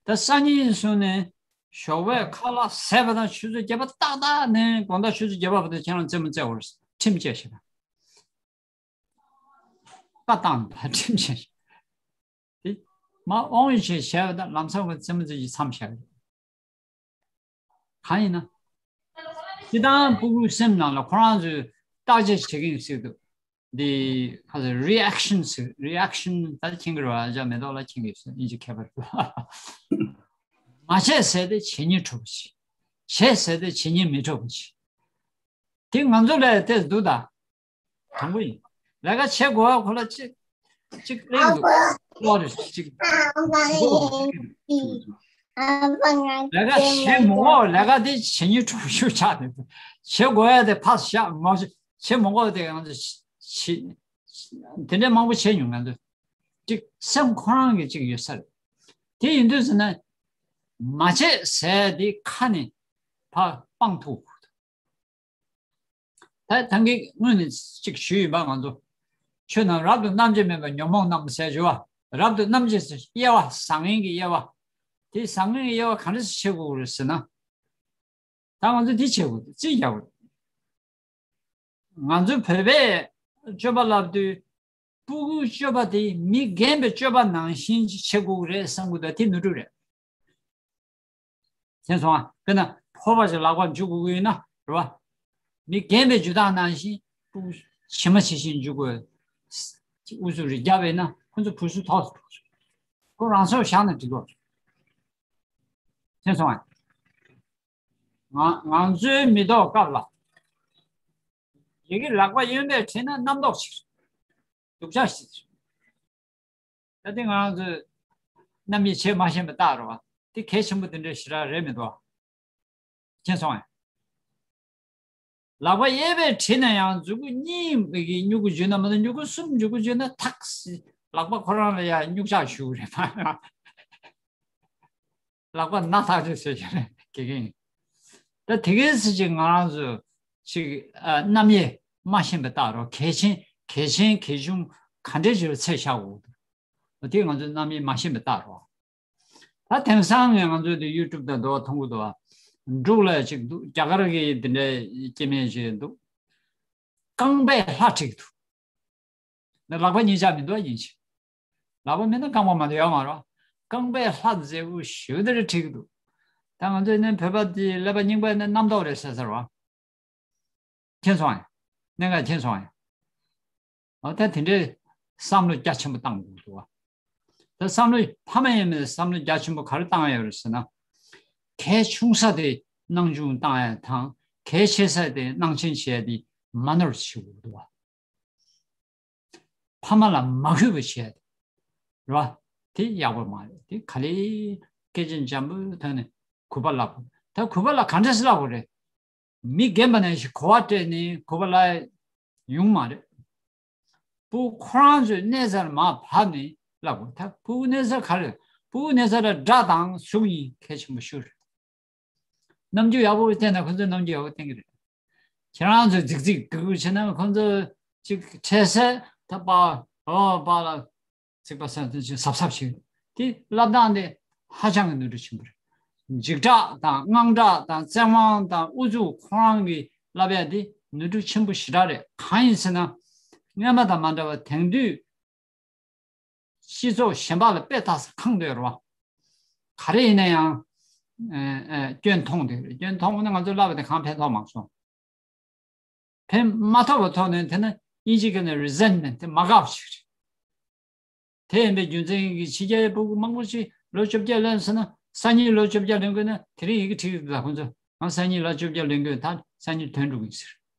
ད་སང་ཉིན་སོང་ནས་ཞོགས་པའི་ཁ་ལག་ཟས་པ་དང་ཆུ་ཚོད་བརྒྱད་པ་ཏག་ཏག་ནས་དགོང་དག་ཆུ་ཚོད་བརྒྱད་པ་བར་དུ་ཁྱེད་རང་རྩེད་མོ་རྩེ་འོར་ཁྲིམས་བཅད་ཤེས་ན། བཀའ་བཏང་བ་ཁྲིམས་བཅད་ཤེས། དེ་མ་དབང་ཡོད་ཆེད་བྱས་པ་དང་ལམ་སང་གི་རྩེད་མོ་རྩེ་རྒྱུ་མཚམས་བཞག་གི་རེད། གང་ཡིན་ན། སྤྱི་བཏང་སྤུ་གུའི་སེམས་ནང་ལ་ཁོ་རང་ཚོས་བརྟག་དཔྱད་བྱེད་ཀྱི་ཡིན་ཟེར་འདུག་འདི་ཁ་ཚ་reaction ཟེར་reaction ད་མཁྱེན་གྱི་རེད་བ། ཨ་ཅག་མེ་ཏོག་ལ་མཁྱེན་གྱི་ཡོད་ཟེར་ཨིན་ཇི་མཁས་པ་རེད། མ་བྱས་ཟེར་ཏེ་བྱེད་སྙིང་བྲོ་བ་བྱེད། བྱས་ཟེར་ཏེ་བྱེད་སྙིང་མི་བྲོ་བ་བྱེད། དེ་ང་ཚོ་ལ་ཏོག་ཙམ་འདུག་ད། དང་པོ་ཡིན། ལས་ཀ་བྱེད་དགོས་པ་ཁོ་ལ་གཅིག་གཅིག་གླེང་འདུག་ལོ་རེ་གཅིག་ལས་ཀ་བྱེད་མི་དགོས་ལས་ཀ་དེ་བྱེད་སྙིང་བྲོ་བ་ཤུགས་ཆག་ནས་བྱེད་དགོས་ཡ་དེ་ཕར་བཞག་མ་བྱེད་མི་དགོས་དེ་ང་ཚོ་བྱེད་དེ་འདྲའི་མང་པོ་བྱས་མྱོང་ང་ཚོ་གཅིག་སེམས་ཁོ་རང་གི་གཅིག་ཡོད་ས་རེད། དེ་ཡིན་དུས་ཟེར་ན་མ་བྱེད་ཟེར་དེ་ཁ་ནས་ཕར་སྤང་ཐུབ། ད་ཐང་གི་སྔོན་ནས་གཅིག་ཞུས་ཡིན་པ་ང་ཚོ། ཆོས་རྣམས་རབ་ཏུ་རྣམ་འབྱེད་མིན་པ་ཉོན་མོངས་རྣམས་ཟེར་ཞུ་བ། རབ་ཏུ་རྣམ་འབྱེད་ཟེར་དབྱེ་བ་བཟང་ངན་གྱི་དབྱེ་བ། དེ་བཟང་ངན་གྱི་དབྱེ་བ་ག་འདྲ་ཞིག་བྱེད་དགོས་རེད་ཟེར་ན། ད་ང་ཚོ་འདི་བྱེད་དགོས་རྩིས་རྒྱག་དགོས། ང་ཚོ་བོད་པས་སྤྱོད་པ་ལབ་དུས་སྤུ་གུའི་སྤྱོད་པ་དེ་མི་རྒན་པའི་སྤྱོད་པ་ནང་བཞིན་བྱེད་དགོས་རེད་བསམ་གྱི་འདུག་དེ་ནོར་འཁྲུལ་རེད། མཁྱེན་སོང་ཨ། དཔེར་ན་ཕོར་པ་ཞིག་ལག་པར་འཇུ་དགོས་ཀྱི་ཡོད་ན་རེད་བ། མི་རྒན་པའི་འཇུ་སྟངས་ནང་བཞིན་ཕྲུ་གུ་ཇི་མ་ཇི་བཞིན་འཇུ་དགོས། དབུ་ཚུགས་རེ་བརྒྱབ་པས་ན་ཁོ་ཚོ་བུ་སུ་ཐོག་སུ་འགྲོ་ཆོག་ཁོ་རང་སོར་བཞག་ན་འགྲིག་གོ། མཁྱེན་སོང་ཨ། ང་ང་ཚོའི་མི་ཐོག་སྐབས་ལ་ཡི་གེ་ལག་པ་གཡོན་པས་བྲིས་ན་རྣམ་རྟོག་ཅིག་རེད། སྡུག་ཅག་ཞིག་རེད། ད་དེ་ང་རང་ཚོས་རྣམ་དབྱེ་བྱེད་མ་ཤེས་པའི་རྟགས་རེད་བ། དེ་གལ་ཆེན་པོ་དེ་འདྲའི་ཞེ་དྲག་རེད་མི་འདུག་མཁྱེན་སོང་ངས། ལག་པ་གཡས་པས་བྲིས་ན་ཡང་མཛུབ་གུ་གཉིས་མིག་གིས་སྨྱུ་གུ་འཇུས་ན་མ་གཏོགས་སྨྱུ་གུ་གསུམ་འཇུ་དགོས་བྱས་ན་ཐག་སི་ལག་པ་ཁོ་རང་ལ་ཡང་སྨྱུག་ཆག་ཞུགས་རེད་མ། ལག་པ་ན་ཐག་ཆོད་ཟེར་གྱི་རེད་དགེ་རྒན། ད་དེ་གའི་ཚེ་ཅིག་ང་རང་ཚོ་ཅིག་ཨ་རྣམ་དབྱེ་མ་ཤེས་པའི་རྟགས་རོ། གལ་ཆེན་གལ་ཆེན་གལ་ཆུང་ག་འདྲའི་ཅིག་ལ་ཚད་བཞག་དགོས་འདུག་དེ་ང་ཚོ་རྣམ་དབྱེ་མ་ཤེས་པའི་རྟགས་རོ། ད་དེང་སང་ངས་ང་ཚོ་དེ་ཡུ་ཊུབ་དང་འདུག་བ་མཐོང་གི་འདུག་བ། འབྲུག་ལ་ཅིག་འདུག་རྒྱ་གར་གྱི་དེ་འདྲའི་སྐྱེ་དམན་ཞིག་འདུག་རྐང་པས་ལྷ་བྲིས་འདུག་ནི་ལག་པ་གཉིས་ཆ་མི་འདུག་ཡིན་ཕྱིན། ལག་པ་མེད་ན་རྐང་པ་མ་གཏོགས་ཡོད་མ་རེད། རྐང་པས་ལྷ་མཛེས་པོ་ཞེ་པོ་དེ་འདྲ་བྲིས་འདུག་ད་ང་ཚོ་ནི་བོད་པ་དེ་ཀླད་པ་རྙིང་པ་ནི་རྣམ་རྟོག་རེད་ཟེར་ཟེར་བ། མཁྱེན་སོང་ཨ། གནད་འགག་མཁྱེན་སོང་ཨ། འོ་ད་དེ་འདྲའི་བསམ་བློ་རྒྱ་ཆེན་པོ་བཏང་དགོས་འདུག་བ། ད་བསམ་བློ་ཕ་མ་ཡིན་མིན་བསམ་བློ་རྒྱ་ཆེན་པོ་ག་རེ་བཏང་ཡ་ཡོད་རེད་ཟེར་ན། གལ་ཆུང་ས་དེ་སྣང་ཆུང་བཏང་ཡ་དང་གལ་ཆེ་ས་དེ་སྣང་ཆེན་བྱེད་ཡ་དེ་མ་ནོར་བྱེད་དགོས་འདུག་བ། ཕ་མ་ལ་མ་གུས་པ་བྱས་ཏེ། རེད་བ། དེ་ཡག་པོ་མ་རེད། དེ་ག་ལེ་སྐད་ཆ་འཇམ་པོའི་ཐོག་ནས་གུས་པ་བསླབ་དགོས། ད་གུས་པ་ལ་ག་འདྲས་སེ་བསླབ་དགོས་རེད། མི་རྒན་པ་ནང་བཞིན་གོ་བ་སྤྲད་ནས་གུས་པ་བསླབ་ཡོང་མ་རེད། སྤུ་གུ་ཁོ་རང་ཚོའི་གནས་ཚད་ལ་མར་བབས་ནས་བསླབ་དགོས། ད་སྤུ་གུ་གནས་ཚད་ག་རེ་རེད། སྤུ་གུ་གནས་ཚད་ལ་སྒྲ་དང་གཟུགས་གཉིས་གལ་ཆེན་པོ་ཞིག་རེད། རྣམ་འགྱུར་ཡག་པོ་བསྟན་ན་ཁོ་ཚོས་རྣམ་འགྱུར་ཡག་པོ་བསྟན་གྱི་རེད། ཁྱེད་རང་ཚོས་རྫིག་རྫིག་སྒུག་སྒུག་བྱས་ན་ཁོང་ཚོ་ཅིག་འཕྲལ་སེལ་ད་པ་ཨོ་པ་ལ་ཚིག་པ་ས་ཚོ་ཅིག་གཟབ་གཟབ་བྱེད། དེ་བསླབ་སྟངས་དེ་ཧ་ཅང་གི་ནུས་འབྲུ་ཆེན་པོ་རེད། འཇིགས་སྐྲག་དང་དངངས་སྐྲག་དང་བཙན་དབང་དང་ཨུ་ཚུགས་ཁོ་རང་གི་བསླབ་ཡ་དེ་ནུས་འབྲུ་ཆེན་པོ་ཞེ་དྲག་རེད། གང་ཡིན་ཟེར་ན། སྔོན་མ་དང་མ་འདྲ་བར་དེང་དུས། སྤྱི་ཚོགས་གཞན་པ་ལ་དཔེ་ལྟ་ས་གང་འདོད་རོ། ག་རེ་ཡིན་ན་ཡང་། ཨ་ཨ་སྐྱོན་མཐོང་དེ་རེད། སྐྱོན་མཐོང་ན་ང་ཚོ་ལབ་པ་དེ་གང་ཕན་ཐོགས་མ་སོང་། ཕན་མ་ཐོགས་པ་ཐོག་ནས་དེ་ན་དབྱིན་ཇི་སྐད་ནས་resentment དེ་མ་དགའ་བ་ཞིག་རེད། དེ་ཡིན་པའི་རྒྱུ་མཚན་གྱིས་ཕྱི་རྒྱལ་ཕྲུ་གུ་མང་པོ་ཞིག་ལོ་བཅོ་བརྒྱད་ལོན་སོང་ན་སང་ཉིན་ལོ་བཅོ་བརྒྱད་ལོན་དགོས་ན་དེ་རིང་ཡི་གེ་བྲིས་ཡོད་ལ་ཁོང་ཚོ་ང་སང་ཉིན་ལོ་བཅོ་བརྒྱད་ལོན་དགོས་ད་སང་ཉིན་ཐོན་འགྲོ་གི་ཟེར།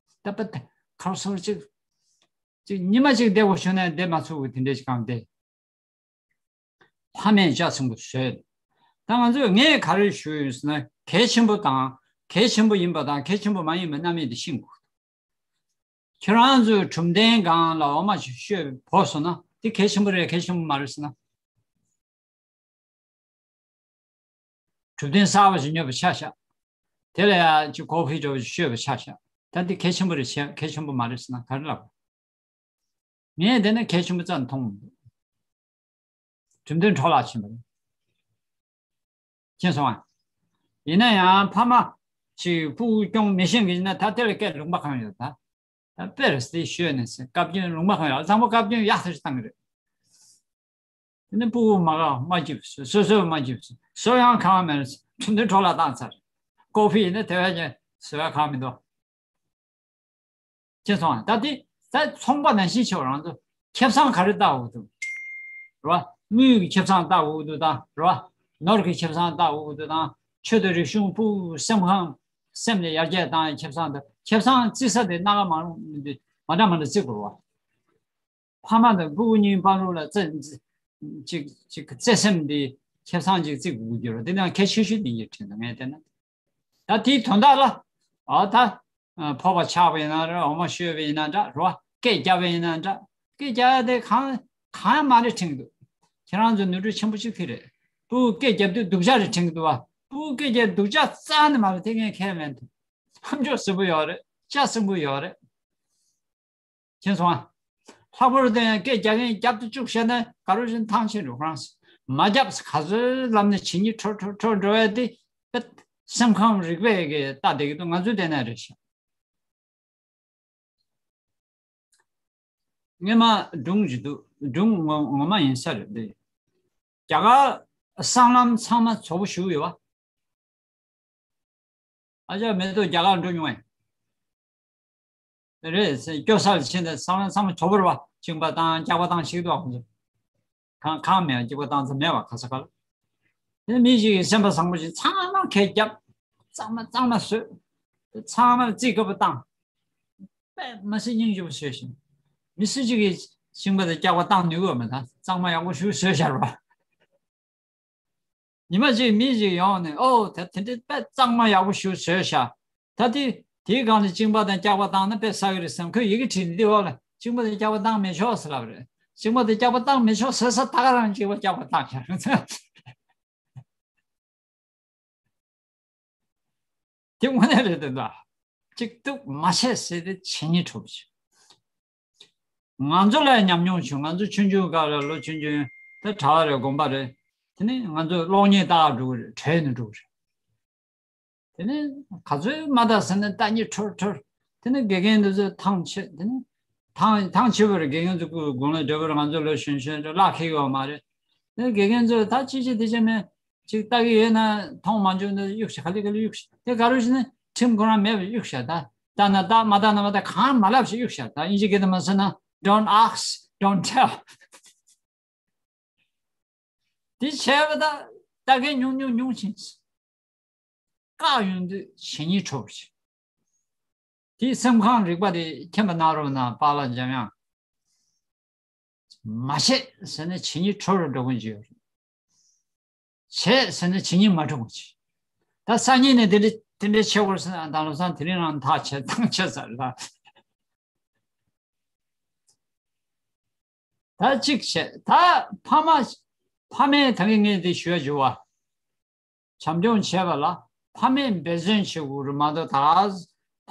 ད་པ་ད་ཁར་སོར་ཅིག་ཅིག་ཉི་མ་ཅིག་བསྡད་དགོས་བྱུང་ན་བསྡད་མ་ཚུགས་གི་དེ་འདྲས་ཀྱི་གང་བསྡད། ཕ་མས་ལྕགས་སྲིན་པོ་བཟོས། ད་ང་ཚོས་ངས་ག་རེ་ཞུ་ཡོད་ཟེར་ན་གལ་ཆེན་པོ་དང་གལ་ཆེན་པོ་ཡིན་པ་དང་གལ་ཆེན་པོ་མ་ཡིན་པ་རྣམ་དབྱེ་དེ་ཤེས་དགོས། ཁྱེད་རང་ཚོས་གྲུབ་མཐའི་སྒང་ལ་འོ་མ་ཞིག་བཤོས་ཕོ་སོང་ན་དེ་གལ་ཆེན་པོ་རེད་གལ་ཆེན་པོ་མ་རེད་ཟེར་ན། གྲུབ་དོན་གསར་པ་ཞིག་ཉོས་པ་ཆ་བཞག་དེ་ལ་ཡང་ཅིག་ཁོ་ཕི་འདྲ་བ་ཞིག་བཤོས་པ་ཆ་བཞག་ད་འདི་གལ་ཆེན་པོ་རེད་བྱས་གལ་ཆེན་པོ་མ་རེད་ཟེར་ན་ག་རེ་ལབ། ངས་དེ་ནི་གལ་ཆེན་པོ་རྩ་ནས་མཐོང་མི་འདུག་གྲུབ་དོན་འཕྲོ་བརླག་ཕྱིན་པ་རེད། མཁྱེན་སོང་ཨ། ཡིན་ན་ཡང་ཕ་མ་ཞིག་སྤུ་གུ་སྐྱོང་མི་ཤེས་མཁན་ཡིན་ན་ད་དེ་ལ་སྐད་ལུང་པ་གང་ཡོད་ད། ད་དཔེར་སྲིད་ཤོད་ནས་ཟེར་བཀའ་བཀྱོན་ལུང་པ་གང་ཡོད་ཚང་མ་བཀའ་བཀྱོན་ཡག་ཐག་ཆོད་བཏང་གི་རེད། དེ་ནི་སྤུ་གུ་མ་དགའ་མ་སྐྱིད་སོ་སོ་མ་སྐྱིད་སོ་སོ་ཡང་གང་མེད་ཁྲིམས་མཐུན་འཕྲོ་བརླག་བཏང་ཚར། ཀོ་ཕི་ཡིན་ན་དེ་བས་ཀྱང་བཟོ་ཡ་གང་མི་འདུག་ཅེས་སོང་ད་དེ་ད་ཚོང་པ་ནང་བཞིན་ཆེ་བ་རང་ཚོ་ཁེ་བཟང་ག་རེ་བཏགས་འོས་འདུག་རེད་བ། དངུལ་གྱི་ཁེ་བཟང་བཏགས་འོས་འདུག་དང་རེད་བ། ནོར་གྱི་ཁེ་བཟང་བཏགས་འོས་འདུག་དང་ཆོས་དང་རིག་གཞུང་སྤུ་གུ་སེམས་ཁམས་སེམས་ལ་ཡར་རྒྱས་བཏང་ཡ་ཁེ་བཟང་དང་ཁེ་བཟང་བརྩི་ས་དེ་སྣ་ཁ་མང་མི་འདུག་མ་འདྲ་མ་འདྲ་བརྩི་དགོས་རེད་བ། ཕ་མ་དང་སྤུ་གུ་གཉིས་བར་ལ་བརྩེ་ཅིག་ཅིག་བརྩེ་སེམས་འདི་ཁེ་བཟང་ཅིག་བརྩི་དགོས་ཀྱི་རེད། དེ་ནང་གལ་ཆེ་ཤོས་འདི་ཡིན་དྲན་འདུག་ངས་བལྟས་ན། ད་དེའི་དོན་དག་ལ་ཨ་ད་ཕོར་པ་ཆག་པ་ཡིན་ན་འདྲ་འོ་མ་བཤོས་པ་ཡིན་ན་འདྲ་རོ་སྐད་རྒྱབ་པ་ཡིན་ན་འདྲ་སྐད་རྒྱབ་ཡ་དེ་གང་གང་ཡང་མ་རེད་དྲན་གྱི་འདུག་ཁྱེད་རང་ཚོ་ནོར་འཁྲུལ་ཆེན་པོ་གཅིག་དེ་རེད། སྤུ་གུ་སྐད་རྒྱབ་དུས་སྡུག་ཅག་རེད་དྲན་གྱི་འདུག་བ། སྤུ་གུ་སྐད་རྒྱབ་སྡུག་ཅག་རྩ་ནས་མ་རེད་དེ་ངས་ཁས་ལེན་ཐུབ། ཧམ་ཅོག་ཟིན་པོ་ཡོད་རེད་ལྕགས་ཟིན་པོ་ཡོད་རེད། མཁྱེན་སོང་ཨ། ལྷག་པར་དུ་ཡང་སྐད་རྒྱག་མཁན་རྒྱབ་ཏུ་བཅུག་བཤད་ན་ག་རུ་བཞིན་ཐང་ཆད་འགྲོ་ཁོ་རང་། མ་རྒྱབ་ག་ཚོད་ལབ་ནས་བྱེད་སྙིང་འཕྲོ་འཕྲོ་འཕྲོ་འགྲོ་ཡ་དེ། སེམས་ཁམས་རིག་པས་ཀྱི་ལྟ་བསྡད་ཀྱི་འདུག་ང་ཚོའི་ལྟས་ན་རེད་ཤག་སྔོན་མ་སྒྲུང་ཞིག་འདུག་སྒྲུང་ངོ་ངོ་མ་ཡིན་ས་རེད་འདི། རྒྱ་གར་སྲང་ལམ་ཚང་མ་བཙོག་པོ་ཞིག་ཡོད་བ། ཨ་ཅག་མེ་ཏོག་རྒྱ་གར་འགྲོ་མྱོང་ངས། རེད་སྐྱོ་ས་ལ་ཕྱིན་ཏེ་སྲང་ལམ་ཚང་མ་བཙོག་པོ་རེད་བ། གཅིན་པ་བཏང་སྐྱག་པ་བཏང་ཞིག་འདུག་བ་ཁོང་ཚོ། གང་གང་མེད་གཅིག་པ་བཏང་ཚེ་མེད་པ་ག་ས་ག་ལ། དེ་མི་ཞིག་གིས་སེམས་པ་བཟང་པོ་ཞིག་ཚང་མ་ཁས་བརྒྱབ། གཙང་མ་གཙང་མ་བཟོས། དེ་ཚང་མ་རྩིས་དགོས་པ་བཏང་། དཔེ་མ་སྲིད་སྙིང་རྗེ་པོ་བཟོས་ཤིང་། མི་སུ་གཅིག་གིས་ཤིང་པ་དང་སྐྱག་པ་བཏང་ནུས་དགོས་མ་ད་གཙང་མ་ཡག་པོ་ཞིག་བཟོས་ཤར་བ། ཉི་མ་གཅིག་མི་ཞིག་ཡོང་ནས་ཨོ་ད་དེ་འདྲའི་དཔེ་གཙང་མ་ཡག་པོ་ཞིག་བཟོས་ཤག་ད་དེ་དེའི་སྒང་ལ་གཅིན་པ་དང་སྐྱག་པ་བཏང་ན་དཔེ་ཟ་གི་རེད་བསམ་ཁོས་ཡི་གེ་བྲིས་ནས་འདི་འོག་ལ་གཅིན་པ་དང་སྐྱག་པ་བཏང་མི་ཆོག་ཟེར་ལབ་རེད། གཅིན་པ་དང་སྐྱག་པ་བཏང་མི་ཆོག་ཟེར་ས་ད་ག་རང་གཅིན་པ་སྐྱག་པ་བཏང་ཤག་དེ་དངོས་གནས་རེད་དེ་འདྲ། གཅིག་ཏུ་མ་བྱས་ཟེར་ཏེ་བྱེད་སྙིང་འདོད་པ་བྱེད། ང་ཚོ་ལ་ཉམས་མྱོང་བྱུང་ང་ཚོ་ཆུང་ཆུང་སྐབས་ལ་ལོ་ཆུང་ཆུང་དེ་གྲྭ་བ་རེད་དགོན་པ་རེད། དེ་ནས་ང་ཚོ་གློག་བརྙན་ལྟ་ག་འགྲོ་གི་རེད་བྲོས་ནས་འགྲོ་གི་རེད། དེ་ནས་ག་ཚོད་མ་ལྟ་ཟེར་ནས་ལྟ་སྙིང་འདོད་འདོད། དེ་ནས་དགེ་རྒན་འདི་ཚོ་ཐང་ཆད་དེ་ནས་ཐང་ཐང་ཆད་པ་རེད། དགེ་རྒན་ཚོ་ཀུ་དགུང་ལ་འབྲས་བུ་རེད། ང་ཚོ་ལོ་གཞོན་གཞོན་རེད་བརླག་ཁེལ་ཡོད་མ་རེད། དེ་ནས་དགེ་རྒན་ཚོ་ད་ཅི་བྱེད་དེ་བྱེད་མེད་ཅིག་ལྟ་གི་ཡོད་ན་མཐོང་མ་བྱུང་ན་གཡུག་ཤག་ག་ལེ་ག་ལེ་གཡུག་ཤག་དེ་ག་རུ་ཞིག་ན་ཁྲིམས་ཁོ་རང་མེད་པ་གཡུག་ཤག་ད་ལྟ་ན་ལྟ་མ་ལྟ་ན་མ་ལྟ་གང་མ་ལབ་ཞིག་གཡུག་ཤག་ད་དབྱིན་ཇི་སྐད་དུ་མ་ཟེར་ན་don't ask, don't tell། དེ་བྱས་པ་ད་ལྟ་མཁན་ཉུང་ཉུང་ཉུང་ཕྱིན། བཀག་ཡོང་དུས་བྱེད་སྙིང་འདོད་པ་བྱེད། དེའི་སེམས་ཁམས་རིག་པ་དེ་མཁྱེན་པ་གནང་རོགས་གནང་པཱ་ལགས་འཇམ་དབྱངས། མ་བྱེད་ཟེར་ན་བྱེད་སྙིང་འདོད་རུ་འགྲོ་མཁན་ཅིག་ཡོད་རེད། བྱེད་ཟེར་ན་བྱེད་སྙིང་མ་འདོད་མཁན་ཅིག་ད་སང་ཉིན་ནས་དེ་འདྲ་དེ་འདྲ་བྱེད་དགོས་ཟེར་ན་ད་ལོ་སང་དེ་རིང་རང་ཐག་བཅད་ཐང་ཆད་ཟེར་ལ། ད་གཅིག་བྱས་ད་ཕ་མ་ཕ་མས་ད་གིན་ངས་འདི་ཞུ་ཡ་བྱུང་བ། བྱམས་སྐྱོང་བྱེད་པ་ལ་ཕ་མས་འབད་བརྩོན་བྱེད་དགོས་རེད་མ་གཏོགས་ད་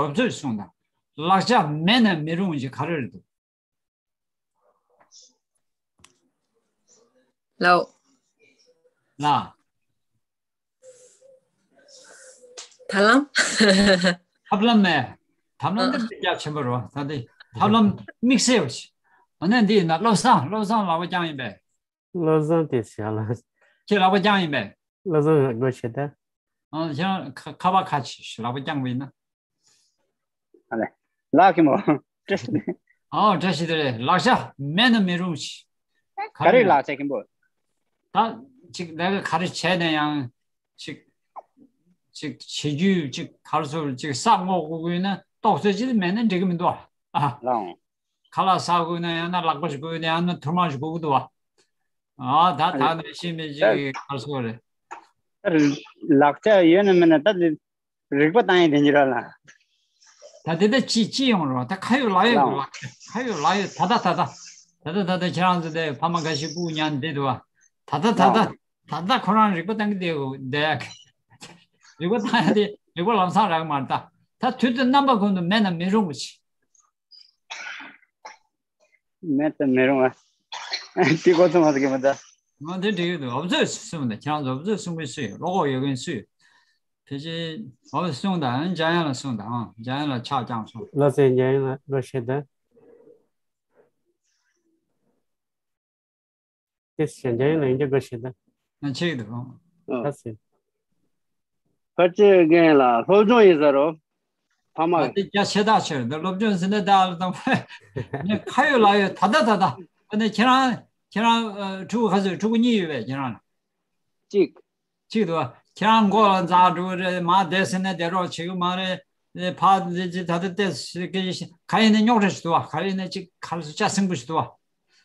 ཞོབ་ཚོད་གསུངས་དང་། ལག་ཆ་མེད་ན་མི་རུང་ཞིག་ག་རེ་རེད་འདུག་ལགས། ལགས། ཐབས་ལམ། ཐབས་ལམ་མེད། ཐབས་ལམ་འདི་འདི་རྒྱ་ཆེན་པོ་རེད་བ། ད་འདི་ཐབས་ལམ་དམིགས་བསལ་བ་ཞིག་ཨ་ནི་འདི་ཡིན་ན་བློ་བཟང་། བློ་བཟང་ལག་པ་བརྐྱངས་ཡིན་པས། བློ་བཟང་དེ་ཞལ་ལག་ཁྱེད་ལག་པ་བརྐྱངས་ཡིན་པས། བློ་བཟང་སྒོ་ཕྱེ་ད། ཨ་ཁྱེད་རང་ཁ་ཁ་པར་ཁ་ཕྱེ། ལག་པ་བརྐྱངས་པ་ཡིན་ན། ཨ་ལེ། ལགས་མཁན་པོ། བཀྲ་ཤིས་བདེ་ལེགས། ཨོ་བཀྲ་ཤིས་བདེ་ལེགས། ལག་ཆ་མེད་ན་མི་རུང་ཞིག་ག་རེ་ལག་ཆ་མཁན་པོ། ད་ཅིག་ལས་ཀ་ག་རེ་བྱས་ནས་ཡང་ཅིག་ཅིག་བྱེད་རྒྱུ་ཅིག་ག་རེ་ཟེར། ཅིག་ས་སྔོག་དགོས་ཀྱི་ཡོད་ན་ཏོག་ཙམ་ཅིག་མེད་ན་འགྲིག་གི་མི་འདུག་ཨ། ལགས། ཁ་ལག་ཟ་དགོས་ན་ཡང་ན་ལག་པ་ཞིག་དགོས་ན་ཡང་ན་ཐུར་མ་ཞིག་དགོས་ཀྱི་འདུག་བ། ཨ་ད་ད་ནས་ཤེས་མེད་ཅིག་ག་རེ་ཟེར་རེད། ལག་ཆ་ཡོད་ན་མེད་ན་ད་དེ་རིག་པ་བཏང་ཡས་དེ་འདྲ་ལ། ད་དེ་ད་ཅི་ཅི་ཡོང་རོགས། ད་ཁ་ཡོད་ལག་ཡོད་ལགས། ལག་ཁ་ཡོད་ལག་ཡོད། ད་ད་ད་ད་ད་ད་ད་ད་ཁྱེད་རང་ཚོ་དེ་ཕ་མ་འགའ་ཞིག་སྤུ་གུ་ཉར་ནས་བསྡད་འདུག་བ། ད་ད་ད་ད་ལགས། ད་ད་ཁོ་རང་རིག་པ་བཏང་གི་བསྡད་དགོས་བསྡད་ཡ། རིག་པ་བཏང་ཡ་དེ་རིག་པ་ལམ་སང་རག་གི་མ་རེད། ད་ད་དུས་དེ་རྣམ་པ་ཀུན་ཏུ་མེད་ན་མི་རུང་བ་ཞིག་མེད་དུ་མི་རུང་བ། དེ་གོ་ཚང་མ་ཟེར་གི་མི་འདུག་ང་དེ་འགྲིག་གི་འདུག་འོབ་ཚོད་གསུངས་དང་། ཁྱེད་རང་ཚོ་འོབ་ཚོད་གསུང་གི་སུ་ཡོད། བློ་ཁོག་ཡོད་མཁན་སུ་ཡོད། ཕལ་ཆེར་འོབ་གསུངས་དང་། འཇམ་དབྱངས་ལ་གསུངས་དང་། འཇམ་དབྱངས་ལ་ཕྱག་བརྐྱངས་སོང་། ལགས་སེ། འཇམ་དབྱངས་ལ་དགོངས་ཞེས་དང་། ཏེ་ཞེས་འཇམ་དབྱངས་ལ་ཡིན་གྱི་དགོངས་ཞེས་དང་། ང་ཆེ་གི་འདུག་ལགས་སེ། ཕལ་ཆེར་རྒན་ལགས་སློབ་སྦྱོང་ཡིན་ཟེར་རོ། ཕ་མ། ཨ་དེ་རྒྱ་ཆེ་ཐག་ཆོད་འདི་སློབ་སྦྱོང་ཟེར་ནས་ད་ལ་དང་། ངས་ཁ་ཡོད་ལག་ཡོད། ད་ད་ད་ད། ཨ་ནི་ཁྱེད་རང་ཁྱེད་རང་ཨ་ཕྲུ་གུ་ག་ཚོད། ཕྲུ་གུ་གཉིས་ཡོད་པས་ཁྱེད་རང་ལ། གཅིག་གཅིག་འདུག་ཁྱེད་རང་མགོ་ལ་འཛག་འགྲོ་གི་རེད། མར་བསྡད་ཟེར་ནས་བསྡད་རོགས་བྱེད་གི་མ་རེད། ཕར་འདི་ཅི་ད་ལྟ་བལྟས་ཟེར་གི་ག་ཡིན་ན་རྙོག་དྲ་ཞིག་འདུག་བ། ག་ཡིན་ན་ཅིག་ག་རེ་ཟེར། ལྕགས་སྲིན་པོ་ཞིག་འདུག་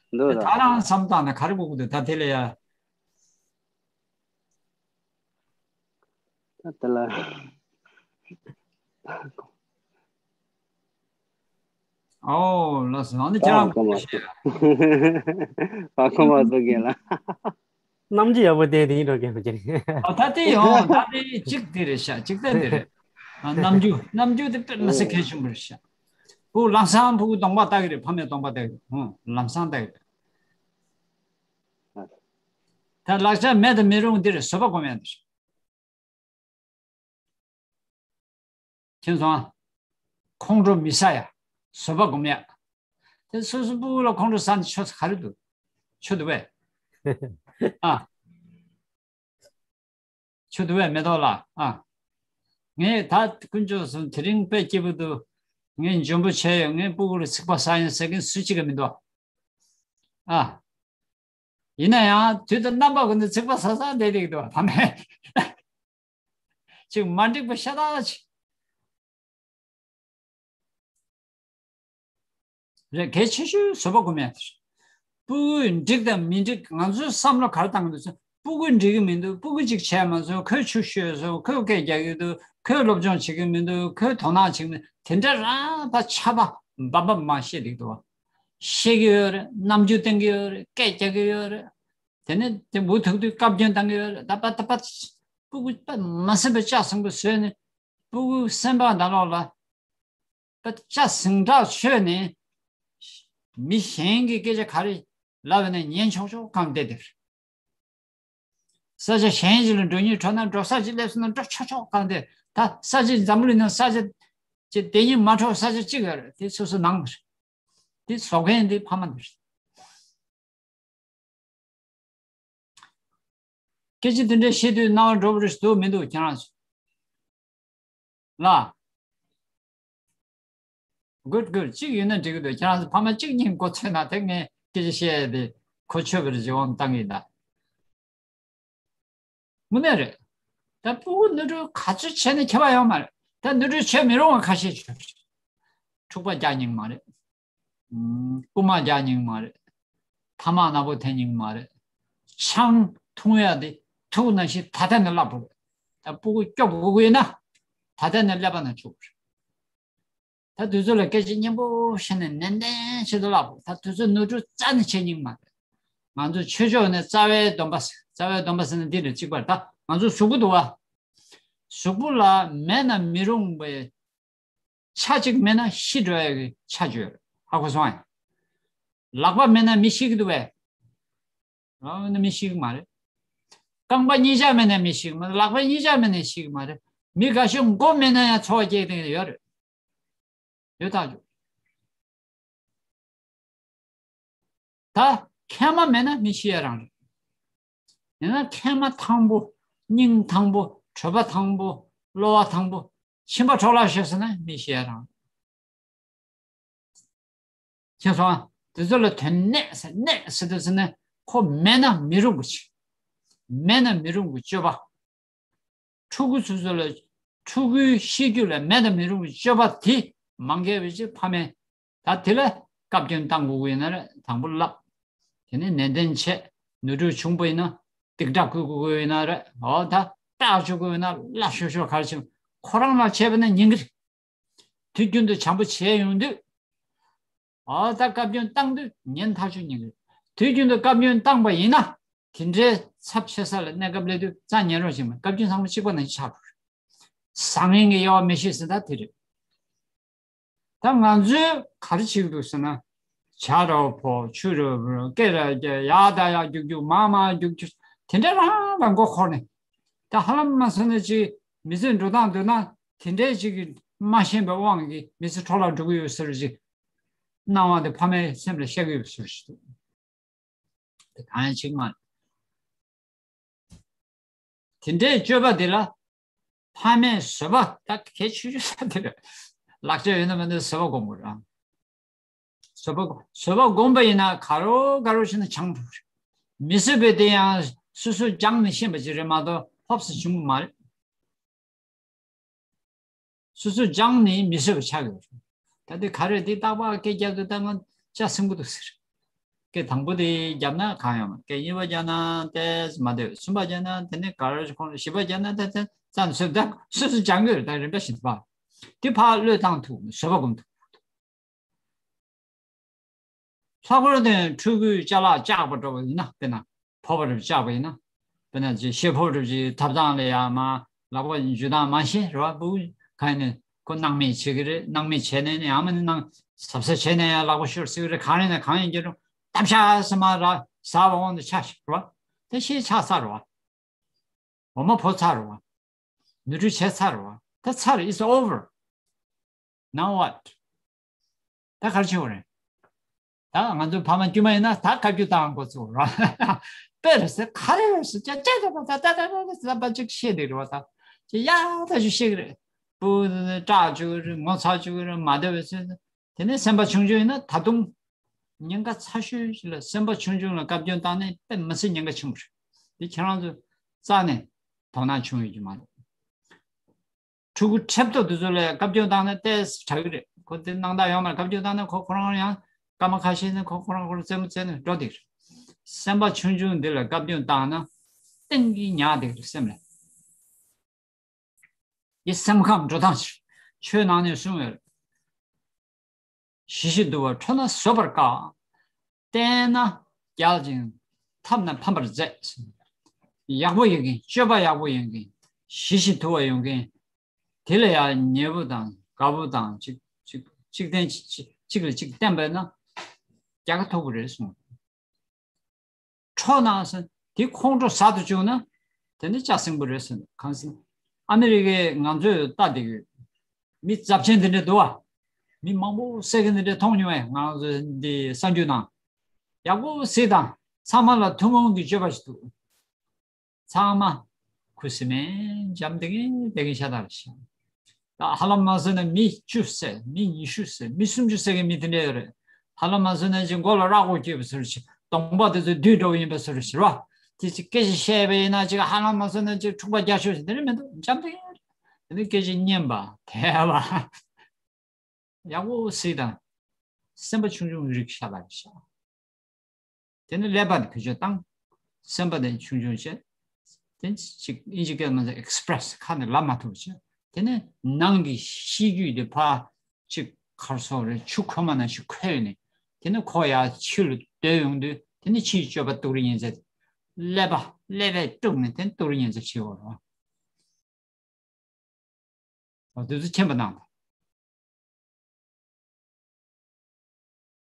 བ། འདུག་ད་རང་བསམ་བཏང་ན་ག་རེ་དགོས་ཀྱི་འདུག་ད་དེ་ལ་ཡ། ད་དེ་ལ། ཨོ་ལགས་སོ། ཨ་ནི་ཁྱེད་རང་གོ་མ་སོང་། ཨ་གོ་མ་སོང་རྒན་ལགས། རྣམ་འགྱུར་ཡག་པོ་བསྟན་དེ་ཡིན་འགྲོ་རྒན་ལགས་ཀྱིས། ཨ་ད་དེ་ཡོང་། ད་དེ་གཅིག་དེ་རེད་ཤག་གཅིག་ད་དེ་རེད། ཨ་རྣམ་འགྱུར་རྣམ་འགྱུར་དེ་དཔེ་མི་སྲིད་གལ་ཆེན་པོ་རེད་ཤག་ཁོ་ལམ་སང་ཕྲུ་གུ་གདོང་པ་ལྟ་གི་རེད། ཕ་མའི་གདོང་པ་ལྟ་གི་རེད། ཧུང་། ལམ་སང་ལྟ་གི་རེད། ད་ལག་ཆ་མེད་དང་མི་རུང་འདིར་བཟོད་པ་སྒོམ་ཡ་འདིར། མཁྱེན་སོང་ཨ། ཁོང་ཁྲོ་མི་ཟ་ཡ། བཟོད་པ་སྒོམ་ཡ། དེ་སོ་སོ་སྤུ་གུ་ལ་ཁོང་ཁྲོ་ཟ་ནས་ཆོ་ས་ག་རེ་འདུག་ཆོ་འདུག་པས། ཨ། ཆོ་འདུག་པས་མེ་ཏོག་ལགས་ཨ། ངས་ད་དཀོན་མཆོག་གསུམ་དེ་རིང་དཔེ་སྐྱིད་པོ་འདུག་ངས་འཇོན་པོ་བྱས་ཡོད། ངས་སྤུ་གུ་ལ་ཚིག་པ་ཟ་ཡིན་ཟེར་མཁན་སུ་གཅིག་ཀྱང་མི་འདུག་ཨ། ཡིན་ན་ཡང་དུས་དང་རྣམ་པ་ཀུན་ཏུ་ཚིག་པ་ཟ་ཟ་བསྡད་བསྡད་འདུག་ད་མེད། ཅིག་མ་འགྲིག་པ་ཤ་སྟག་ཅིག་རེད། གལ་ཆེ་ཤོས་བཟོད་པ་སྒོམ་ཡ་དེ་རེད། སྤུ་གུས་འགྲིག་དང་མི་འགྲིག་ང་ཚོའི་བསམ་བློ་ག་རེ་བཏང་གི་འདུག་ཟེར། སྤུ་གུས་འགྲིག་གི་མི་འདུག་སྤུ་གུ་གཅིག་བྱས་མ་སོང་། ཁོས་ཆུ་བཤོས་སོང་། ཁོས་སྐད་རྒྱག་གི་འདུག་ཁོས་སློབ་སྦྱོང་བྱེད་ཀྱི་མི་འདུག་ཁོས་དོ་སྣང་བྱེད་ཀྱི་མི་འདུག་དེ་འདྲ་རང་ད་ཆ་པ་འབའ་འབའ་མ་བཤད་འདུག་དོ། བཤད་ཀྱི་ཡོད་རེད། རྣམ་འགྱུར་བསྟན་གྱི་ཡོད་རེད། སྐད་རྒྱག་གི་ཡོད་རེད། དེ་ནས་དེ་འུ་ཐུག་དུས་བཀའ་བཀྱོན་བཏང་གི་ཡོད་རེད། ད་པ་ད་པ་སྤུ་གུ་པ་མ་སེམས་པ་ལྕགས་སྲིན་པོ་བཟོས་ནས་སྤུ་གུ་སེམས་པ་ད་ལོག་ལ་པ་ལྕགས་ཟིང་དྲག་ཆོད་ནས་མི་གཞན་གྱི་སྐད་ཆ་ག་རེ་ལབ་ན་ཉན་ཆོག་ཆོག་གང་བསྡད་དེ་རེད། ས་ཆ་གཞན་ཞིག་ལ་འགྲོ་སྙིང་བྲོ་ན་འགྲོ་ས་ཅིག་སླེབས་སོང་ན་འགྲོ་ཆོག་ཆོག་གང་དེ། ད་ས་ཆ་འཛམ་བུ་གླིང་ནང་ས་ཆ་ཅིག་དེ་ཉིད་མ་འཕྲོག་ས་ཆ་གཅིག་ཡོད་རེད། དེ་སོ་སོ་ནང་དེ་རེད། དེ་བཟོ་མཁན་དེ་ཕ་མ་དེ་རེད། སྐད་ཆ་དེ་འདྲ་བཤད་དུས་རྣ་བར་འགྲོ་བ་རེད་འདུག་མི་འདུག་ཁྱེད་རང་ཚོ་ལ། Good, good. གཅིག་ཡོད་ན་འགྲིག་གི་འདུག་ཁྱེད་རང་ཚོ་ཕ་མ་གཅིག་གཉིས་མགོ་ཚོས་ན་དེ་ངས་སྐད་ཆ་བཤད་ཡ་དེ་གོ་ཆོད་པ་རེད་ཅེས་དབང་བཏང་གི་ཡིན་ད། དངོས་གནས་རེད། ད་སྤུ་གུ་ནོར་འཁྲུལ་ག་ཚོད་བྱས་ནས་ཁྱབ་པ་ཡོད་མ་རེད། ད་ནོར་འཁྲུལ་བྱས་མི་རུང་བ་ཁ་ཤས་བྱུང་། འཁྲུག་པ་རྒྱག་སྙིང་མ་རེད། རྐུ་མ་རྒྱག་སྙིང་མ་རེད། ཐ་མག་ནག་པོ་འཐེན་སྙིང་མ་རེད། ཆང་འཐུང་ཡ་དེ་ཐུག་ནང་བཞིན་ད་ལྟ་ནས་བསླབ་དགོས་རེད། ད་སྤུ་གུ་སྐྱོབ་དགོས་ཀྱི་ཡོད་ན་ད་ལྟ་ནས་ཀླད་པ་ནང་བཅུག་དགོས་རེད། ད་དུས་ཚོད་ལ་སྐད་ཆ་སྙན་པོ་བཤད་ནས་ནན་ཏན་བྱེད་དུ་བསླབ་དགོས། ད་དུས་ཚོད་ནོར་འཁྲུལ་རྩ་ནས་བྱེད་སྙིང་མ་རེད། ང་ཚོ་ཆོས་ཕྱོགས་ནས་རྩ་བའི་སྡོམ་པ་ཟེར། རྩ་བའི་སྡོམ་པ་ཟེར་ན་འདི་ནས་གཅིག་པར་ད་ང་ཚོ་གཟུགས་པོ་འདུག་བ། གཟུགས་པོ་ལ་མེད་ན་མི་རུང་བའི་ཆ་གཅིག་མེད་ན་ཤི་འགྲོ་ཡ་གི་ཆ་ཅིག་ཡོད་རེད། ཧ་གོ་སོང་ཨ། ལག་པ་མེད་ན་མི་ཤི་གི་འདུག་བས། ལག་པ་མེད་ན་མི་ཤི་གི་མ་རེད། རྐང་པ་གཉིས་ཆ་མེད་ན་མི་ཤི་གི་མ་རེད། ལག་པ་གཉིས་ཆ་མེད་ན་ཤི་གི་མ་རེད། མི་འགའ་ཤས་མགོ་མེད་ན་ཡང་འཚོ་བ་སྐྱེལ་ཐུབ་ཡོད་རེད། ཡོད་ཐག་ཆོད། ད་མཁལ་མ་མེད་ན་མི་ཤི་ཡ་རང་རེད། ཡང་ན་མཁལ་མ་ཐང་པོ། སྙིང་ཐང་པོ། གྲོད་པ་ཐང་པོ། གློ་བ་ཐང་པོ། མཆིན་པ་འཕྲོ་བརླག་ཤོར་སོང་ན་མི་ཤི་ཡ་རང་རེད། མཁྱེན་སོང་ཨ། དེ་ཚོ་ལ་དོན་གནད་ཟེར། གནད་ཟེར་དུས་ཟེར་ན་ཁོ་མེད་ན་མི་རུང་གི་ཆེད། མེད་ན་མི་རུང་གི་སྤྱོད་པ། ཕྲུ་གུ་ཚོ་ཚོ་ལ་ཕྲུ་གུའི་ཤེས་རྒྱུད་ལ་མེད་དང་མི་རུང་བའི་སྤྱོད་པ་དེ་མ་འགལ་བའི་ཕྱིར་ཕ་མས་ད་དེ་ལ་བཀའ་བཀྱོན་བཏང་དགོས་ཀྱི་ཡོད་ན་རེད། དང་པོ་བསླབ། དེ་ནས་ནན་ཏན་བྱས། ནོར་འཁྲུལ་བྱུང་པ་ཡིན་ན་སྡིགས་སྐྲག་བསྐུལ་དགོས་ཀྱི་ཡོད་ན་རེད། འོ་ད་སྐྲག་བཅུག་དགོས་ཡོད་ན་སླ་ཤོར་ཤོར་ག་རེ་བྱེད། ཁོ་རང་ལ་བྱས་པ་ན་ཉན་གི་རེད། དུས་རྒྱུན་དུ་བྱམས་པོ་བྱས་ཡོང་དུས། ཨ་ད་བཀའ་བཀྱོན་བཏང་དུས་ཉན་ཐག་ཆོད་ཉན་གི་རེད། དུས་རྒྱུན་དུ་བཀའ་བཀྱོན་བཏང་པ་ཡིན་ན་དེ་འདྲའི་ཚབས་ཆེ་ས་ལ་གནས་སྐབས་སླེབས་དུས་རྩ་ཉན་རོགས་བྱེད་མ། བཀའ་བཀྱོན་ཚང་མ་གཅིག་པ་ནང་བཞིན་ཆགས་འགྲོ་རེད། བཟང་ངན་གྱི་དབྱེ་བ་མི་ཤེས་ཟེར་ད་དེ་རེད། ད་ང་ཚོས་ག་རེ་བྱེད་ཀྱི་འདུག་ཟེར་ན། ཇ་རེ་ཕོག་ཆུ་རེ་ཕོག་སྐེ་རེ་རྒྱག་ཡར་དང་ཡར་རྒྱུག་རྒྱུག་མར་མར་རྒྱུག་རྒྱུག་དེ་འདྲ་རང་ལ་མགོ་འཁོར་ནས། ད་ཧ་ལམ་མ་སོང་ན་ཅིག་མི་ཚེ་འགྲོ་སྟངས་འདོད་ན་དེ་འདྲའི་ཅིག་གི་མ་ཤེས་པའི་དབང་གིས་མི་ཚེ་འཕྲོ་བརླག་འགྲོ་གི་ཡོད་ཟེར་ཅིག་སྣང་བ་དེ་ཕ་མའི་སེམས་ལ་ཤར་གི་ཡོད་ཟེར་ཞིག་འདུག་དེ་གང་ཡང་ཅིག་མ་རེད། དེ་འདྲའི་སྤྱོད་པ་དེ་ལ་ཕ་མས་བཟོད་པ་ད་གལ་ཆེ་ཤོས་ས་དེ་རེད། ལག་ཆ་ཡོད་ན་མེད་ན་བཟོད་པ་སྒོམ་དགོས་རེད། བཟོད་པ་བཟོད་པ་སྒོམ་པ་ཡིན་ན་ག་རོ་ག་རོ་ཞིག་ན་བྱང་འགྲོ་རེད། མི་བཟོད་པའི་དེ་ཡང་སོ་སོ་སྦྱངས་ནས་ཤེས་པ་ཅིག་རེད་མ་གཏོགས་ཕོབ་སུ་བྱུང་གི་མ་རེད། སོ་སོ་སྦྱངས་ནས་མི་བཟོད་པ་ཆགས་ཡོད་རེད། ད་དེ་ག་རེ་དེ་རྟག་པར་སྐད་རྒྱབ་དུས་ད་ང་ལྕགས་སྲིན་པོ་འདུག་ཟེར། སྐད་དང་པོ་དེ་བརྒྱབ་ན་གང་ཡང་མ། སྐད་གཉིས་པ་བརྒྱབ་ན་ཏོག་ཙམ་མ་བདེ་བ། གསུམ་པ་བརྒྱབ་ན་དེ་ནས་ག་རེ་ཁོང་བཞི་པ་བརྒྱབ་ན་ད་དེ་ཙམ་བཟོད། ད་སོ་སོ་སྦྱང་གི་རེད། ད་རིམ་པ་བཞིན་དུ་བ། དེ་ཕར་བློས་བཏང་ཐུབ། བཟོད་པ་སྒོམ་ཐུབ། ལྷག་པར་དུ་ཕྲུ་གུའི་ཅ་ལག་བཅག་པ་འདྲ་བ་ཡིན་ན། དཔེར་ན་ཕོར་པ་རེ་བཅག་པ་ཡིན་ན། དཔེར་ན་ཅིག་ཤེལ་ཕོར་པ་རེ་ཅིག་ཐབ་ཚང་ལ་ཡ་མར་ལག་པ་འཇུ་སྟངས་མ་ཤེས་རེད་བ། སྤུ་གུ་ག་ཡིན་ནའི་ཁོ་སྣང་མེད་བྱེད་ཀྱི་རེད། སྣང་མེད་བྱས་ནས་ནི་ཡང་མིན་ན་སྣང་ཟབ་ཟབ་བྱས་ནས་ཡང་ལག་པ་ཤོར་སྲིད་ཀྱི་རེད། གང་ཡིན་ན་གང་ཡིན་གྱི་རུང་བཏབ་ཤག་ཟེར་མར་ར་ཟ་བ་དབང་དུ་ཆ་ཞིག་རེད་བ། དེ་ཤེས་ཆགས་ཚར་རེད་བ། འོ་མ་ཕོ་ཚར་རེད་བ། ནོར་འཁྲུལ་བྱས་ཚར་རེད་བ། ད་ཚར། It's over. Now what? ད་ག་རེ་བྱེད་དགོས་རེད། ད་ང་ཚོ་ཕ་མ་དཀྱུས་མ་ཡིན་ན་ད་བཀའ་བཀྱོན་བཏང་འགོ་ཚུགས་རེད་བ། དཔེ་རེད་ཟེར་ག་རེ་རེད་ཟེར་ཅག་ཅག་ཅག་ད་ད་ད་ད་ད་ད་ཅིག་བཤད་བསྡད་རེད་བ། ད་ཅིག་ཡག་ཐག་ཆོད་བཤད་ཀྱི་རེད། སྤུ་སྐྲག་བཅུག་གི་རེད། ངོ་ཚ་བཅུག་གི་རེད། མ་བདེ་བའི་ཚོད། དེ་ནས་སེམས་པ་ཆུང་ཆུང་ཡིན་ན་ད་དུང་ཉེན་ཁ་ཚ་ཤོས་ཤིག་ལ། སེམས་པ་ཆུང་ཆུང་ལ་བཀའ་བཀྱོན་བཏང་ནས་དཔེ་མི་སྲིད་ཉེན་ཁ་ཆེན་པོ་རེད། འདི་ཁྱེད་རང་ཚོ་རྩ་ནས་དོ་སྣང་བྱུང་ཡོད་ཀྱི་མ་རེད། ཕྲུ་གུ་ཁྲེབ་ཏོ་དེ་ཚོ་ལ་བཀའ་བཀྱོན་བཏང་ན་ཏོག་ཙམ་དྲག་གི་རེད། ཁོ་དེ་སྣང་དག་ཡོད་མ་རེད། བཀའ་བཀྱོན་བཏང་ན་ཁོ་ཁོ་རང་ཡང་སྐར་མ་ཁ་ཤས་ནས་ཁོ་ཁོ་རང་ཁོ་རང་རྩེད་མོ་རྩེ་ནས་འགྲོ་བསྡད་ཀྱི་རེད། སེམས་པ་ཆུང་ཆུང་འདི་ལ་བཀའ་བཀྱོན་བཏང་ན་གཏན་གྱི་ཉར་བསྡད་ཀྱི་རེད་སེམས་ལ། འདི་སེམས་ཁམས་འགྲོ་སྟངས་ཤིག་ཆོས་ནང་ནས་གསུངས་ཡོད་རེད། ཞི་ཞིང་དུལ་བ་ཁྲོ་ན་བཟོད་པར་དཀའ། བསྟེན་ན་རྒྱལ་ཅིང་འཐབ་ན་ཕམ་པར་མཛད། ཡག་པོ་ཡོང་མཁན། སྤྱོད་པ་ཡག་པོ་ཡོང་མཁན། ཞི་ཞིང་དུལ་བ་ཡོང་མཁན། དེ་ལ་ཡང་ཉེ་བོ་དང་དགའ་བོ་དང་གཅིག་གཅིག་གཅིག་བརྟེན་གཅིག་གཅིག་ལ་གཅིག་བརྟེན་པས་ན་རྒྱལ་ཁ་ཐོབ་ཀྱི་རེད་གསུངས། ཁྲོ་ན་ཟེར་དེ་ཁོང་ཁྲོ་ཟ་དུ་བཅུག་ན་དེ་ནི་ལྕགས་སྲིན་པོ་རེད་ཟེར། གང་ཟེར་ན་ཨ་མི་རི་ཀའི་ང་ཚོས་ལྟ་བསྡད་ཡོད། མི་རྩབ་ཆེན་དེ་འདྲ་འདུག་བ། མི་མང་པོ་བསད་མཁན་དེ་འདྲ་མཐོང་མྱོང་བས། ང་ཚོ་འདི་གསར་འགྱུར་ནང་ཡག་པོ་གཟིགས་དང་། ཚང་མ་ལ་ཐུན་མོང་གི་སྤྱོད་པ་ཞིག་འདུག་ཚང་མ་ཁུ་སིམ་མེར་འཇམ་བསྡད་མཁན་བསྡད་མཁན་ཤ་སྟག་རེད་ཤག་ད་ཧ་ལམ་མ་བཟོས་ན་མི་བཅུ་བསད། མི་ཉི་ཤུ་བསད། མི་སུམ་ཅུ་བསད་མཁན་མི་དེ་འདྲ་ཡོད་རེད། ཧ་ལམ་མ་བཟོས་ན་ཅིག་མགོ་ལ་རྭ་ཅོ་སྐྱེས་པ་བཟོ་འདྲ་ཞིག་གདོང་པ་དེ་ཚོ་བསྡུས་འགྲོ་བ་ཡིན་པ་བཟོ་འདྲ་ཞིག་རེད་བ། དེ་ཅིག་སྐད་ཆ་བཤད་པ་ཡིན་ན་ཅིག་ཧ་ལམ་མ་བཟོས་ན་ཅིག་འཁྲུག་པ་རྒྱག་ཤོག་ཞིག་དེ་འདྲ་མི་འདུག་འཇམ་ཐིང་ངེ་རེད། དེ་ནི་སྐད་ཆ་སྙན་པ་དལ་བ། ཡག་པོ་གཟིགས་དང་། སེམས་པ་ཆུང་ཆུང་རིགས་ཤ་སྟག་རེད་ཤག་དེ་ནི་ཀླད་པ་དེ་བེད་སྤྱོད་བཏང་། སེམས་པ་དེ་ཆུང་ཆུང་བྱས། དེ་ཅིག་ཨིན་ཇི་སྐད་ནང་དུ་ཨེག་སི་པི་རེ་སི་ཁ་ནས་ལབ་མ་ཐུབ་བྱས། དེ་ནི་ནང་གི་གཤིས་རྒྱུད་དེ་ཕར་ཅིག་ག་རེ་ཟེར་དགོས་རེད། ཆུ་ཁོལ་མ་ནང་བཞིན་ཁོལ་ནས། དེ་ནི་ཁོ་ཡར་ཕྱི་ལ་སྡོད་ཡོང་དུས་དེ་ནི་ཕྱིའི་སྤྱོད་པ་སྡུག་རུ་ཉེན་ཚད། ཀླད་པ་ཀླད་པས་དཀྲུགས་ནས་དེ་ནི་སྡུག་རུ་ཉེན་ཚད་ཕྱིན་ཡོང་རེད། འོ་དེ་ཚོ་མཁྱེན་པ་གནང་དང་།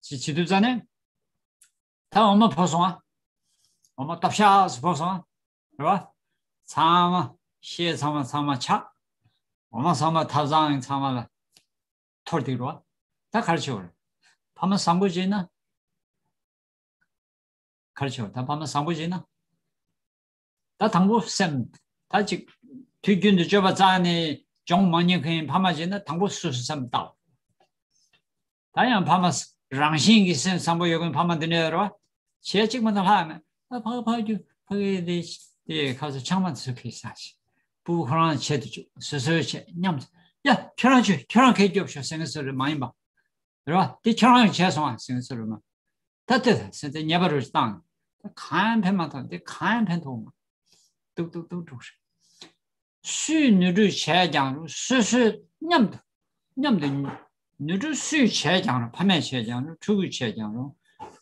ཅི་བྱེད་དུས་ཙ་ནས། ད་འོ་མ་ཕོ་སོང་ཨ། འོ་མ་སྟབས་ཤག་སུ་ཕོ་སོང་ཨ། རེད་བ། ཚང་མ་ཤེས་ཚང་མ་ཚང་མ་ཆག་འོ་མ་ཚང་མ་ཐབ་ཚང་ཚང་མ་ལ་འཐོར་འདུག་རེད་བ། ད་ག་རེ་བྱེད་དགོས་རེད། ཕ་མ་བཟང་པོ་བྱས་ན། ག་རེ་བྱེད་དགོས་རེད། ད་ཕ་མ་བཟང་པོ་བྱས་ན། ད་དང་པོ་སེམས། ད་ཅིག་དུས་རྒྱུན་དུ་སྤྱོད་པ་རྩ་ནས་སྦྱོང་མ་མྱོང་མཁན་ཕ་མ་བྱས་ན་དང་པོ་སོ་སོའི་སེམས་བལྟ། ད་ཡང་ཕ་མ་རང་བཞིན་གྱི་སེམས་བཟང་པོ་ཡོད་མཁན་ཕ་མ་འདི་འདྲ་ཡོད་རེད་བ། བྱས་གཅིག་མ་གཏོགས་ལྷག་མེད། ཨ་ཕ་གི་ཕ་གི་ཕ་གི་དེ་དེ་ཁ་སོ་ཆང་མ་ཚུ་ཁེ་ས་ཞིག་སྤུ་གུ་ཁོ་རང་བྱེད་དུ་བཅུག་སོ་སོའི་བྱེད་མཉམ་དུ། ཡ་ཁྱོད་རང་བྱོས། ཁྱོད་རང་གད་སྐྱོབ་ཤོག་ཟེར་མཁན་སུ་རེད། མ་ཡིན་པ། རེད་བ། དེ་ཁྱོད་རང་གིས་བྱས་སོང་ཨ་ཟེར་མཁན་སུ་རེད་མ། ད་ལྟོས་ད་ཟེར་ཏེ་ཉེས་པ་རུ་བཏང་། ད་གང་ཡང་ཕན་མ་ཐོགས། དེ་གང་ཡང་ཕན་ཐོགས་མ། ཏུག་ཏུག་ཏུག་འགྲོ་རེད། སུས་ནོར་འཁྲུལ་བྱས་ཀྱང་རུང་སོ་སོའི་མཉམ་དུ། མཉམ་དུ། ནོར་འཁྲུལ་སུས་བྱས་ཀྱང་རུང་། ཕ་མས་བྱས་ཀྱང་རུང་། ཕྲུ་གུས་བྱས་ཀྱང་རུང་།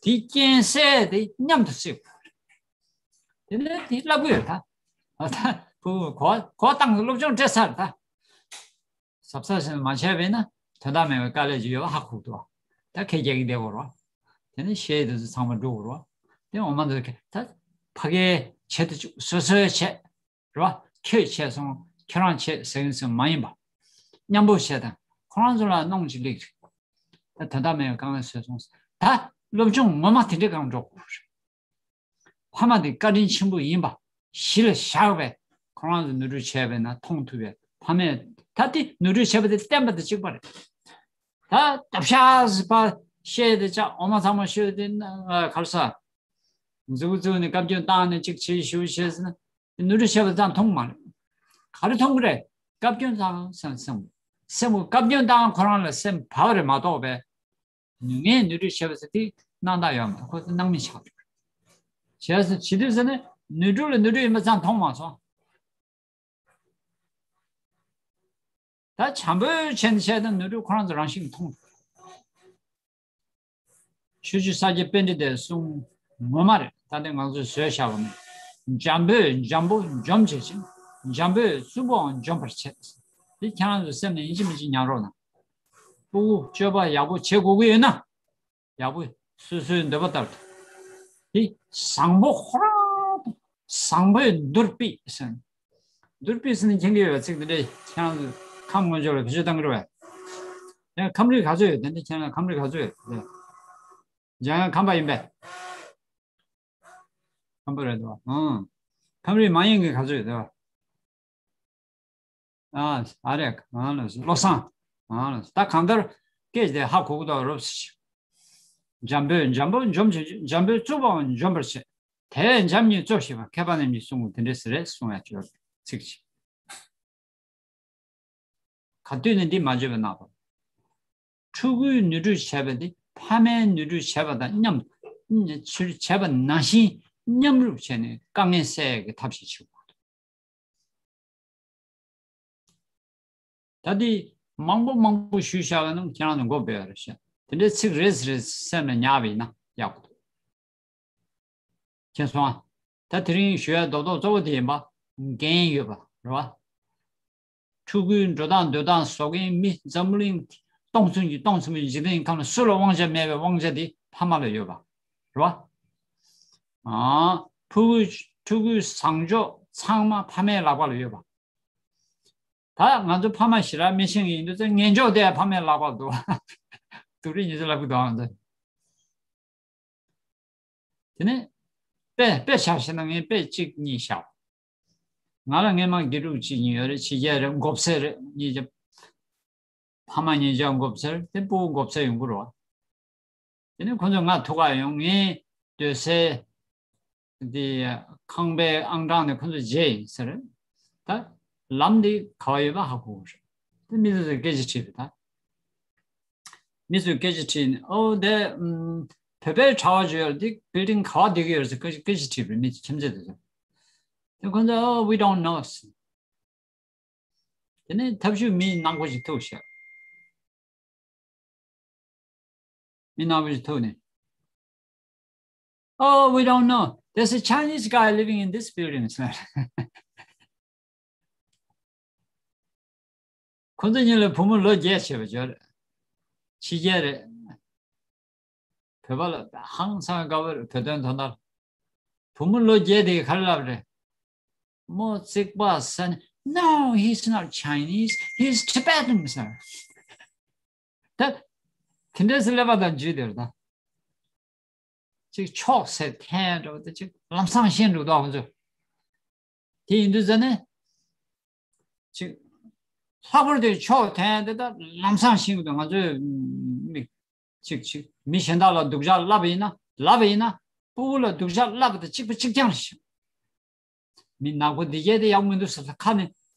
དེའི་རྐྱེན་སེལ་དེ་མཉམ་དུ་སེལ་དགོས་རེད། དེ་ནས་དེ་བསླབ་ཀྱི་ཡོད་ད། ད་བུ་གོ་གོ་སྟངས་སློབ་སྦྱོང་སྤྲད་ཚར་ད། གཟབ་གཟབ་བྱས་ནས་མ་བྱས་པ་ཡིན་ན་དོན་དག་མེད་པའི་དཀའ་ལས་ཅིག་ཡོད་པ་ཧ་གོ་གི་འདུག་ད་ཁྱེད་རྒྱག་གི་བསྡད་དགོས་རེད་བ། དེ་ནས་གཞས་དེ་ཚོ་ཚང་མ་འགྲོ་དགོས་རེད་བ། དེ་འོ་མ་འདི་ཚོ་ད་ཕ་གིའི་བྱེད་དུ་བཅུག་སོ་སོའི་བྱེད་རེད་བ། ཁྱོད་བྱས་སོང་། ཁྱོད་རང་བྱེད་ཟེར་མཁན་ཚོ་མ་ཡིན་པ། མཉམ་པོ་བྱས་དང་ཁོ་རང་ཚོ་ལ་གནོང་ཅིག་ལེགས་རེད། ད་དོན་དག་མེད་པའི་དཀའ་ངལ་བཟོས་སོང་། ད་སློབ་སྦྱོང་ངོ་མ་དེ་འདྲའི་སྒང་འགྲོ་དགོས་རེད། ཕ་མ་དེ་བཀའ་དྲིན་ཆེན་པོ་ཡིན་པ་གཞི་ལ་བཞག་པའི་ཁོ་རང་ཚོ་ནོར་འཁྲུལ་བྱས་པས་ན་མཐོང་ཐུབ་པའི་ཕ་མས། ད་དེ་ནོར་འཁྲུལ་བྱས་པ་དེ་བསྟན་པ་དང་གཅིག་པ་རེད། ད་སྟབས་ཤག་ཟེར་བ་བཤད་དེ་ཅག་འོ་མ་ཚང་མ་བཤད་དེ་ན་གར་ས་མཛུ་གུ་བཙུགས་ནས་བཀའ་བཀྱོན་བཏང་ནས་གཅིག་བྱེད་ཞུ་བྱེད་ཟེར་ན་ནོར་འཁྲུལ་བྱས་པ་ཙམ་མཐོང་མ་རེད། ག་རེ་མཐོང་གི་རེད། བཀའ་བཀྱོན་བཏང་སེམས་སེམས་སེམས་བཀའ་བཀྱོན་བཏང་ཁོ་རང་ལ་སེམས་བབས་རེད་མ་གཏོགས་པས། ངས་ནོར་འཁྲུལ་བྱས་པ་ཟེར་དེ་སྣང་དག་ཡོད་མ་རེད། ཁོ་ཚོ་སྣང་མེད་ཆགས་འགྲོ། བྱས་ཟེར་བྱེད་དུས་ཟེར་ནས་ནོར་འཁྲུལ་ལ་ནོར་འཁྲུལ་ཡིན་པ་ཙམ་མཐོང་མ་སོང་། ད་བྱམས་པོས་བྱས་ནས་བྱས་ན་ནོར་འཁྲུལ་ཁོ་རང་ཚོ་རང་བཞིན་མཐོང་འགྲོ། ཆོས་རྗེ་ས་སྐྱ་པཎྜི་ཏས་གསུངས། ངོ་མ་རེད། ད་ནི་ང་ཚོས་བཟོས་བཞག་པ་མིན། འཇམ་པོས་འཇམ་པོ་འཇོམས་བྱེད་ཅིང་། འཇམ་པོས་རྩུབ་པོའང་འཇོམས་པར་བྱེད། འདི་ཁྱེད་རང་ཚོའི་སེམས་ནས་ཡིན་གཅིག་མིན་གཅིག་ཉར་རོགས་གནང་། སྤུ་གུ་སྤྱོད་པ་ཡག་པོ་བྱེད་དགོས་ཀྱི་ཡོད་ན། ཡག་པོ་སོ་སོའི་འདོད་པ་ལྟར་དུ། དེ་བཟང་པོ་ཁོ་རང་དང་བཟང་པོས་མདོར་བསྡུས་ཟེར། མདོར་བསྡུས་ཟེར་ནས་མཁྱེན་གྱི་ཡོད་པའི་ཚིག་འདི་འདྲས་ཁྱེད་རང་ཚོས་ཁམས་སྔོན་ཆད་ལ་བེད་སྤྱོད་བཏང་གི་རེད་པས། ཡང་ཁམས་རིགས་ག་ཚོད་ཡོད། དེ་འདྲས་ཁྱེད་རང་ཁམས་རིགས་ག་ཚོད་ཡོད། འཇམ་དབྱངས་ཁམས་པ་ཡིན་པས། ཁམས་པ་རེད་དོ། ཨང་། ཁམས་རིགས་མ་ཡིན་མཁན་ག་ཚོད་ཡོད་དོ། ཨ་ཨ་རེ་ཨ་ལོ་བློ་བཟང་། ཨ་ལོ་ད་གང་ལྟར་སྐད་དེ་ཧ་གོ་གི་འདུག་རོབ་ཙམ་ཞིག་འཇམ་པོས་འཇམ་པོ་འཇོམས་བྱེད། འཇམ་པོས་རྩུབ་པའང་འཇོམས་པར་བྱེད། དེ་བས་འཇམ་ཉིད་གཙོ་ཞེས་པ་མཁས་པ་རྣམས་ཀྱིས་གསུངས་པ་དེ་འདྲས་རེད་གསུང་ཡ་ཅིག་ཡོད། ཚིག་ཅིག་ག་དུས་ནས་འདི་མ་བརྗོད་པ་ན་བ། ཕྲུ་གུས་ནོར་འཁྲུལ་བྱས་པ་དེ་ཕ་མས་ནོར་འཁྲུལ་བྱས་པ་དང་མཉམ་ཕྱིར་བྱས་པ་ནང་བཞིན་མཉམ་རུབ་བྱས་ནས་དཀའ་ངལ་སེལ་ཡག་གི་ཐབས་ཤེས་བྱེད་དགོས། ད་འདི་མང་པོ་མང་པོ་ཞུས་བཞག་པ་ན་ཁྱེད་རང་ཚོ་མགོ་སྦས་རེད་ཤག་དེ་འདྲའི་ཚིག་རེ་ཟེར་རེ་སེམས་ལ་ཉར་བ་ཡིན་ན་ཡག་པོ་འདུག་མཁྱེན་སོང་ཨ། ད་དེ་རིང་ཞུ་ཡ་རྡོག་རྡོག་གཙོ་བོ་དེ་ཡིན་པ། འགན་ཡོད་པ་རེད་བ། ཕྲུ་གུའི་འགྲོ་སྟངས་སྡོད་སྟངས་བཟོ་མཁན་མི་འཛམ་བུ་གླིང་སྟོང་ཚོ་གི་སྟོང་ཚོ་མི་འཇིག་རྟེན་ཁམས་ལ་སུ་ལ་དབང་ཆ་མེད་པའི་དབང་ཆ་དེ་ཕ་མ་ལ་ཡོད་པ་རེད་བ། ཨ། ཕྲུ་གུའི་ཕྲུ་གུའི་བཟང་ཕྱོགས་ཚང་མ་ཕ་མའི་ལག་པ་ལ་ཡོད་པ། ད་ང་ཚོ་ཕ་མ་ཞེ་དྲག་མི་ཤེས་ཀྱི་ཡིན་དུས་ཚེ་ངན་ཕྱོགས་དེ་ཕ་མའི་ལག་པར་འདུག་དུག་རིགས་ཉི་ཚེ་ལབ་གི་འདུག་ང་ཚོ། དེ་ནས་དཔེ་དཔེ་ཆ་བཞག་ན་ངས་དཔེ་གཅིག་གཉིས་བཞག་ང་ལ་སྔས་མ་དགེ་ཕྲུག་གཅིག་གཉིས་ཡོད་རེད། ཕྱི་རྒྱལ་རེད། མགོ་སེར་རེད། གཉིས་ཀྱི་ཕ་མ་གཉིས་ཀྱང་མགོ་སེར། དེ་སྤུ་གུ་མགོ་སེར་ཡོང་གི་རེད་བ། དེ་ནས་ཁོ་ཚོས་ང་ཐུག་ག་ཡོང་། ངས་སྡོད་སའི་དེ་ཁང་པའི་ཨང་གྲངས་ནས་ཁོ་ཚོ་བརྗེས་ཡིན་ཟེར། ད་ལམ་འདི་ག་བ་ཡོད་པ་ཧ་གོ་གི་རེད། དེ་མི་ཚོས་སྐད་ཆ་དྲིས་པ་ད། མི་ཚོས་སྐད་ཆ་དྲིས་ནས་ཨོ་དེ་ཨམ་བོད་པའི་གྲྭ་བ་ཅིག་ཡོད་རེད། དེ་བིལ་ཌིང་ག་བ་བསྡད་ཀྱི་ཡོད་རེད་ཟེར་སྐད་ཆ་དྲིས་པ་རེད། མི་ཚོས་ཁྱིམ་མཚེས་དེ་ཚོ། དེ་ཁོ་ཚོས་ཨོ་we don't know། དེ་ནས་ཐབས་ཞུ་མི་ནག་པོ་ཞིག་ཐུག་ཤག་མི་ནག་པོ་ཞིག་ཐུག་ནས། Oh, we don't know. There's a Chinese guy living in this building. ཁོ་ཚོ་གཉིས་ལ་བུ་མོ་ལོ་བརྒྱད་བྱས་པ་ཅིག་ཡོད་རེད། ཕྱི་རྒྱལ་རེད། བོད་པ་ལ་ཧང་སང་དགའ་བོ་རེད། བོད་དོན་དོན་དག་བུ་མོ་ལོ་བརྒྱད་དེ་ག་རེ་ལབ་རེད། མོ་རྩིག་པ་ཟ་ནས། No, he's not Chinese, he's Tibetan, sir. ད་དེ་འདྲས་སུ་ཀླད་པ་དང་འཇུས་དེར་ད། ཅིག་ཕྱོགས་སེ་འཐེན་འགྲོ་དེ་ཅིག་ལམ་སང་ཤེས་འགྲོ་དོ་ཁོ་ཚོས། དེ་ཡིན་དུས་ཙ་ནས་ཅིག་ལྷག་པར་དུ་ཕྱོགས་འཐེན་དེ་ད་ལམ་སང་ཤེས་དགོས་འདུག་ང་ཚོས་མི་ཅིག་ཅིག་མི་གཞན་དག་ལ་སྡུག་ཅག་ལབ་པ་ཡིན་ན། ལབ་པ་ཡིན་ན་སྤུ་གུ་ལ་སྡུག་ཅག་ལབ་པ་དང་གཅིག་པ་གཅིག་རྐྱང་རེད། མི་ནག་པོ་འདི་གས་དེ་ཡག་མི་འདུག་ཟེར་ཁ་ནས་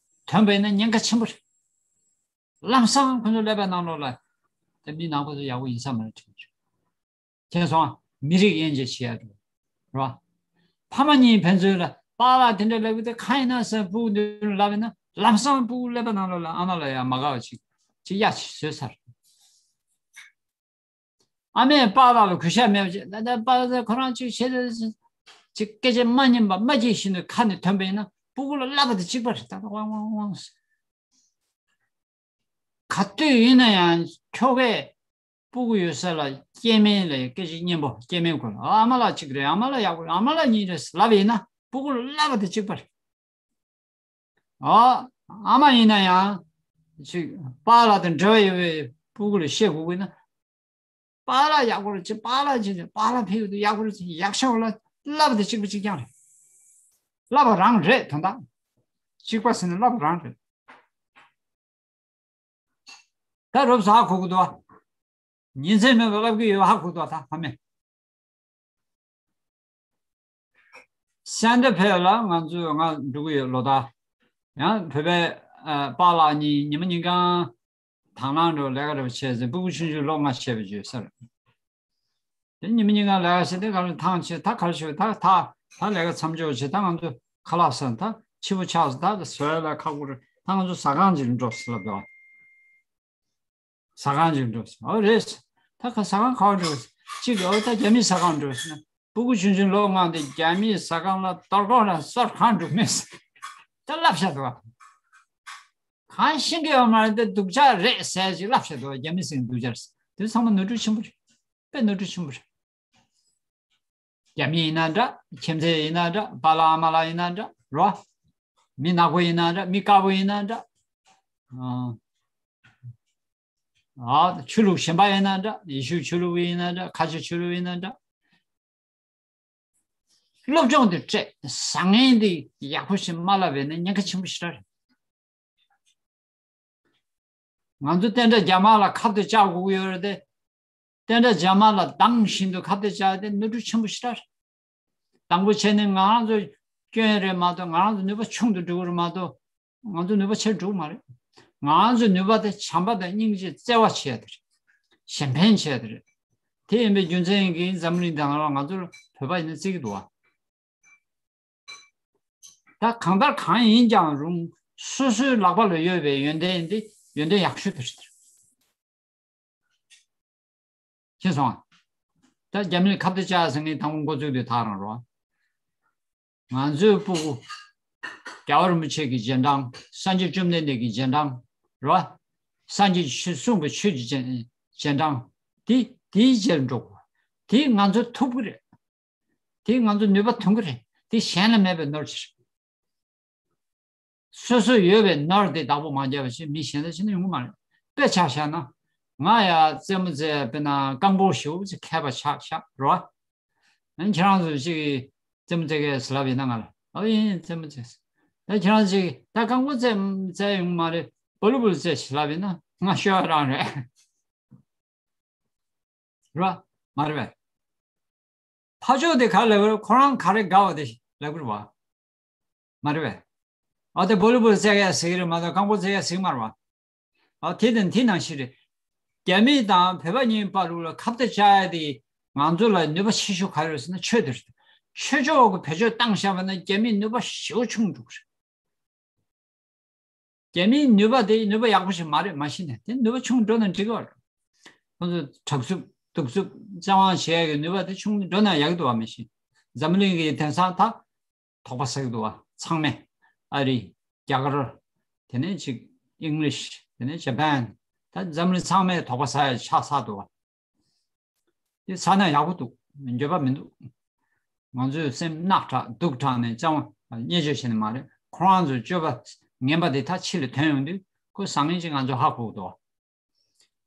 ཐོན་པ་ཡིན་ན་ཉེན་ཁ་ཆེན་པོ་རེད། ལམ་སང་ཁོ་ཚོ་ཀླད་པའི་ནང་ལོགས་ལ་དེ་མི་ནག་པོ་ཚོ་ཡག་པོ་ཡིན་ས་མ་རེད་དྲན་བྱུང་། མཁྱེན་སོང་། མི་རིགས་དབྱེ་འབྱེད་བྱེད་ཡ་འགྲོ། རེད་བ། ཕ་མ་གཉིས་ཕན་ཚུན་ལ་པཱ་ལགས་དེ་འདྲ་ལབ་གི་དེ་གང་ཡིན་ན་ཟེར་སྤུ་གུ་འདི་ལབ་ཡིན་ན་ལམ་སང་སྤུ་གུ་ཀླད་པའི་ནང་ལོགས་ལ་ཨ་མ་ལ་ཡ་མ་དགའ་བ་ཅིག་ཅིག་གཡའ་ཅིག་བཟོས་ཚར། ཨ་མས་པཱ་ལགས་ལ་གུས་ཞབས་མེད་པ་ཅིག་ད་ལྟ་པཱ་ལགས་ཁོ་རང་ཅིག་བྱེད་དེ་ཅིག་སྐད་ཆ་མ་སྙན་པ་མ་སྐྱེས་བཞིན་དུ་ཁ་ནས་ཐོན་པ་ཡིན་ན་སྤུ་གུ་ལ་བསླབ་པ་དང་གཅིག་པ་རེད། ད་ལྟ་ཝང་ཝང་ཝང་ཟེར། ག་དུས་ཡིན་ན་ཡང་ཁྱོ་གས་སྤུ་གུ་ཡོད་ས་ལ་སྐྱེ་དམན་ལ་སྐད་ཆ་སྙན་པོ། སྐྱེ་དམན་ཁོ་ལ་ཨ་མ་ལགས་གཅིག་རེད། ཨ་མ་ལགས་ཡག་པོ་རེད། ཨ་མ་ལགས་གཉིས་རེད་ལབ་ཡིན་ན་སྤུ་གུ་ལ་བསླབ་པ་དང་གཅིག་པ་རེད། ཨ། ཨ་མ་ཡིན་ན་ཡང་ཅིག་པཱ་ལགས་དང་འབྲེལ་བ་ཡོད་པའི་སྤུ་གུ་ལ་བཤད་དགོས་ཀྱི་ན། པཱ་ལགས་ཡག་པོ་རེད་ཅེས། པཱ་ལགས་ཅེས་པཱ་ལགས་ཕེབས་ཡོད་དུས་ཡག་པོ་རེད་ཅེས་ཡག་ཤོས་ལ་བསླབ་དེ་གཅིག་པ་གཅིག་རྐྱང་རེད། བསླབ་པ་རང་རེད་དོན་དག་གཅིག་པ་ཟེར་ན་བསླབ་པ་རང་རེད། ད་རོབ་ཟ་གོ་གི་འདུག་བ། ཉིན་མཚན་མེད་པར་བསླབ་ཀྱི་ཡོད་ཧ་གོ་འདུག་བ། ད་ཕ་མས། སེན་ཏྲ་ཕེ་ལ་ང་ཚོས་ང་འགྲོ་གི་ཡོད་ལོ་ལྟར། ཡང་བོད་པའི་ཨ་པཱ་ལགས་གཉིས་ཉི་མ་ཉིན་གང་དང་བླངས་འགྲོ་ལས་ཀ་འགྲོ་བྱས་ཟིན། སྤུ་གུ་ཆུང་ཆུང་ལོ་ལྔ་བྱས་པའི་བརྗོད་གསར། དེ་ཉི་མ་ཉིན་གང་ལས་ཀ་བྱས་དེ་ག་ལ་ཐང་ཆད་ད་ག་ལ་ཞུ་ད་ད་ད་ལས་ཀ་མཚམས་འཇོག་བྱས་ད་ང་ཚོ་ཁ་ལག་ཟ་ད་ཕྱི་པོ་ཆགས་སོང་། ད་བཟོ་ཡ་ལ་ཁག་པོ་རེད། ད་ང་ཚོ་ཟ་ཁང་ཅིག་འགྲོ་ཟེར་ལབ་འདུག་ཟ་ཁང་ཅིག་འགྲོ་ཟེར། ཨོ་རེད། ད་ཁ་ཟ་ཁང་ག་པར་འགྲོ་ཟེར། གཅིག་གིས་ཨོ་ད་རྒྱ་མིའི་ཟ་ཁང་འགྲོ་ཟེར་ན། སྤུ་གུ་ཆུང་ཆུང་ལོ་ལྔ་དེ་རྒྱ་མིའི་ཟ་ཁང་ལ་གཏོར་སྐོང་ལ་སོར་གང་འགྲོ་མེད་ཟེར། ད་བསླབ་བཞག་འདུག་ག་གང་ཤེས་ཀྱི་ཡོད་མ་རེད། དེ་སྡུག་ཅག་རེད་ཟེར་ཅིག་བསླབ་བཞག་འདུག་རྒྱ་མི་ཟེར་སྡུག་ཅག་རེད། དེ་ཚང་མ་ནོར་འཁྲུལ་ཆེན་པོ་རེད། དཔེ་ནོར་འཁྲུལ་ཆེན་པོ་རེད། རྒྱ་མི་ཡིན་ན་འདྲ། ཁྱིམ་མཚེས་ཡིན་ན་འདྲ། པཱ་ལགས་ཨ་མ་ལགས་ཡིན་ན་འདྲ་རོ། མི་ནག་པོ་ཡིན་ན་འདྲ། མི་དཀར་པོ་ཡིན་ན་འདྲ། ཨ། ཨ། ཆོས་ལུགས་གཞན་པ་ཡིན་ན་འདྲ། ཡེ་ཤུ་ཆོས་ལུགས་ཡིན་ན་འདྲ། ཁ་ཆེ་ཆོས་ལུགས་ཡིན་ན་འདྲ། སློབ་སྦྱོང་དེ་སྤྲད། བཟང་ངན་དེ་ཡག་པོ་ཞིག་མ་བསླབས་པས་ན་ཉེན་ཁ་ཆེན་པོ་ཞེ་དྲག་རེད། ང་ཚོ་བསྟན་དགྲ་རྒྱ་དམར་ལ་ཁ་གཏད་བཅག་དགོས་ཀྱི་ཡོད་རེད་དེ། བསྟན་དགྲ་རྒྱ་དམར་ལ་སྡང་བཞིན་དུ་ཁ་གཏད་བཅག་དེ་ནོར་འཁྲུལ་ཆེན་པོ་ཞེ་དྲག་རེད། དང་པོ་བྱས་ནས་ང་རང་ཚོ་སྐྱོན་རེད་མ་གཏོགས། ང་རང་ཚོ་ནུས་པ་ཆུང་དུ་འགྲོ་གི་རེད་མ་གཏོགས། ང་ཚོ་ནུས་པ་ཆེར་འགྲོ་གི་མ་རེད། ང་རང་ཚོའི་ནུས་པ་དེ་བྱམས་པ་དང་སྙིང་རྗེ་བརྩེ་བ་བྱས་དེ་རེད། གཞན་ཕན་བྱས་དེ་རེད། དེ་ཡིན་པའི་རྒྱུ་མཚན་གྱིས་འཛམ་གླིང་དང་ང་ཚོར་བོད་པ་ཡིན་ན་བརྩི་གི་འདུག་བ། ད་གང་ལྟར་གང་ཡིན་ཀྱང་རུང་། སོ་སོའི་ལག་པ་ལ་ཡོད་པའི་ཡོན་ཏན་འདི་ཡོན་ཏན་ཡག་ཤོས་དེ་རེད། ཤེས་སོང་ཨ། ད་རྒྱ་མིར་ཁ་གཏད་བཅག་ཟེར་མཁན་དང་པོ་འགོ་བཙུགས་དུས་ད་རང་རོ། ང་ཚོའི་སྤུ་གུ་རྒྱལ་བ་རིན་པོ་ཆེ་གི་རྗེས་འབྲང་། སངས་རྒྱས་བཅོམ་ལྡན་འདས་ཀྱི་རྗེས་འབྲང་རོ། སངས་རྒྱས་ཆོས་གསུངས་པའི་ཆོས་ཀྱི་རྗེས་རྗེས་འབྲང་། དེ་དེའི་རྗེས་འགྲོ་དགོས། དེ་ང་ཚོ་ཐུབ་ཀྱི་རེད། དེ་ང་ཚོ་ནུས་པ་ཐོན་གྱི་རེད། དེ་གཞན་ལ་མེད་པའི་ནོར་ཅིག་རེད། སོ་སོ་ཡོད་པའི་ནོར་དེ་བདག་པོ་མ་བརྒྱབ་པ་ཞིག་མི་གཞན་དག་ཕྱིན་ན་ཡོང་གི་མ་རེད། དཔེ་ཆ་བཞག་ན། ང་ཡ་རྩེད་མོ་རྩེ་དཔེར་ན་རྐང་སྤོལ་ཞེ་པོ་ཅིག་མཁས་པ་ཆགས་ཤག་རོ། ཨ་ནི་ཁྱེད་རང་ཚོ་ཅིག་རྩེད་མོ་རྩེ་མཁན་ཟེར་ལབ་ཡིན་ན་ང་ལ། ཨ་ཡིན་རྩེད་མོ་རྩེ། ད་ཁྱེད་རང་ཅིག་ད་རྐང་སྤོལ་རྩེ་རྩེ་ཡོང་གི་མ་རེད། བོ་ལི་བོལ་རྩེ་ཞེས་ལབ་ཡིན་ན་ང་ཤོར་བ་རང་རེད། རེད་བ། མ་རེད་པས། ཕར་ཕྱོགས་དེ་ག་རེ་ལབ་རེད། ཁོ་རང་ག་རེ་དགའ་བ་དེ་ལབ་གི་རེད་བ། མ་རེད་པས། ཨ་དེ་བོ་ལི་བོལ་རྩེ་ག་ཟེར་གི་རེད་མ་གཏོགས་རྐང་སྤོལ་རྩེ་ག་ཟེར་གི་མ་རེད་བ། ཨ་དེ་དང་དེ་ནང་བཞིན་རེད། རྒྱ་མི་དང་བོད་པ་གཉིས་བར་ལ་ཁ་གཏད་བཅག་ཡ་དེ་ང་ཚོ་ལ་ནུས་པ་ཆེ་ཤོས་ག་རེ་རེད་ཟེར་ན་ཆོས་དེ་རེད། ཆོས་ཕྱོགས་ཀྱི་བེད་སྤྱོད་བཏང་བཞག་པ་ན་རྒྱ་མིས་ནུས་པ་ཞེ་པོ་ཆུང་འགྲོ་གི་རེད། རྒྱ་མིའི་ནུས་པ་དེ་ནུས་པ་ཡག་པོ་ཞིག་མ་རེད། མ་གཞི་ནས་དེ་ནུས་པ་ཆུང་འགྲོ་ན་འགྲིག་གི་རེད། ཁོང་ཚོ་དྲག་རྩུབ་གདུག་རྩུབ་བཙན་དབང་བྱེད་ཡག་གི་ནུས་པ་དེ་ཆུང་འགྲོ་ན་ཡག་གི་འདུག་བ། མ་གཞི་འཛམ་གླིང་གི་དེང་སང་ད་དོགས་པ་ཟ་གི་འདུག་བ། ཚང་མས་ཨ་རི། རྒྱ་གར། དེ་ནས་ཅིག་ཨིང་ལིཤ། དེ་ནས་ཇ་པན། ད་འཛམ་གླིང་ཚང་མས་དོགས་པ་ཟ་ཡ་ཆགས་ཚར་འདུག་བ། དེ་ཟ་ན་ཡག་པོ་འདུག་འགྱོད་པ་མི་འདུག་ང་ཚོས་སེམས་རྣག་དྲགས་སྡུག་དྲགས་ནས་ཅང་བརྙས་བཅོས་བྱས་ནས་མ་རེད། ཁོ་རང་ཚོའི་སྤྱོད་པ་ངན་པ་དེ་ད་ཕྱི་ལ་ཐོན་ཡོང་དུས་ཁོ་བཟང་ངན་ཅིག་ང་ཚོ་ཧ་གོ་གི་འདུག་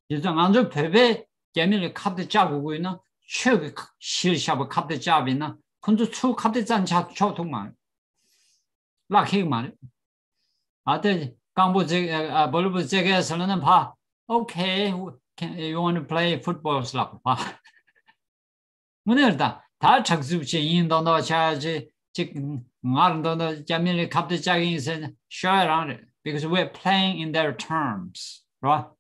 དེ་ཚོ་ང་ཚོ་བོད་པས་རྒྱ་མི་ལ་ཁ་གཏད་བཅག་དགོས་ཀྱི་ཡོད་ན་ཆོས་ཀྱི་གཞིར་བཞག་པའི་ཁ་གཏད་བཅག་པ་ཡིན་ན་ཁོ་ཚོ་ཚུར་ཁ་གཏད་བཅག་ཆོག་ཐུབ་མ་རེད། བརླག་ཁེག་མ་རེད། ཨ་དེ་རྐང་སྤོལ་རྩེ་ཨ་བོ་ལི་བོལ་རྩེ་མཁན་ཟེར་ན་ཕ། Okay, can- you want to play football ཟེར་ལབ་ཕ། དངོས་གནས་རེད་ད། ད་དྲག་རྩུབ་བྱེད་ཡིན་མདོག་མདོག་ཆགས་བྱེད་ཅིག་ངར་མདོག་མདོག་རྒྱ་མི་ལ་ཁ་གཏད་བཅག་གི་ཡིན་ཟེར་ན་ཤོར་ཡ་རང་རེད། Because we're playing in their terms རེད་བ།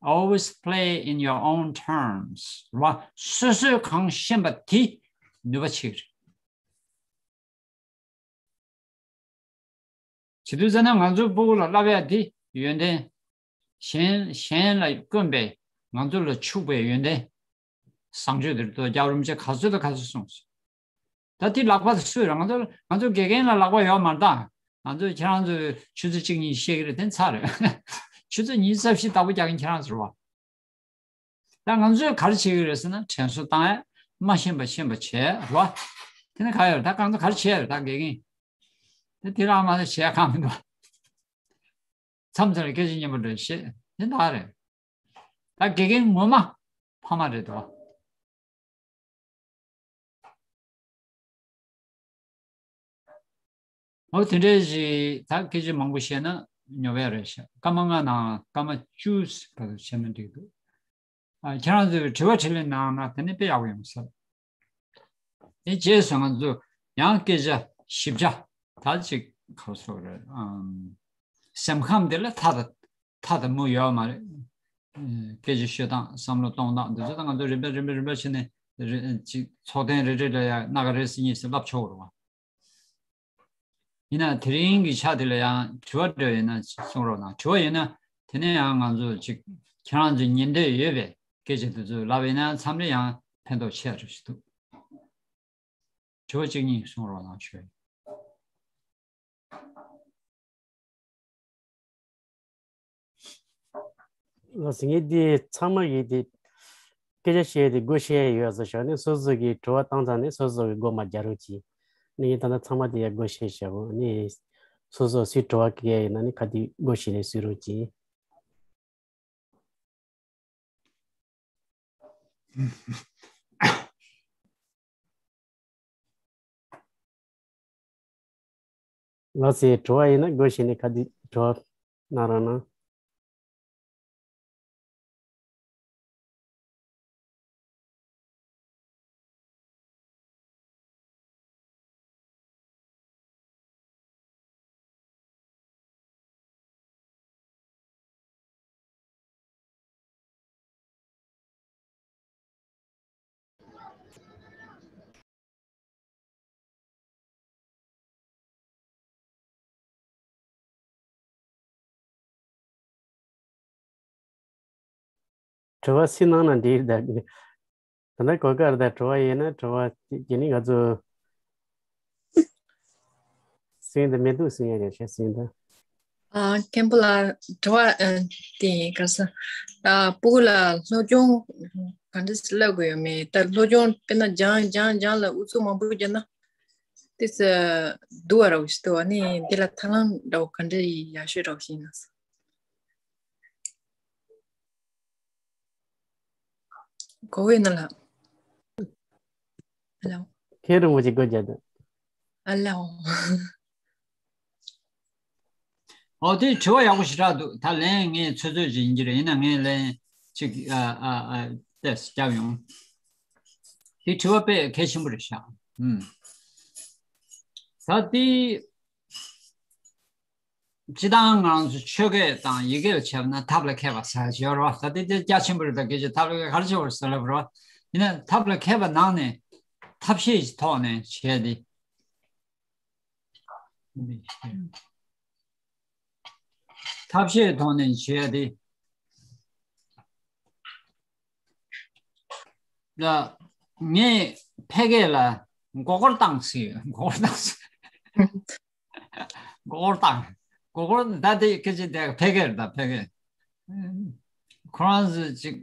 Always play in your own terms རེད་བ། སོ་སོས་གང་ཤེས་པ་དེ་ནུས་པ་ཆེ་གི་རེད། བྱེད་དུས་ཙ་ན་ང་ཚོའི་སྤུ་གུ་ལ་བསླབ་ཡ་དེ་ཡོན་ཏན། གཞན་གཞན་ལ་བསྐུན་པའི་ང་ཚོ་ལ་ཕྱུག་པའི་ཡོན་ཏན་བཟང་སྤྱོད་དེ་རེད་དོ། རྒྱལ་བ་རིན་པོ་ཆེ་ག་ཚོད་དང་ག་ཚོད་གསུངས་སོང་། ད་དེ་ལག་པ་དེ་སུས་རེད། ང་ཚོ་ང་ཚོ་དགེ་རྒན་ལ་ལག་པ་ཡོད་མ་རེད་ད། ང་ཚོས་ཁྱེད་རང་ཚོས་ཆུ་ཚོད་གཅིག་གཉིས་བཤད་ཀྱི་རེད། དེ་ཚར་རེད། ཆུ་ཚོད་ཉི་ཤུ་རྩ་བཞི་བདག་པོ་རྒྱག་མཁན་ཁྱེད་རང་ཚོ་རེད་བ། ད་ང་ཚོས་ག་རེ་བྱེད་ཀྱི་རེད་ཟེར་ན་དྲན་གསོ་བཏང་ཡ། མ་ཤེས་པ་ཤེས་པ་བྱས་རོ། དེ་ནི་ག་ཡོད་རེད། ད་ང་ཚོ་ག་རེ་བྱས་རེད། ད་དགེ་རྒན་དེ་དེ་རང་མ་ཟད་བྱས་གང་མི་འདུག་མཚམས་མཚམས་ལ་སྐད་ཆ་སྙན་པོ་འདྲ་བཤད་དེ་ད་རེད། ད་དགེ་རྒན་ངོ་མ་ཕ་མ་རེད་དོ། འོ་དེ་འདྲའི་ཞིག་ད་སྐད་ཆ་མང་པོ་བཤད་ན་ཉོབ་ཡ་རེད་ཤག་སྐར་མ་ལྔ་ནང་སྐར་མ་བཅུ་ཙམ་བྱས་ན་འགྲིག་འདུག་ཨ། ཁྱེད་རང་ཚོས་དྲི་བ་དྲིས་ལན་གནང་ན་དེ་ནས་དཔེ་ཡག་པོ་ཡོང་ས་རེད། དེ་རྗེས་སུ་ང་ཚོ་ཡང་སྐད་ཆ་ཞིབ་ཆ་ད་ཅིག་ག་རེ་ཟེར་དགོས་རེད། ཨམ། སེམས་ཁམས་དེ་ལ་ཐ་དང་ཐ་དང་མུ་ཡོད་མ་རེད། ཨ། སྐད་ཆ་ཤོད་སྟངས་བསམ་བློ་གཏོང་སྟངས་འདི་ཚོ་ད་ང་ཚོ་རིམ་པས་རིམ་པས་རིམ་པས་བྱས་ནས་རེ་ཅིག་ཚོགས་ཐེངས་རེ་རེ་ལ་ཡང་སྣ་ཁ་རེ་ཟིན་གཉིས་ཟིན་ལབ་ཆོག་གི་རེད་བ། ཡིན་ན་དེ་རིང་གི་ཆ་དེ་ལ་ཡང་དྲི་བ་འདྲ་ཡོད་ན་གསུང་རོགས་གནང་། དྲི་བ་ཡོད་ན་དེ་ནས་ཡང་ང་ཚོ་ཅིག་ཁྱེད་རང་ཚོས་ཉན་འདོད་ཡོད་པའི་སྐད་ཆ་དེ་ཚོ་ལབ་ཡིན་ན་མཚམས་རེ་ཡང་ཕན་ཐོགས་ཆེ་བ་འདྲ་ཞིག་འདུག་དྲི་བ་གཅིག་གཉིས་གསུང་རོགས་གནང་ཞུ། ལགས་སོ། ངས་འདི་ཚང་མ་གིས་འདི་སྐད་ཆ་བཤད་དེ་སྒོ་ཕྱེ་ཡོད་ཟེར་ཞོར་ནས་སོ་སོ་གིས་དྲི་བ་བཏང་ཚར་ནས་སོ་སོ་གིས་སྒོ་མ་རྒྱག་རོགས་གྱིས། ནས་ངས་ད་ལྟ་ཚང་མ་དེ་ཡར་སྒོ་ཕྱེ་བཞག་གོ། ནས་སོ་སོ་སུས་དྲི་བ་བཀལ་ཡ་ཡིན་ན་ནི་ཁ་དེ་སྒོ་ཕྱེ་ནས་གསུང་རོགས་གྱིས། ལགས་སེ། དྲི་བ་ཡིན་ན་སྒོ་ཕྱེ་ནས་ཁ་དེ་དྲི་བ་གནང་རོགས་གནང་། དྲི་བ་སུས་གནང་ན་འགྲིག་ད། ད་ལྟ་གོ་སྐབས་ད་དྲི་བ་ཡིན་ན་དྲི་བ་དེ་ནི་ང་ཚོ་སུན་ད་མེད་འདུག་སུན་ཡ་རེད་ཤག་སུན་ད། ཨ། མཁན་པོ་ལགས་དྲི་བ་ཨ་དེ་ག་ས་ཨ་སྤུ་གུ་ལ་སློབ་སྦྱོང་ག་འདྲ་སེ་བསླབ་དགོས་ཡོད་མེད། ད་སློབ་སྦྱོང་དཔེར་ན་སྦྱང་སྦྱང་སྦྱང་ལ་ཨུ་ཚུགས་མང་པོ་བརྒྱབ་ན་དེ་ཚོ་སྡུག་པ་འདྲ་བོ་ཞིག་འདུག་ཨ་ནི་འདི་ལ་ཐབས་ལམ་འདྲ་བོ་ག་འདྲ་ཡིན་ཡག་ཤོས་འདྲ་བོ་ཞིག་ཡིན་ན། གོ་བས་ན་ལགས། ཧེ་ལོ། མཁན་རིན་པོ་ཆེ་སྒོ་རྒྱག་དང་། ཨ་ལོ། ཨོ་དེ་དྲི་བ་ཡག་པོ་ཞེ་དྲག་འདུག་ད་ལན་ངས་ཚོད་ཚོད་ཅིག་ཡིན་གྱི་རེད། ཡིན་ན་ངས་ལན་ཅིག་ཨ་ཨ་ཨ་ཏེས་རྒྱབ་ཡོང་། དེ་དྲི་བ་དཔེ་གལ་ཆེན་པོ་རེད་ཤག་ཨུམ། ད་དེ། སྤྱིར་བཏང་ང་རང་ཚོ་ཆོས་སྐད་དང་ཡི་གེ་ལ་བྱས་པ་ན་ཐབས་ལ་མཁས་པ་ཟེར་ཡག་ཡོད་རེད་བ། ད་དེ་དེ་རྒྱ་ཆེན་པོ་རེད། ད་སྐད་ཆ་ཐབས་ལ་མཁས་ག་རེ་བྱེད་པ་རེད་ཟེར་ལབ་རེད་བ། ཡིན་ན་ཐབས་ལ་མཁས་པ་ནང་ནས་ཐབས་ཤེས་ཀྱི་ཐོག་ནས་བྱས་ཏེ། ཐབས་ཤེས་ཐོག་ནས་བྱས་ཏེ། ལ། ངས་ཕལ་སྐད་ལ་མགོ་སྐོར་བཏང་ཟེར་ཡོད། མགོ་སྐོར་བཏང་ཟེར། མགོ་སྐོར་བཏང་། མགོ་སྐོར་ད་དེ་སྐད་ཆ་དེ་ཕལ་སྐད་རེད། ད་ཕལ་སྐད། ཁོ་རང་ཚོས་ཅིག་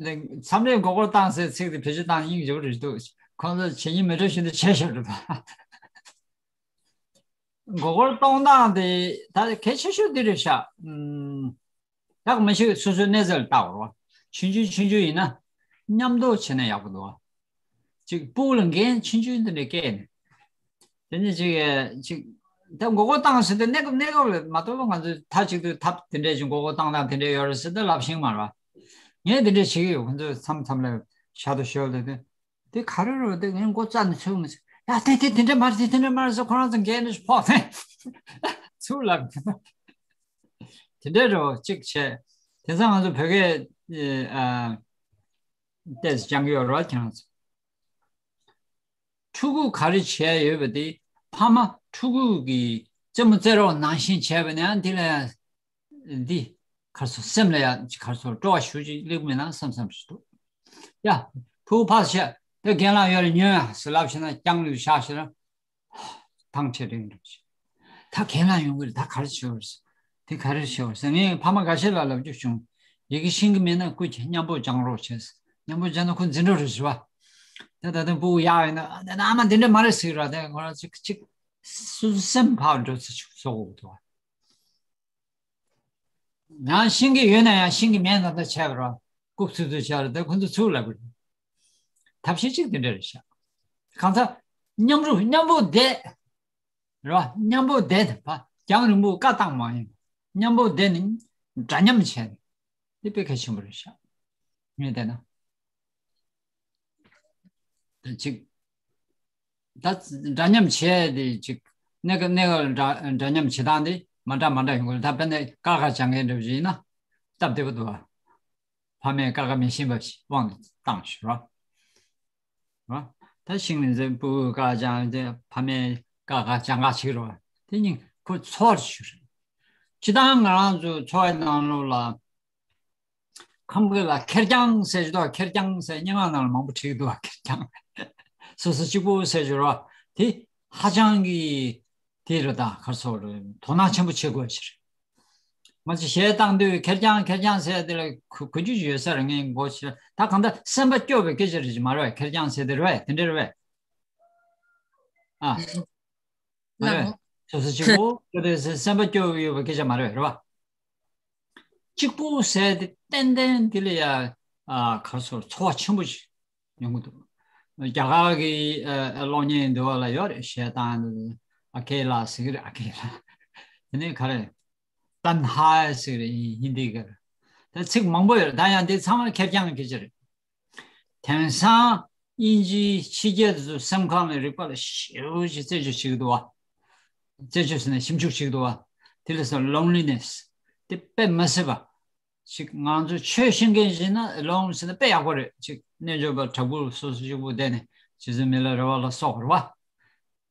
ལས་མཚམས་རེ་མགོ་སྐོར་བཏང་ཟེར་ཚིག་དེ་བེད་སྤྱོད་བཏང་སྙིང་རྗེ་པོ་རེད་འདུག་ཁོ་ཚོ་བྱེད་སྙིང་མེད་འགྲོ་བཞིན་དུ་བྱས་ཤོར་འདུག་མགོ་སྐོར་གཏོང་སྟངས་དེ་ད་གལ་ཆེ་ཤོས་འདི་རེད་ཤག་ཨུམ། ཡག་མི་ཤེས། སོ་སོའི་གནས་ཚད་ལ་བལྟ་དགོས་རེད་བ། ཆུང་ཆུང་ཆུང་ཆུང་ཡིན་ན་མཉམ་དུ་བྱས་ན་ཡག་པོ་འདུག་བ། ཅིག་སྤུ་གུ་ལ་འགན་ཆུང་ཆུང་འདི་འདྲ་བཀལ་ནས། དེ་ནས་ཅིག་ཅིག་ད་མགོ་སྐོར་བཏང་ཟེར་དུས་གནས་སྐབས་གནས་སྐབས་ལ་མ་གཏོགས་ང་ཚོས་མཐའ་གཅིག་ཏུ་ཐབས་དེ་འདྲས་ཅིག་མགོ་སྐོར་བཏང་སྟངས་དེ་འདྲས་ཡོད་རེད་ཟེར་ཏེ་ལབ་ཤེས་མ་རེད་བ། ངས་དེ་འདྲས་བྱེད་ཀྱི་ཡོད། ཁོ་ཚོས་མཚམས་མཚམས་ལ་ཤ་དོ་ཤོད་ལ་དེ། དེ་ག་རེ་རེད། དེ་ངས་མགོ་བཙགས་ནས་ཚུར་མི་ཚུགས། ཡ་དེ་དེ་དེ་འདྲ་མ་རེད། དེ་དེ་འདྲ་མ་རེད་ཟེར་ཁོ་རང་ཚོ་འགན་ནས་ཕོག་ནས་ཚུར་ལབ། དེ་འདྲ་རེད་བ། གཅིག་བྱས། དེང་སང་ང་ཚོ་བོད་སྐད་ཨ་ཏོག་ཙམ་སྦྱང་གི་ཡོད་རེད་བ། ཁྱེད་རང་ཚོ། ཕྲུ་གུ་ག་རེ་བྱས་ཡོད་པ་དེ་ཕ་མ་ཕྲུ་གུ་གི་རྩེད་མོ་རྩེ་རོགས་ནང་བཞིན་བྱས་པ་ནས་ཡང་དེ་ལ་འདི་གར་སོ་སེམས་ལ་ཡང་གར་སོ་སྤྲོ་བ་ཞུ་ཅིག་སླེབས་མེད་ན་བསམ་བསམ་ཞིག་འདུག་ཡ། ཕྲུ་གུ་ཕར་བཤད་དེ་གྱེན་ལངས་ཡོད་རེད། ཉོན་ཡ་ཟེར་ལབ་ཤེ་ན་རྐྱང་ལུས་བཞག་ཤེ་ན། ཐང་ཆད་རིང་འགྲོ་ཅིག་ད་གྱེན་ལངས་ཡོང་གི་རེད། ད་ག་རེ་བྱེད་དགོས་རེད། དེ་ག་རེ་བྱེད་དགོས་རེད་ཟེར། ངས་ཕ་མ་འགའ་ཤས་ལ་ལབ་རྒྱུ་བྱུང་། ཡི་གེ་ཤེས་ཀྱི་མེད་ན་སྐུ་མཁྱེན་མཉམ་པོ་སྦྱང་རོགས་བྱས། མཉམ་པོ་སྦྱང་ན་ཁོ་འཛིན་གྲྭ་རུ་བཞུགས་པ། ད་ད་ལྟ་ཕྲུ་གུ་ཡག་ཡིན་ན་ཨ་ད་ཨ་མ་འདི་འདྲ་མ་རེད་ཟེར་གི་ར། དེ་ཁོ་རང་ཅིག་ཅིག་སོ་སོ་སེམས་ཕར་འགྲོ་ཚུལ་ཅིག་བཟོ་དགོས་འདུག་ཡང་ཤེས་ཀྱི་ཡོད་ན་ཡང་ཤེས་ཀྱི་མེད་ན་ད་བྱས་པ་ར། ལྐུགས་ཚུལ་ཚུལ་བྱས་ར། ད་ཁོ་ཚོ་ཚུར་ལབ་གི་རེད། ཐབས་ཤེས་གཅིག་དེ་འདྲ་རེད་ཤག་གང་ལྟར་མཉམ་རུབ་མཉམ་པོ་བསྡད། རེད་བ། མཉམ་པོ་བསྡད་དེ་ཕ་རྒྱང་རིང་པོ་བཀའ་བཏང་མ་ཡིན། མཉམ་པོ་བསྡད་ནས་འདྲ་མཉམ་བྱས་ནས་དེ་དཔེ་གལ་ཆེན་པོ་རེད་ཤག་ངས་བལྟས་ན། ད་ཅིག་ད་འདྲ་མཉམ་བྱས་ཏེ་ཅིག་གནས་སྐབས་གནས་སྐབས་འདྲ་འདྲ་མཉམ་བྱེད་སྟངས་དེ་མ་འདྲ་མ་འདྲ་ཡོང་གི་རེད། ད་དཔེར་ན་ཀ་ཁ་སྦྱང་མཁན་འདྲ་བོ་ཞིག་ཡིན་ན་སྟབས་བདེ་པོ་འདུག་བ། ཕ་མས་ཀ་ཁ་མི་ཤེས་པ་ཞིག་དབང་དུ་བཏང་ཞུ་རོགས། རོ། ད་ཤིང་ལི་འཛིན་སྤུ་གུ་ཀ་སྦྱང་དེ་ཕ་མས་ཀ་ཁ་སྦྱང་ག་ཞིག་རོ། དེ་གཉིས་ཁོ་ཚོར་ཞུ་རེད། སྤྱི་བཏང་ང་རང་ཚོ་འཚོ་བའི་ནང་ལོགས་ལ་ཁམས་སྐད་ལ་ཁེར་རྐྱང་ཟེར་གྱི་འདུག་ཁེར་རྐྱང་ཟེར་སྙན་ངག་ནང་ལ་མང་པོ་བྲིས་འདུག་ཁེར་རྐྱང་། སོ་སོ་གཅིག་པུ་ཟེར་གྱི་རོ། དེ་ཧ་ཅང་གི་དེ་རེད། ད་ག་རེ་ཟེར་དགོས་རེད། དོ་སྣང་ཆེན་པོ་བྱེད་དགོས་ཞིག་རེད། མ་གཞི་གཞས་བཏང་དུས་ཁེར་རྐྱང་ཁེར་རྐྱང་ཟེར་དེ་ལ་གོ་གོ་རྒྱུ་ཡོད་ས་རེད། ངས་མགོ་ཕྱི་ད་གང་ལྟར་སེམས་པ་སྐྱོ་བའི་སྐད་ཆ་རེད་ཅིག་མ་རེད་པས། ཁེར་རྐྱང་ཟེར་དེ་རེད་པས། དེ་འདྲ་རེད་པས། ཨ། མ་རེད། སོ་སོ་གཅིག་པོ་སྐྱོ་དེ་སེམས་པ་སྐྱོ་ཡོད་པའི་སྐད་ཆ་མ་རེད་པས། རེད་པ། གཅིག་པུ་ཟེར་དེ་ཏན་ཏན་དེ་ལ་ཡ་ཨ་ག་རེ་ཟེར་ཚོར་བ་ཆེན་པོ་ཞིག་ཡོང་གི་འདུག་རྒྱ་གར་གྱི་ཨ་གློག་བརྙན་འདི་བ་ལ་ཡོད་རེད། གཞས་བཏང་ཨ་ཁེ་ལ་ཟེར་གི་རེད། ཨ་ཁེ་ལ། དེ་ནས་ག་རེ། ཏན་ཧའི་ཟེར་གི་རེད། ཧིན་དི་གི་རེད། ད་ཚིག་མང་པོ་ཡོད་རེད། ད་ཡང་དེ་ཚང་མ་ཁེར་རྐྱང་གི་སྐད་ཆ་རེད། དེང་སང་དབྱིན་ཇིའི་ཕྱི་རྒྱལ་དེ་ཚོ་སེམས་ཁམས་ལ་རིག་པ་ལ་ཞེ་པོ་ཅིག་རྩད་གཅོད་བྱེད་ཀྱི་འདུག་བ། རྩད་གཅོད་ཟེར་ན་ཞིབ་འཇུག་བྱེད་ཀྱི་འདུག་བ། དེ་ལ་ཟེར་ལོན་ལི་ནེ་སི། དེ་དཔེ་མི་སྲིད་པ། ཅིག་ང་ཚོ་ཆོས་ཤེས་མཁན་ཞིག་ན་ལོན་ཟེར་ན་དཔེ་ཡག་པོ་རེད། ཅིག་རྣལ་འབྱོར་པ་དྲག་པོ་སོ་སོ་གཅིག་པུ་བསྡད་ནས་རྗེ་བཙུན་མི་ལ་རས་པ་ལ་སོགས་རེད་བ།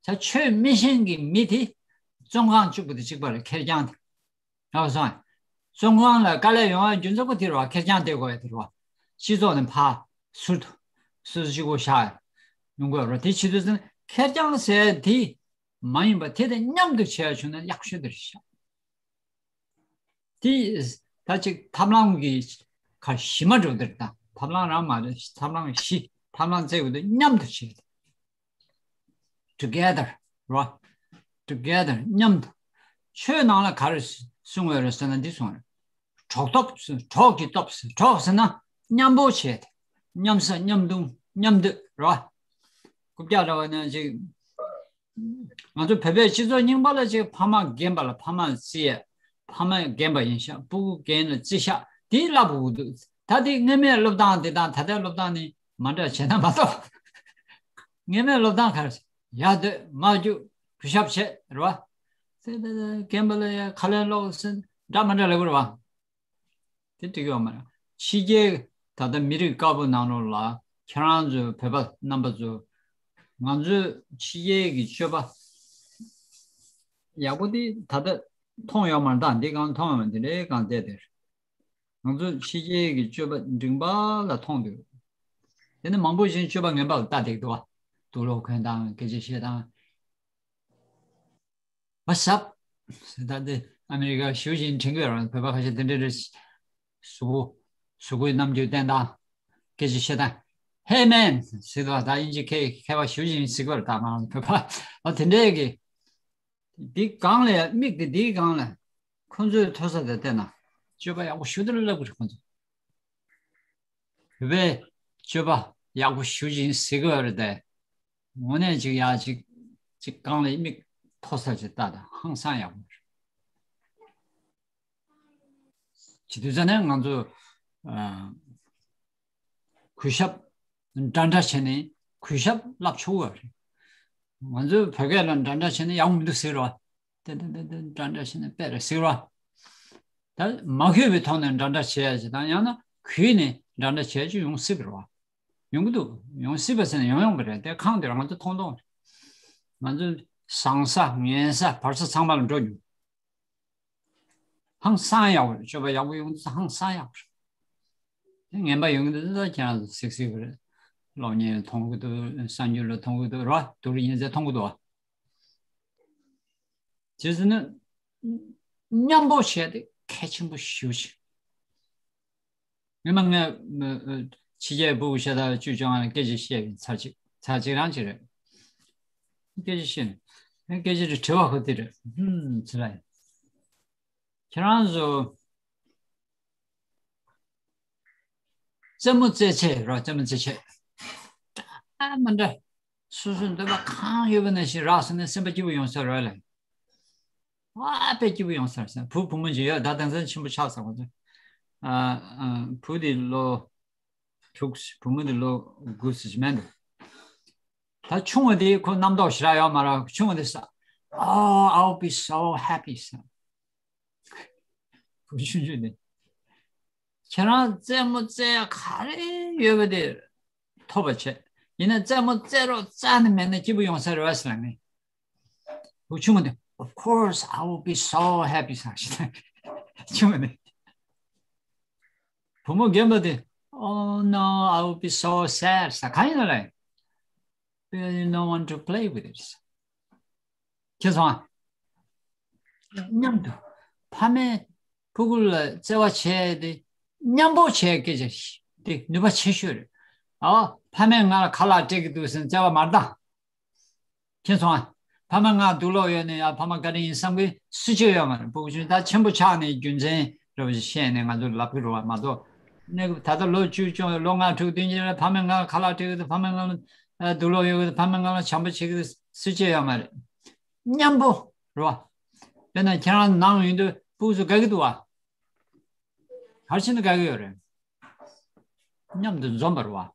ད་ཆོས་མི་ཤེས་མཁན་གྱི་མི་དེ་བཙོན་ཁང་གཅིག་པུ་དེ་གཅིག་པ་རེད། ཁེར་རྐྱང་དེ། ཡག་སོང་ བཙོན་ཁང་ལ་དཀའ་ལས་ཡོང་བའི་རྒྱུ་མཚན་པོ་དེ་རེད་བ། ཁེར་རྐྱང་བསྡད་དགོས་ཡ་དེ་རེད་བ། སྤྱི་ཚོགས་ནས་ཕར་ཚུར་དུ་སོ་སོ་གཅིག་པོ་བཞག་ཡོང་དགོས་རེད་བ། དེ་བྱེད་དུས་ཙང་ཁེར་རྐྱང་ཟེར་དེ་མ་ཡིན་པ་དེ་དང་མཉམ་དུ་བྱས་བྱུང་ན་ཡག་ཤོས་དེ་རེད་ཤག་དེ་ད་ཅིག་ཐབས་ལམ་གྱི་ཁ་གཞི་མ་འགྲོ་དེར་ད་ཐབས་ལམ་རང་མ་རེད། ཐབས་ལམ་གཞི་ཐབས་ལམ་རྩལ་དགོས་དུས་མཉམ་དུ་བྱེད། together ར། together མཉམ་དུ། ཆོས་ནང་ལ་ག་རེ་གསུང་བའི་རེད་ཟེར་ན་འདི་གསུང་རེད། གྲོགས་སྟོབས་ཟེར། གྲོགས་ཀྱི་སྟོབས་ཟེར། གྲོགས་ཟེར་ན་མཉམ་པོ་བྱས་ཏེ། མཉམ་ཟ་མཉམ་འཐུང་མཉམ་སྡོད་ར། རྐུབ་བཀྱག་འདྲ་བ་ནང་ཅིག་ང་ཚོ་བོད་པའི་སྤྱི་ཚོགས་རྙིང་པ་ལ་ཅིག་ཕ་མ་རྒན་པ་ལ་ཕ་མ་བརྩི་ཡས། ཕ་མ་རྒན་པ་ཡིན་ཤག་སྤུ་གུ་རྒན་ལ་བརྩི་ཤག་དེ་བསླབ་དགོས་འདུག་ད་དེ་སྔོན་མའི་སློབ་སྟངས་དེ་དང་ད་ལྟའི་སློབ་སྟངས་ནི་མ་འདྲ་བྱས་ན་མ་གཏོགས། སྔོན་མའི་སློབ་སྟངས་ག་རེ་ཟེར། ཡར་སྡོད་མར་རྒྱུག་གུས་ཞབས་བྱེད་རེད་བ། དེ་དེ་དེ་རྒན་པ་ལ་ཡ་ཁ་ལན་སློག་ཟེར་འདྲ་མ་འདྲ་ལབ་དགོས་རེད་བ། དེ་འགྲིག་ཡོད་མ་རེད། ཕྱི་རྒྱལ་ད་ལྟ་མི་རིགས་དཀར་པོ་ནང་ལོགས་ལ་ཁྱེད་རང་ཚོ་བོད་པ་རྣམ་པ་ཚོ། ང་ཚོའི་ཕྱི་རྒྱལ་གྱི་སྤྱོད་པ་ཡག་པོ་དེ་ད་ལྟ་མཐོང་ཡོད་མ་རེད། ད་འདི་གང་མཐོང་ཡོད་མ་རེད། དེ་འདྲའི་གང་བལྟས་དེར། ང་ཚོ་ཕྱི་རྒྱལ་གྱི་སྤྱོད་པ་འབྲིང་པ་ལ་མཐོང་འདུག་དེ་ནི་མང་པོ་ཞིག་སྤྱོད་པ་ངན་པ་ལ་ལྟ་བསྡད་འདུག་བ། དུག་ལོག་གོན་སྟངས་སྐད་ཆ་བཤད་སྟངས། What's up? ད་འདི་ཨ་མི་རི་ཀ་ཞུ་བཞིན་དྲན་གྱི་ཡོད་རེད། བོད་པ་ཁ་ཤས་དེ་འདྲ་རེད། གཟུགས་པོ་གཟུགས་པོའི་རྣམ་འགྱུར་བསྟན་སྟངས་སྐད་ཆ་བཤད་སྟངས། Hey man ཟེར་དུས་ད་དབྱིན་ཇི་མཁས་མཁས་པ་ཞུ་བཞིན་ཟེར་གྱི་ཡོད་རེད། ད་ང་རང་བོད་པ་ཨ་དེ་འདྲའི་གི་འདི་སྒང་ལ་ཡ་མིག་དེ་འདིའི་སྒང་ལ་ཁོ་ཚོའི་མཐོ་ས་དེ་བལྟས་ན་སྤྱོད་པ་ཡག་པོ་ཞུ་དེ་ལ་ལབ་གི་རེད་ཁོ་ཚོ། བོད་པའི་སྤྱོད་པ་ཡག་པོ་ཞུ་བཞིན་ཟེར་གི་ཡོད་རེད་དེ། དངོས་གནས་ཅིག་ཡག་ཅིག་ཅིག་སྒང་ལ་མིག་མཐོ་ས་ཅིག་ལྟ་དང་ཧང་སང་ཡག་པོ་རེད། བྱེད་དུས་ཙ་ནས་ང་ཚོ་ཨ། གུས་ཞབས་འདྲ་འདྲ་བྱས་ནས་གུས་ཞབས་བསླབ་ཆོག་གི་རེད། ང་ཚོའི་བོད་སྐད་ལ་འདྲ་འདྲ་བྱས་ནས་ཡག་མི་འདུག་ཟེར་བ། ཏན་ཏན་ཏན་ཏན་འདྲ་འདྲ་བྱས་ནས་དཔེ་རེད་ཟེར་བ། ད་མ་གུས་པའི་ཐོག་ནས་འདྲ་འདྲ་བྱས་ཡ་ཅིག་དང་ཡང་ན་གུས་ནས་འདྲ་འདྲ་བྱས་ཡ་ཅིག་ཡོང་སྲིད་པ་རེད་བ། ཡོང་གི་འདུག་ཡོང་སྲིད་པ་ཟེར་ན་ཡོང་ཡོང་གི་རེད། དེ་ཁང་དེ་རང་ཚོ་མཐོང་མཐོང་རེད། ང་ཚོ་བཟང་ས་ངན་ས་བར་ས་ཚང་མ་ལ་འགྲོ་མྱོང་། ཧང་སང་ཡག་པོ་རེད། སྤྱོད་པ་ཡག་པོ་ཡོང་དུས་ཧང་སང་ཡག་པོ་རེད། དེ་ངན་པ་ཡོང་གི་འདུག་ད་ཁྱེད་རང་ཚོ་གཟིགས་གཟིགས་པ་རེད། གློག་བརྙན་ལ་མཐོང་གི་འདུག་གསར་འགྱུར་ལ་མཐོང་གི་འདུག་ར། དུག་རིགས་ཉེན་ཚད་མཐོང་གི་འདུག་བྱས་ཙང་ནི་མཉམ་པོ་བྱས་ཏེ་གལ་ཆེན་པོ་ཞེ་པོ་ཅིག་ངས་མ་ངས་ཕྱི་རྒྱལ་སྤུ་གུ་ཤ་སྟག་བཅུ་བཅོ་ལྔ་ལ་སྐད་ཆ་བཤད་པའི་ཚར་གཅིག་ཚར་གཅིག་རང་གཅིག་རེད། སྐད་ཆ་བཤད་ནས་སྐད་ཆ་དྲི་བ་ཁོ་དེ་རེད། ཧུམ་ཚེ་ལ་ཡིན། ཁྱེད་རང་ཚོ་རྩེད་མོ་རྩེད་ཆས་རོ། རྩེད་མོ་རྩེད་ཆས་ཨ་མ་འདྲ། སོ་སོའི་འདོད་པ་གང་ཡོད་པ་ནང་བཞིན་རག་སོང་ན་སེམས་པ་སྐྱིད་པོ་ཡོང་ས་རེད་ལ། ཨ་དཔེ་སྐྱིད་པོ་ཡོང་ས་རེད། བུ་བུ་མོ་ཅིག་ཡོད། ད་དེང་སང་ཆེན་པོ་ཆགས་ཚར་བ་ཚོ། ཨ་ཨ་བུ་དེ་ལོ་དྲུག་བུ་མོ་དེ་ལོ་དགུ་ཙམ་མིན་འདུག་ད་ཆུང་བ་དེ་ཁོ་རྣམ་རྟོག་ཞེ་དྲག་ཡོད་མ་རེད། ཆུང་བ་དེ་ས། Oh, I'll be so happy ཟེར། བུ་ཆུང་ཆུང་དེ། ཁྱེད་རང་རྩེད་མོ་རྩེ་ཡ་ག་རེ་ཡོད་པ་དེ་ཐོབ་པ་བྱེད། ཡིན་ན་རྩེད་མོ་རྩེ་རོགས་རྩ་ནས་མེད་ན་སྐྱིད་པོ་ཡོང་ས་རེད་བ་ཟེར་ལབ་ནས། བུ་ཆུང་བ་དེ། Of course, I will be so happy ཟེར་ཞིག་ཆུང་བ་དེ། བུ་མོ་རྒན་པ་དེ། Oh no, I will be so sad ཟེར། གང་ཡིན་ན་རེད། Really no one to play with it. ཁྱེད་ཚོ། མཉམ་དུ། ཕ་མས་ཕྲུ་གུ་ལ་བརྩེ་བ་བྱས་ཏེ། མཉམ་པོ་བྱས་སྐད་ཆ་དེ་ནུས་པ་ཆེ་ཤོས་རེད། ཨ། ཕ་མས་ང་ལ་ཁ་ལག་སྤྲད་ཀྱི་འདུག་ཟེར་བརྩེ་བ་མར་བཏང་། ཁྱེད་ཚོ། ཕ་མ་ང་སྡུག་ལོག་ཡོད་ནས་ཡ་ཕ་མ་བཀའ་དྲིན་ཡིན་བསམ་གི་སུ་གཅིག་ཡོད་མ་རེད། ཕྲུ་གུ་ཆུང་ད་ཆེན་པོ་ཆགས་ནས་རྒྱུ་མཚན་རེ་བ་ཞིག་བཤད་ནས་ང་ཚོ་ལབ་ཀྱི་རེད་བ་མ་གཏོགས། ནས་ད་ལྟ་ལོ་བཅུ་བཅོ་ལོ་ལྔ་དྲུག་བདུན་ཅིག་ལ་ཕ་མས་ང་ལ་ཁ་ལག་སྤྲད་ཀྱི་འདུག་ཕ་མས་ང་ལ་སྡུག་ལོག་ཡོད་ཀྱི་འདུག་ཕ་མས་ང་ལ་བྱམས་པོ་བྱེད་ཀྱི་འདུག་སུ་གཅིག་ཡོད་མ་རེད། མཉམ་པོ་རེད་བ། དཔེར་ན་ཁྱེད་རང་ནང་ཡོང་དུས་ཕྲུ་གུ་ཚོ་དགའ་གི་འདུག་བ། ག་རེ་བྱས་ནས་དགའ་གི་ཡོད་རེད། མཉམ་དུ་འཛོམས་པ་རེད་བ།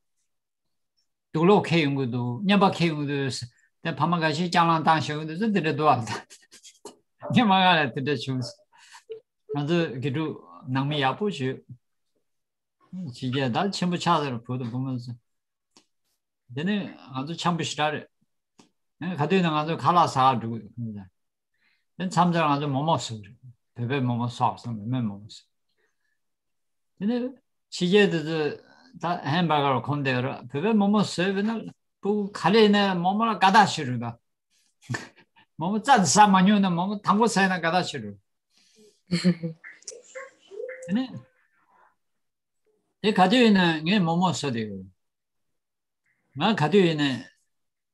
དུག་ལོག་ཁྱེར་ཡོང་གི་འདུག་རྔན་པ་ཁྱེར་ཡོང་གི་འདུག་དེ་ཕ་མ་འགའ་ཤས་སྐྱག་ལངས་བཏང་ཤོར་གི་འདུག་ཟེར་དེ་འདྲ་འདུག་བ། ངས་མ་ག་ལ་དེ་འདྲ་བྱུང་། ང་ཚོ་དགེ་ཕྲུག་ནང་མི་ཡག་པོ་བྱོས། ཕྱི་རྒྱལ་ད་ཆེན་པོ་ཆགས་ཟེར་བུ་དང་བུ་མོ་ཚོ། དེ་ནས་ང་ཚོ་འཆམ་པོ་ཞེ་དྲག་རེད། ཨ་ག་དུས་ན་ང་ཚོ་ཁ་ལག་ཟ་ག་འགྲོ་གི་འདུག་དེ་མཚམས་མཚམས་ང་ཚོ་མོག་མོག་ཟ་གི་རེད། བོད་པའི་མོག་མོག་ཟ་བསམ་པའི་མོག་མོག་ཟ། ཕྱི་རྒྱལ་དེ་ཚོ་ད་ཧེམ་བྷར་གར་གོམས་བསྡད་ར། བོད་པའི་མོག་མོག་བཟོས་པས་ན་སྤུ་གུ་ག་ལེ་ནས་མོག་མོག་ལ་དགའ་ཐག་ཆོད་རེད་ད། མོག་མོག་རྩ་དེ་ཟ་མ་མྱོང་ན་མོག་མོག་དང་པོ་ཟས་ན་དགའ་ཐག་ཆོད་རེད། དེ་ནས་དེ་ག་དུས་ཡིན་ན་ངས་མོག་མོག་ཟ་བསྡད་ཡོད། ང་ག་དུས་ཡིན་ནའི་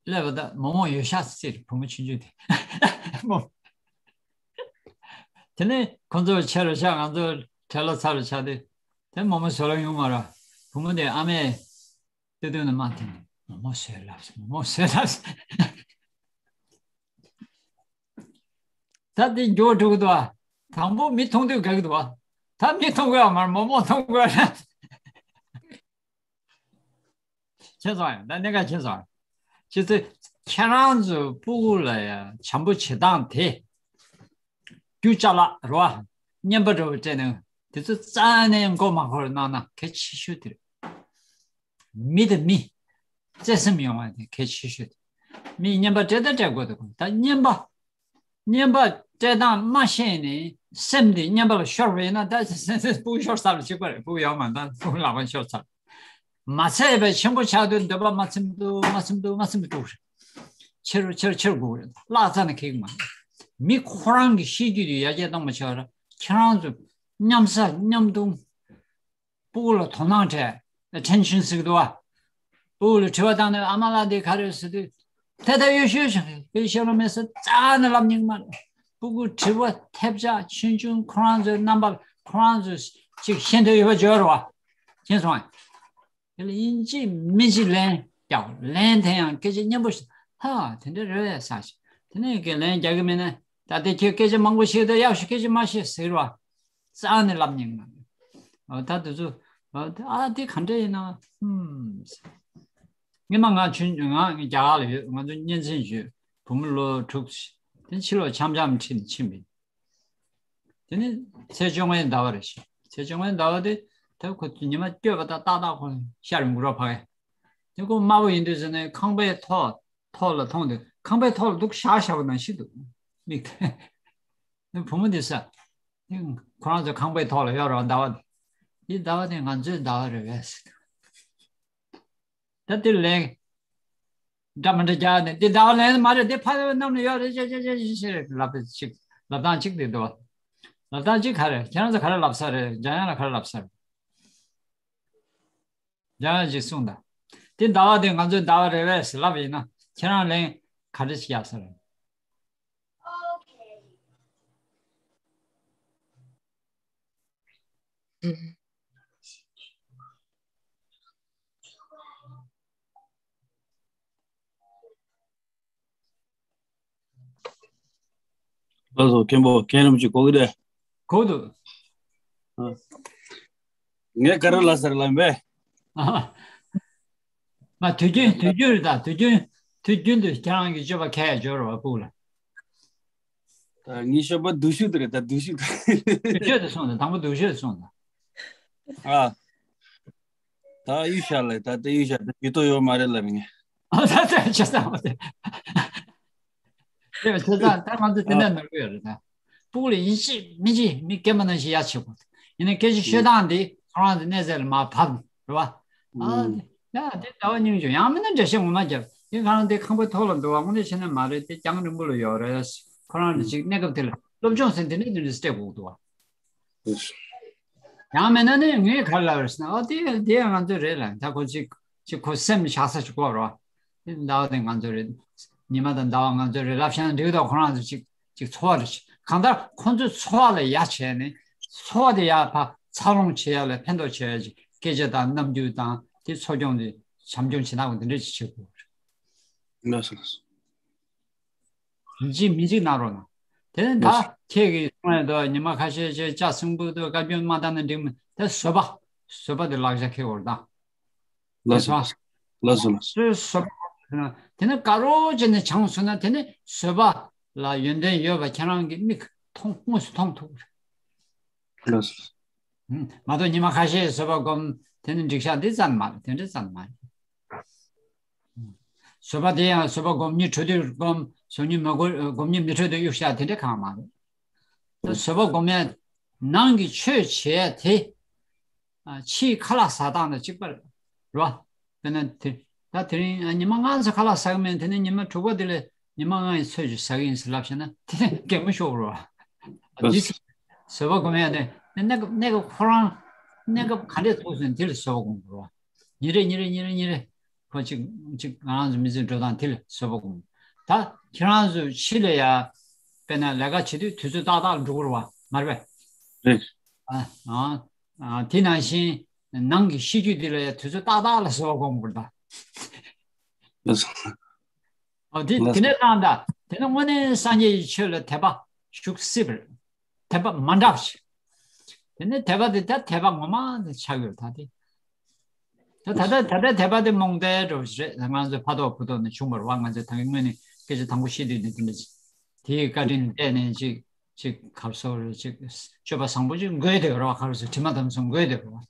སླེབས་པ་ད་མོག་མོག་ཡོད་ཤག་ཟེར། བུ་མོ་ཆུང་ཆུང་དེ་མོག་དེ་ནས་ཁོ་ཚོ་ཆེ་རུ་ཆགས། ང་ཚོ་བྲེལ་ལོ་ཚ་རུ་ཆགས་དུས། དེ་མོག་མོག་བཟོ་ལ་ཡོང་མ་ར། བུ་མོ་དེ་ཨ་མས་ལྟོས་དུས་ནས་མ་འཐེན་ནས་མོག་མོག་བཟོས་ལབ་སོང་། མོག་མོག་བཟོས་ལབ་སོང་། ད་དེ་མགྱོགས་འགྲོ་གི་འདུག་ཨ། དང་པོ་མི་མཐོང་དུས་དགའ་གི་འདུག་ཨ། ད་མི་མཐོང་དགོས་ཨ་མར་མོག་མོག་མཐོང་དགོས་ཨ། ཁྱེད་ཚོ་ཡང་ད་གནད་འགག་ཁྱེད་ཚོ་ཁྱེད་ཚོ་ཁྱེད་རང་ཚོའི་སྤུ་གུ་ལ་ཡ་བྱམས་པོ་བྱེད་སྟངས་དེ་རྒྱུ་ཅ་ལག་རེད་བ། རྔན་པ་འདྲ་བོ་སྤྲད་ནས་དེ་ཚོ་རྩ་ནས་མགོ་མ་འཁོར་གནང་ན་གལ་ཆེ་ཤོས་དེ་རེད། མི་དང་མི་བརྩེ་སེམས་ཡོང་བ་དེ་གལ་ཆེ་ཤོས་དེ། མིས་རྔན་པ་སྤྲད་ད་སྤྲད་དགོས་འདུག་ད་རྔན་པ་རྔན་པ་སྤྲད་སྟངས་མ་ཤེས་ནས་སེམས་དེ་རྔན་པ་ལ་ཤོར་བ་ཡིན་ན་ད་སེམས་སེམས་སྤུ་གུ་ཤོར་ཚར་ལ་གཅིག་པ་རེད། སྤུ་གུ་ཡོད་མ་ད་སྤུ་གུ་ལག་པ་ཤོར་ཚར། མ་ཚད་པའི་ཆེན་པོ་ཆགས་དུས་འདོད་པ་མ་ཚིམ་དུ་མ་ཚིམ་དུ་མ་ཚིམ་དུ་འགྲོ་གི་རེད། ཆེ་རུ་ཆེ་རུ་ཆེ་རུ་འགྲོ་གི་རེད། བརླག་ཚར་ན་ཁེགས་མ་རེད། མི་ཁོ་རང་གི་ཤེས་རྒྱུད་དེ་ཡར་རྒྱས་གཏོང་མ་བྱས་པར་ཁྱེད་རང་ཚོ་མཉམ་ཟ་མཉམ་འཐུང་། སྤུ་གུ་ལ་དོ་སྣང་སྤྲད། attention ཟེར་གི་འདུག་བ། སྤུ་གུ་ལ་དྲི་བ་བཏང་ནས་ཨ་མ་ལགས་འདི་ག་རེད་ཟེར་དུས། དེ་ལྟར་ཡོད་ཤོད་ཤོད་པའི་ཤེས་རོགས་མེད་ཟེར་རྩ་ནས་ལབ་སྙིང་མ་རེད། སྤུ་གུ་དྲི་བ་ཐེབས་ཆག་ཆུང་ཆུང་ཁོ་རང་ཚོའི་རྣམ་པ་ཁོ་རང་ཚོས་ཅིག་ཤེས་འདོད་ཡོད་པ་བརྗོད་རོགས། མཁྱེན་སོང་ཨ། དེ་ལ་ཡིན་གཅིག་མིན་གཅིག་ལན་རྒྱག་ལན་དེ་ཡང་སྐད་ཆ་སྙན་པོ་ཞིག་ཧ་དེ་འདྲ་རེད་བས་ཟེར་ཞིག་དེ་ནས་ཀྱི་ལན་རྒྱག་གི་མེད་ན་ད་དེ་ཁྱོད་སྐད་ཆ་མང་པོ་བཤད་དུས་ཡག་ཤོས་སྐད་ཆ་མ་བཤད་ཟེར་བ། རྩ་ནས་ལབ་སྙིང་མ་རེད། ད་དེ་ཚོ་ཨ་དེ་ག་འདྲ་ཡིན་ན་ཧུམ། སྔོན་མ་ང་ཆུང་ང་རྒྱ་གར་ལ་ཡོད། ང་ཚོ་གཉེན་ཚན་ཡོད། བུ་མོ་ལོ་དྲུག་དེ་ཕྱི་ལོགས་འཆམ་འཆམ་ཁྲིད་ནས་ཕྱིན་པས། དེ་ནི་ཚེས་བཅོ་ལྔའི་ཟླ་བ་རེད་ཤག་ཚེས་བཅོ་ལྔའི་ཟླ་བ་དེ་ད་ཁོ་ཉི་མ་བསྐྱོད་པ་དང་ཏག་ཏག་ཁོ་ཤར་འགུལ་རོགས་ཕ་གི། དེ་ཁོ་དམར་པོ་ཡིན་དུས་ཟེར་ནས་ཁང་པའི་ཐོག་ཐོག་ལ་མཐོང་དུས་ཁང་པའི་ཐོག་ལ་འདུག་བཞག་བཞག་པ་ནང་བཞིན་འདུག་མིག་དེ་བུ་མོ་དེ་ས་དེ་ཁོ་རང་ཚོ་ཁང་པའི་ཐོག་ལ་ཡོད་རོགས་ཟླ་བ་དེ། འདི་ཟླ་བ་དེ་ང་ཚོའི་ཟླ་བ་རེད་བས། ད་དེ་ལན་འདྲ་མི་འདྲ་རྒྱག་ནས་འདི་ཟླ་བ་ལན་མ་རེད། འདི་ཕ་ཡུལ་གནམ་ལ་ཡོད་རེད། ཅེ་ཅེ་ཅེ་ཅེ་ཅེ་ལབ་པ་ཅིག་ལབ་སྟངས་ཅིག་དེ་འདུག་ལབ་སྟངས་ཅིག་ག་རེ་ཁྱེད་རང་ཚོ་ག་རེ་ལབ་ས་རེད། འཇམ་དབྱངས་ལ་ག་རེ་ལབ་ས་རེད། འཇམ་དབྱངས་ཅིག་གསུངས་དང་། འདི་ཟླ་བ་དེ་ང་ཚོའི་ཟླ་བ་རེད་བས་ལབ་ཡིན་ན་ཁྱེད་རང་ལན་ག་རེ་ཞིག་རྒྱག་ས་རེད། ལགས་སོ། མཁན་པོ་མཁན་རིན་པོ་ཆེ་གོ་གི་རེད། གོ་འདུག་ཨ། ངས་ག་རེ་ལབ་ས་རེད་ལབ་པས། ཨ། མ་དུས་རྒྱུན་དུས་རྒྱུན་རེད་ད། དུས་རྒྱུན་དུས་རྒྱུན་དུ་ཁྱེད་རང་གི་སྤྱོད་པ་ག་ཡ་འབྱོར་བ་སྤུ་གུ་ལ། ད་ངའི་སྤྱོད་པ་སྡུག་ཤོས་དེ་རེད་ད། སྡུག་ཤོས་དེ། སྡུག་ཤོས་དེ་སོང་ད། དང་པོ་སྡུག་ཤོས་དེ་སོང་ད། ཨ། ད་གཡུལ་ཤ་ལས་ད་ལྟ་གཡུལ་ཤ་ད་ཇུས་གཏོགས་ཡོད་མ་རེད་ལབ་ངས། ཨ་ད་ད་ཆ་ཚང་བ་དེ། དེ་བས་ཆ་ཚང་ད་ང་ཚོ་དེ་འདྲ་ནོར་གི་ཡོད་རེད་ད། སྤུ་གུ་ལ་ཡིན་གཅིག་མིན་གཅིག་མི་སྐྱེས་པ་ནང་བཞིན་ཡ་བྱེད་དགོས། ཡིན་ན་སྐད་ཆ་ཤོད་སྟངས་འདི་ཁོ་རང་ཚོ་གནས་ཚད་ལ་མར་བབས་རེད་བ། ཨ་ཡ་དེ་ཟླ་བ་སྙིང་རྗེ་ཡང་མིན་ན་འགྲེལ་བཤད་ངོ་མ་བརྒྱབ། དེ་ཁོ་རང་དེ་ཁང་པའི་ཐོག་ལ་འདུག་བ། དངོས་གནས་བྱས་ན་མ་རེད། དེ་རྒྱང་རིང་པོ་ལ་ཡོད་རེད། ཁོ་རང་ལ་ཅིག་གནས་སྐབས་དེ་ལ་སློབ་སྦྱོང་ཟེར་འདི་འདྲ་འདི་འདྲ་སྤྲད་དགོས་འདུག་བ། ཡང་མིན་ན་ནི་ངས་ག་རེ་ལབ་རེད་ཟེར་ན། ཨ་དེ་དེ་ང་ཚོ་རེད་ལ། ད་ཁོ་ཅིག་ཅིག་ཁོ་སེམས་བཞག་ས་ཅིག་དགོས་རེད་བ། དེ་ཟླ་བ་དེ་ང་ཚོ་རེད། ཉི་མ་དང་ཟླ་བ་ང་ཚོ་རེད་ལབ་བཞག་ན་འགྲིག་གི་འདུག་ཁོ་རང་ཚོ་ཅིག་ཅིག་འཚོ་བ་རེ་བྱེད། གང་ལྟར་ཁོང་ཚོའི་འཚོ་བ་ལ་ཡ་བྱས་ནས་འཚོ་བ་དེ་ཡ་ཕར་འཚར་ལོངས་བྱེད་ཡ་ལ་ཕན་ཐོགས་བྱེད་ཡ་ཅིག་སྐད་ཆ་དང་རྣམ་འགྱུར་དང་དེ་འཚོ་སྐྱོང་དེ་བྱམས་སྐྱོང་བྱེད་སྟངས་དེ་འདྲ་ཅིག་བྱེད་དགོས་རེད། ལགས་སོ་ལགས་སོ། ཡིན་གཅིག་མིན་གཅིག་གནང་རོགས་གནང་། དེ་ནས་ད་ལགས་སོ། ཁྱེད་ཀྱིས་གསུང་ཡ་དོ་ཉི་མ་ཁ་ཤས་ཤིག་ལྕགས་སྲིན་པོ་དོ་བཀའ་བཀྱོན་མ་བཏང་ན་འགྲིག་མི་དེ་བཟོད་པ། བཟོད་པ་དེ་ལག་ཆ་ཁེལ་བོར་དང་། ལགས་སོ། ལགས་སོ་ལགས་སོ། སོའི་བཟོད་པ། དེ་ནས་དགའ་རོགས་བྱས་ནས་བྱང་སོང་ན་དེ་ནས་བཟོད་པ་ལ་ཡོན་ཏན་ཡོད་པ་ཁྱེད་རང་གི་མིག་མཐོང་དངོས་སུ་མཐོང་ཐུབ། ལགས་སོ། ཧུམ། མ་གཏོགས་ཉི་མ་ཁ་ཤས་བཟོད་པ་སྒོམ་དེ་ནི་འགྲིག་ཤག་འདི་ཙམ་མ་རེད། དེ་འདྲ་ཙམ་མ་རེད། བཟོད་པ་དེ་ཡང་བཟོད་པ་སྒོམ་སྙིང་འཕྲོད་དུས་སྒོམ། བཟོད་སྙིང་མི་དགོས་སྒོམ་སྙིང་མི་འཕྲོད་དུས་གཡུག་ཤག་དེ་འདྲ་གང་མ་རེད། ད་བཟོད་པ་སྒོམ་ཡ་ནང་གི་ཆོས་བྱེད་ཡ་དེ་ ཨ། ཕྱིའི་ཁ་ལག་ཟ་སྟངས་དང་གཅིག་པ་རེད། རེད་བ། དཔེར་ན་དེ། ད་དེ་རིང་ཨ་ཉི་མ་ལྔ་ཙམ་ཁ་ལག་ཟ་གི་མེད། དེ་ནས་ཉི་མ་དྲུག་པ་དེ་ལ་ཉི་མ་ལྔ་ཡི་ཚོད་ཅིག་ཟ་གི་ཡིན་ཟེར་ལབ་བྱས་ན་དེ་ནས་གད་མོ་ཤོར་བ་རེད་བ། འདི་བཟོད་པ་སྒོམ་ཡ་དེ་གནས་སྐབས། གནས་སྐབས་ཁོ་རང་གནས་སྐབས་ག་འདྲས་ཐུག་སོང་དེ་ལ་བཟོད་པ་སྒོམ་དགོས་རེད་བ། ཉིན་རེ་ཉིན་རེ་ཉིན་རེ་ཉིན་རེ། ཁོ་གཅིག་གཅིག་ང་རང་ཚོ་མི་ཚེ་འགྲོ་སྟངས་དེ་ལ་བཟོད་པ་སྒོམ། ད་ཁྱེད་རང་ཚོ་ཕྱི་ལ་ཡ། དཔེར་ན་ལས་ཀ་བྱེད་དུས་དུས་ཚོད་ཏག་ཏག་ལ་འགྲོ་གི་རེད་བ། མ་རེད་པས། རེད། ཨ། ཨ། ཨ། དེ་ནང་བཞིན་ནང་གི་གཤིས་རྒྱུད་དེ་ལ་ཡ་དུས་ཚོད་ཏག་ཏག་ལ་བཟོད་པ་སྒོམ་དགོས་རེད་ད། ལགས་སོ། ཨོ། དེ་ལགས་དེ་སོ། ནས་བཏང་ད། དེ་ནས་དངོས་གནས་སངས་རྒྱས་ཀྱི་ཆོས་ལ་དད་པ་ཞུགས་སྲིད་པ་རེད། དད་པ་མ་འདྲ་བ་ཞིག་དེ་ནས་དད་པ་དེ་ད་དད་པ་ངོ་མ་དེ་ཆགས་ཡོད་ད་དེ། ད་ད་ལྟ་ད་ལྟ་དད་པ་དེ་རྨོངས་དད་འདྲ་བོ་ཞིག་རེད། ང་ཚོ་ཕ་ཐོག་བུ་ཐོག་ནས་བྱུང་བ་རེད་བ། ང་ཚོ་ད་གིན་སྔོན་ནས་སྐད་ཆ་དང་པོ་བཤད་དུས་ནས་དེ་འདྲ་ཅིག་དེའི་བཀའ་དྲིན་བརྟེན་ནས་ཅིག་ཅིག་ག་རེ་ཟེར་དགོས་རེད། ཅིག་སྤྱོད་པ་བཟང་པོ་ཅིག་འགོས་བསྡད་ཡོད་རེད་བ། ག་རེ་ཟེར། དྲི་མ་དམ་སྲུང་འགོས་བསྡད་ཡོད་རེད་བ།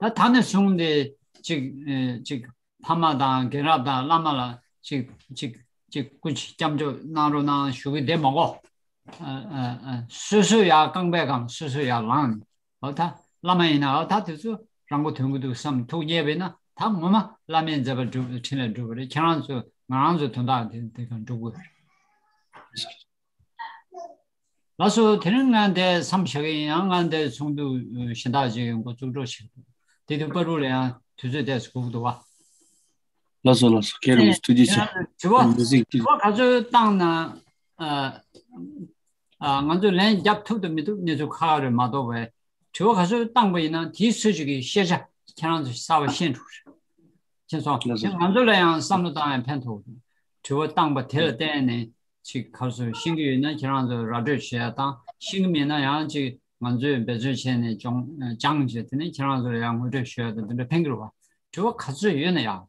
ད་ད་ནས་བཟུང་སྟེ་ཅིག་ཨེ་ཅིག་ཕ་མ་དང་རྒན་རབས་དང་བླ་མ་ལ་ཅིག་ཅིག་ཅིག་སྐུ་མཁྱེན་སྐྱབས་འཇུག་གནང་རོགས་གནང་ཞུ་གི་བསྡད་མ་དགོས། ཨ། ཨ། ཨ། སོ་སོ་ཡར་རྐང་པའི་སྒང་སོ་སོ་ཡར་ལངས་ནས། འོ་ད་བླ་མ་ཡིན་ན་འོ་ད་དེ་ཚོ་རང་མགོ་ཐོན་གི་འདུག་བསམ་ཐུགས་མཉེས་པ་ཡིན་ན། ད་ངོ་མ་བླ་མའི་མཛད་པ་སྒྲུབ། འཕྲིན་ལས་སྒྲུབ་པ་རེད། ཁྱེད་རང་ཚོ་ང་རང་ཚོའི་དོན་དག་དེ་དེ་ག་སྒྲུབ་དགོས་རེད། ལགས་སོ། དེ་རིང་ང་འདིར་མཚམས་བཞག་གི་ཡིན། ཡང་ང་འདིར་ཚོགས་འདུ་གཞན་དག་ཅིག་འགོ་བཙུགས་འགྲོ་བྱེད། དེ་དུས་བར་དུ་ལ་ཡང་དུས་ཚོད་ཏོག་ཙམ་སྒུག་འདུག་བ། ལགས་སོ། ལགས་སོ། མཁན་རིན་པོ་ཆེ་ཐུགས་རྗེ་ཆེ། དྲི་བ། མི་ཟིག་དྲི་བ་ག་ཚོད་བཏང་ན། ཨ། ཨ། ང་ཚོས་ལན་རྒྱབ་ཐུབ་དང་མི་ཐུབ་གནས་ཚུལ་ཁག་རེད་མ་གཏོགས་པའི། དྲི་བ་ག་ཚོད་བཏང་པ་ཡིན་ན་དེའི་ཚོད་ཅིག་གི་ཤེས་བྱ་ཁྱེད་རང་ཚོས་གསར་པ་ཤེས་འགྲོ་གི་རེད། མཁྱེན་སོང་། ལགས་སོ། ང་ཚོ་ལ་ཡང་བསམ་བློ་བཏང་ཡང་ཕན་ཐོགས་འདུག་དྲི་བ་བཏང་པ་དེ་ལ་བརྟེན་ནས་ཅིག་ག་རེ་ཟེར། ཤེས་ཀྱི་ཡོད་ན་ཁྱེད་རང་ཚོས་ར་སྤྲོད་བྱེད་ཡ་དང་། ཤེས་ཀྱི་མེད་ན་ཡང་ཅིག་ང་ཚོས་འབད་བརྩོན་བྱས་ནས་སྦྱོང་སྦྱངས་བྱས། དེ་ནས་ཁྱེད་རང་ཚོ་ལ་ཡང་ངོ་སྤྲོད་ཞུ་ཡ་དང་དེ་འདྲ་ཕན་གྱི་རེད་བ། དྲི་བ་ག་ཚོད་ཡོད་ན་ཡང་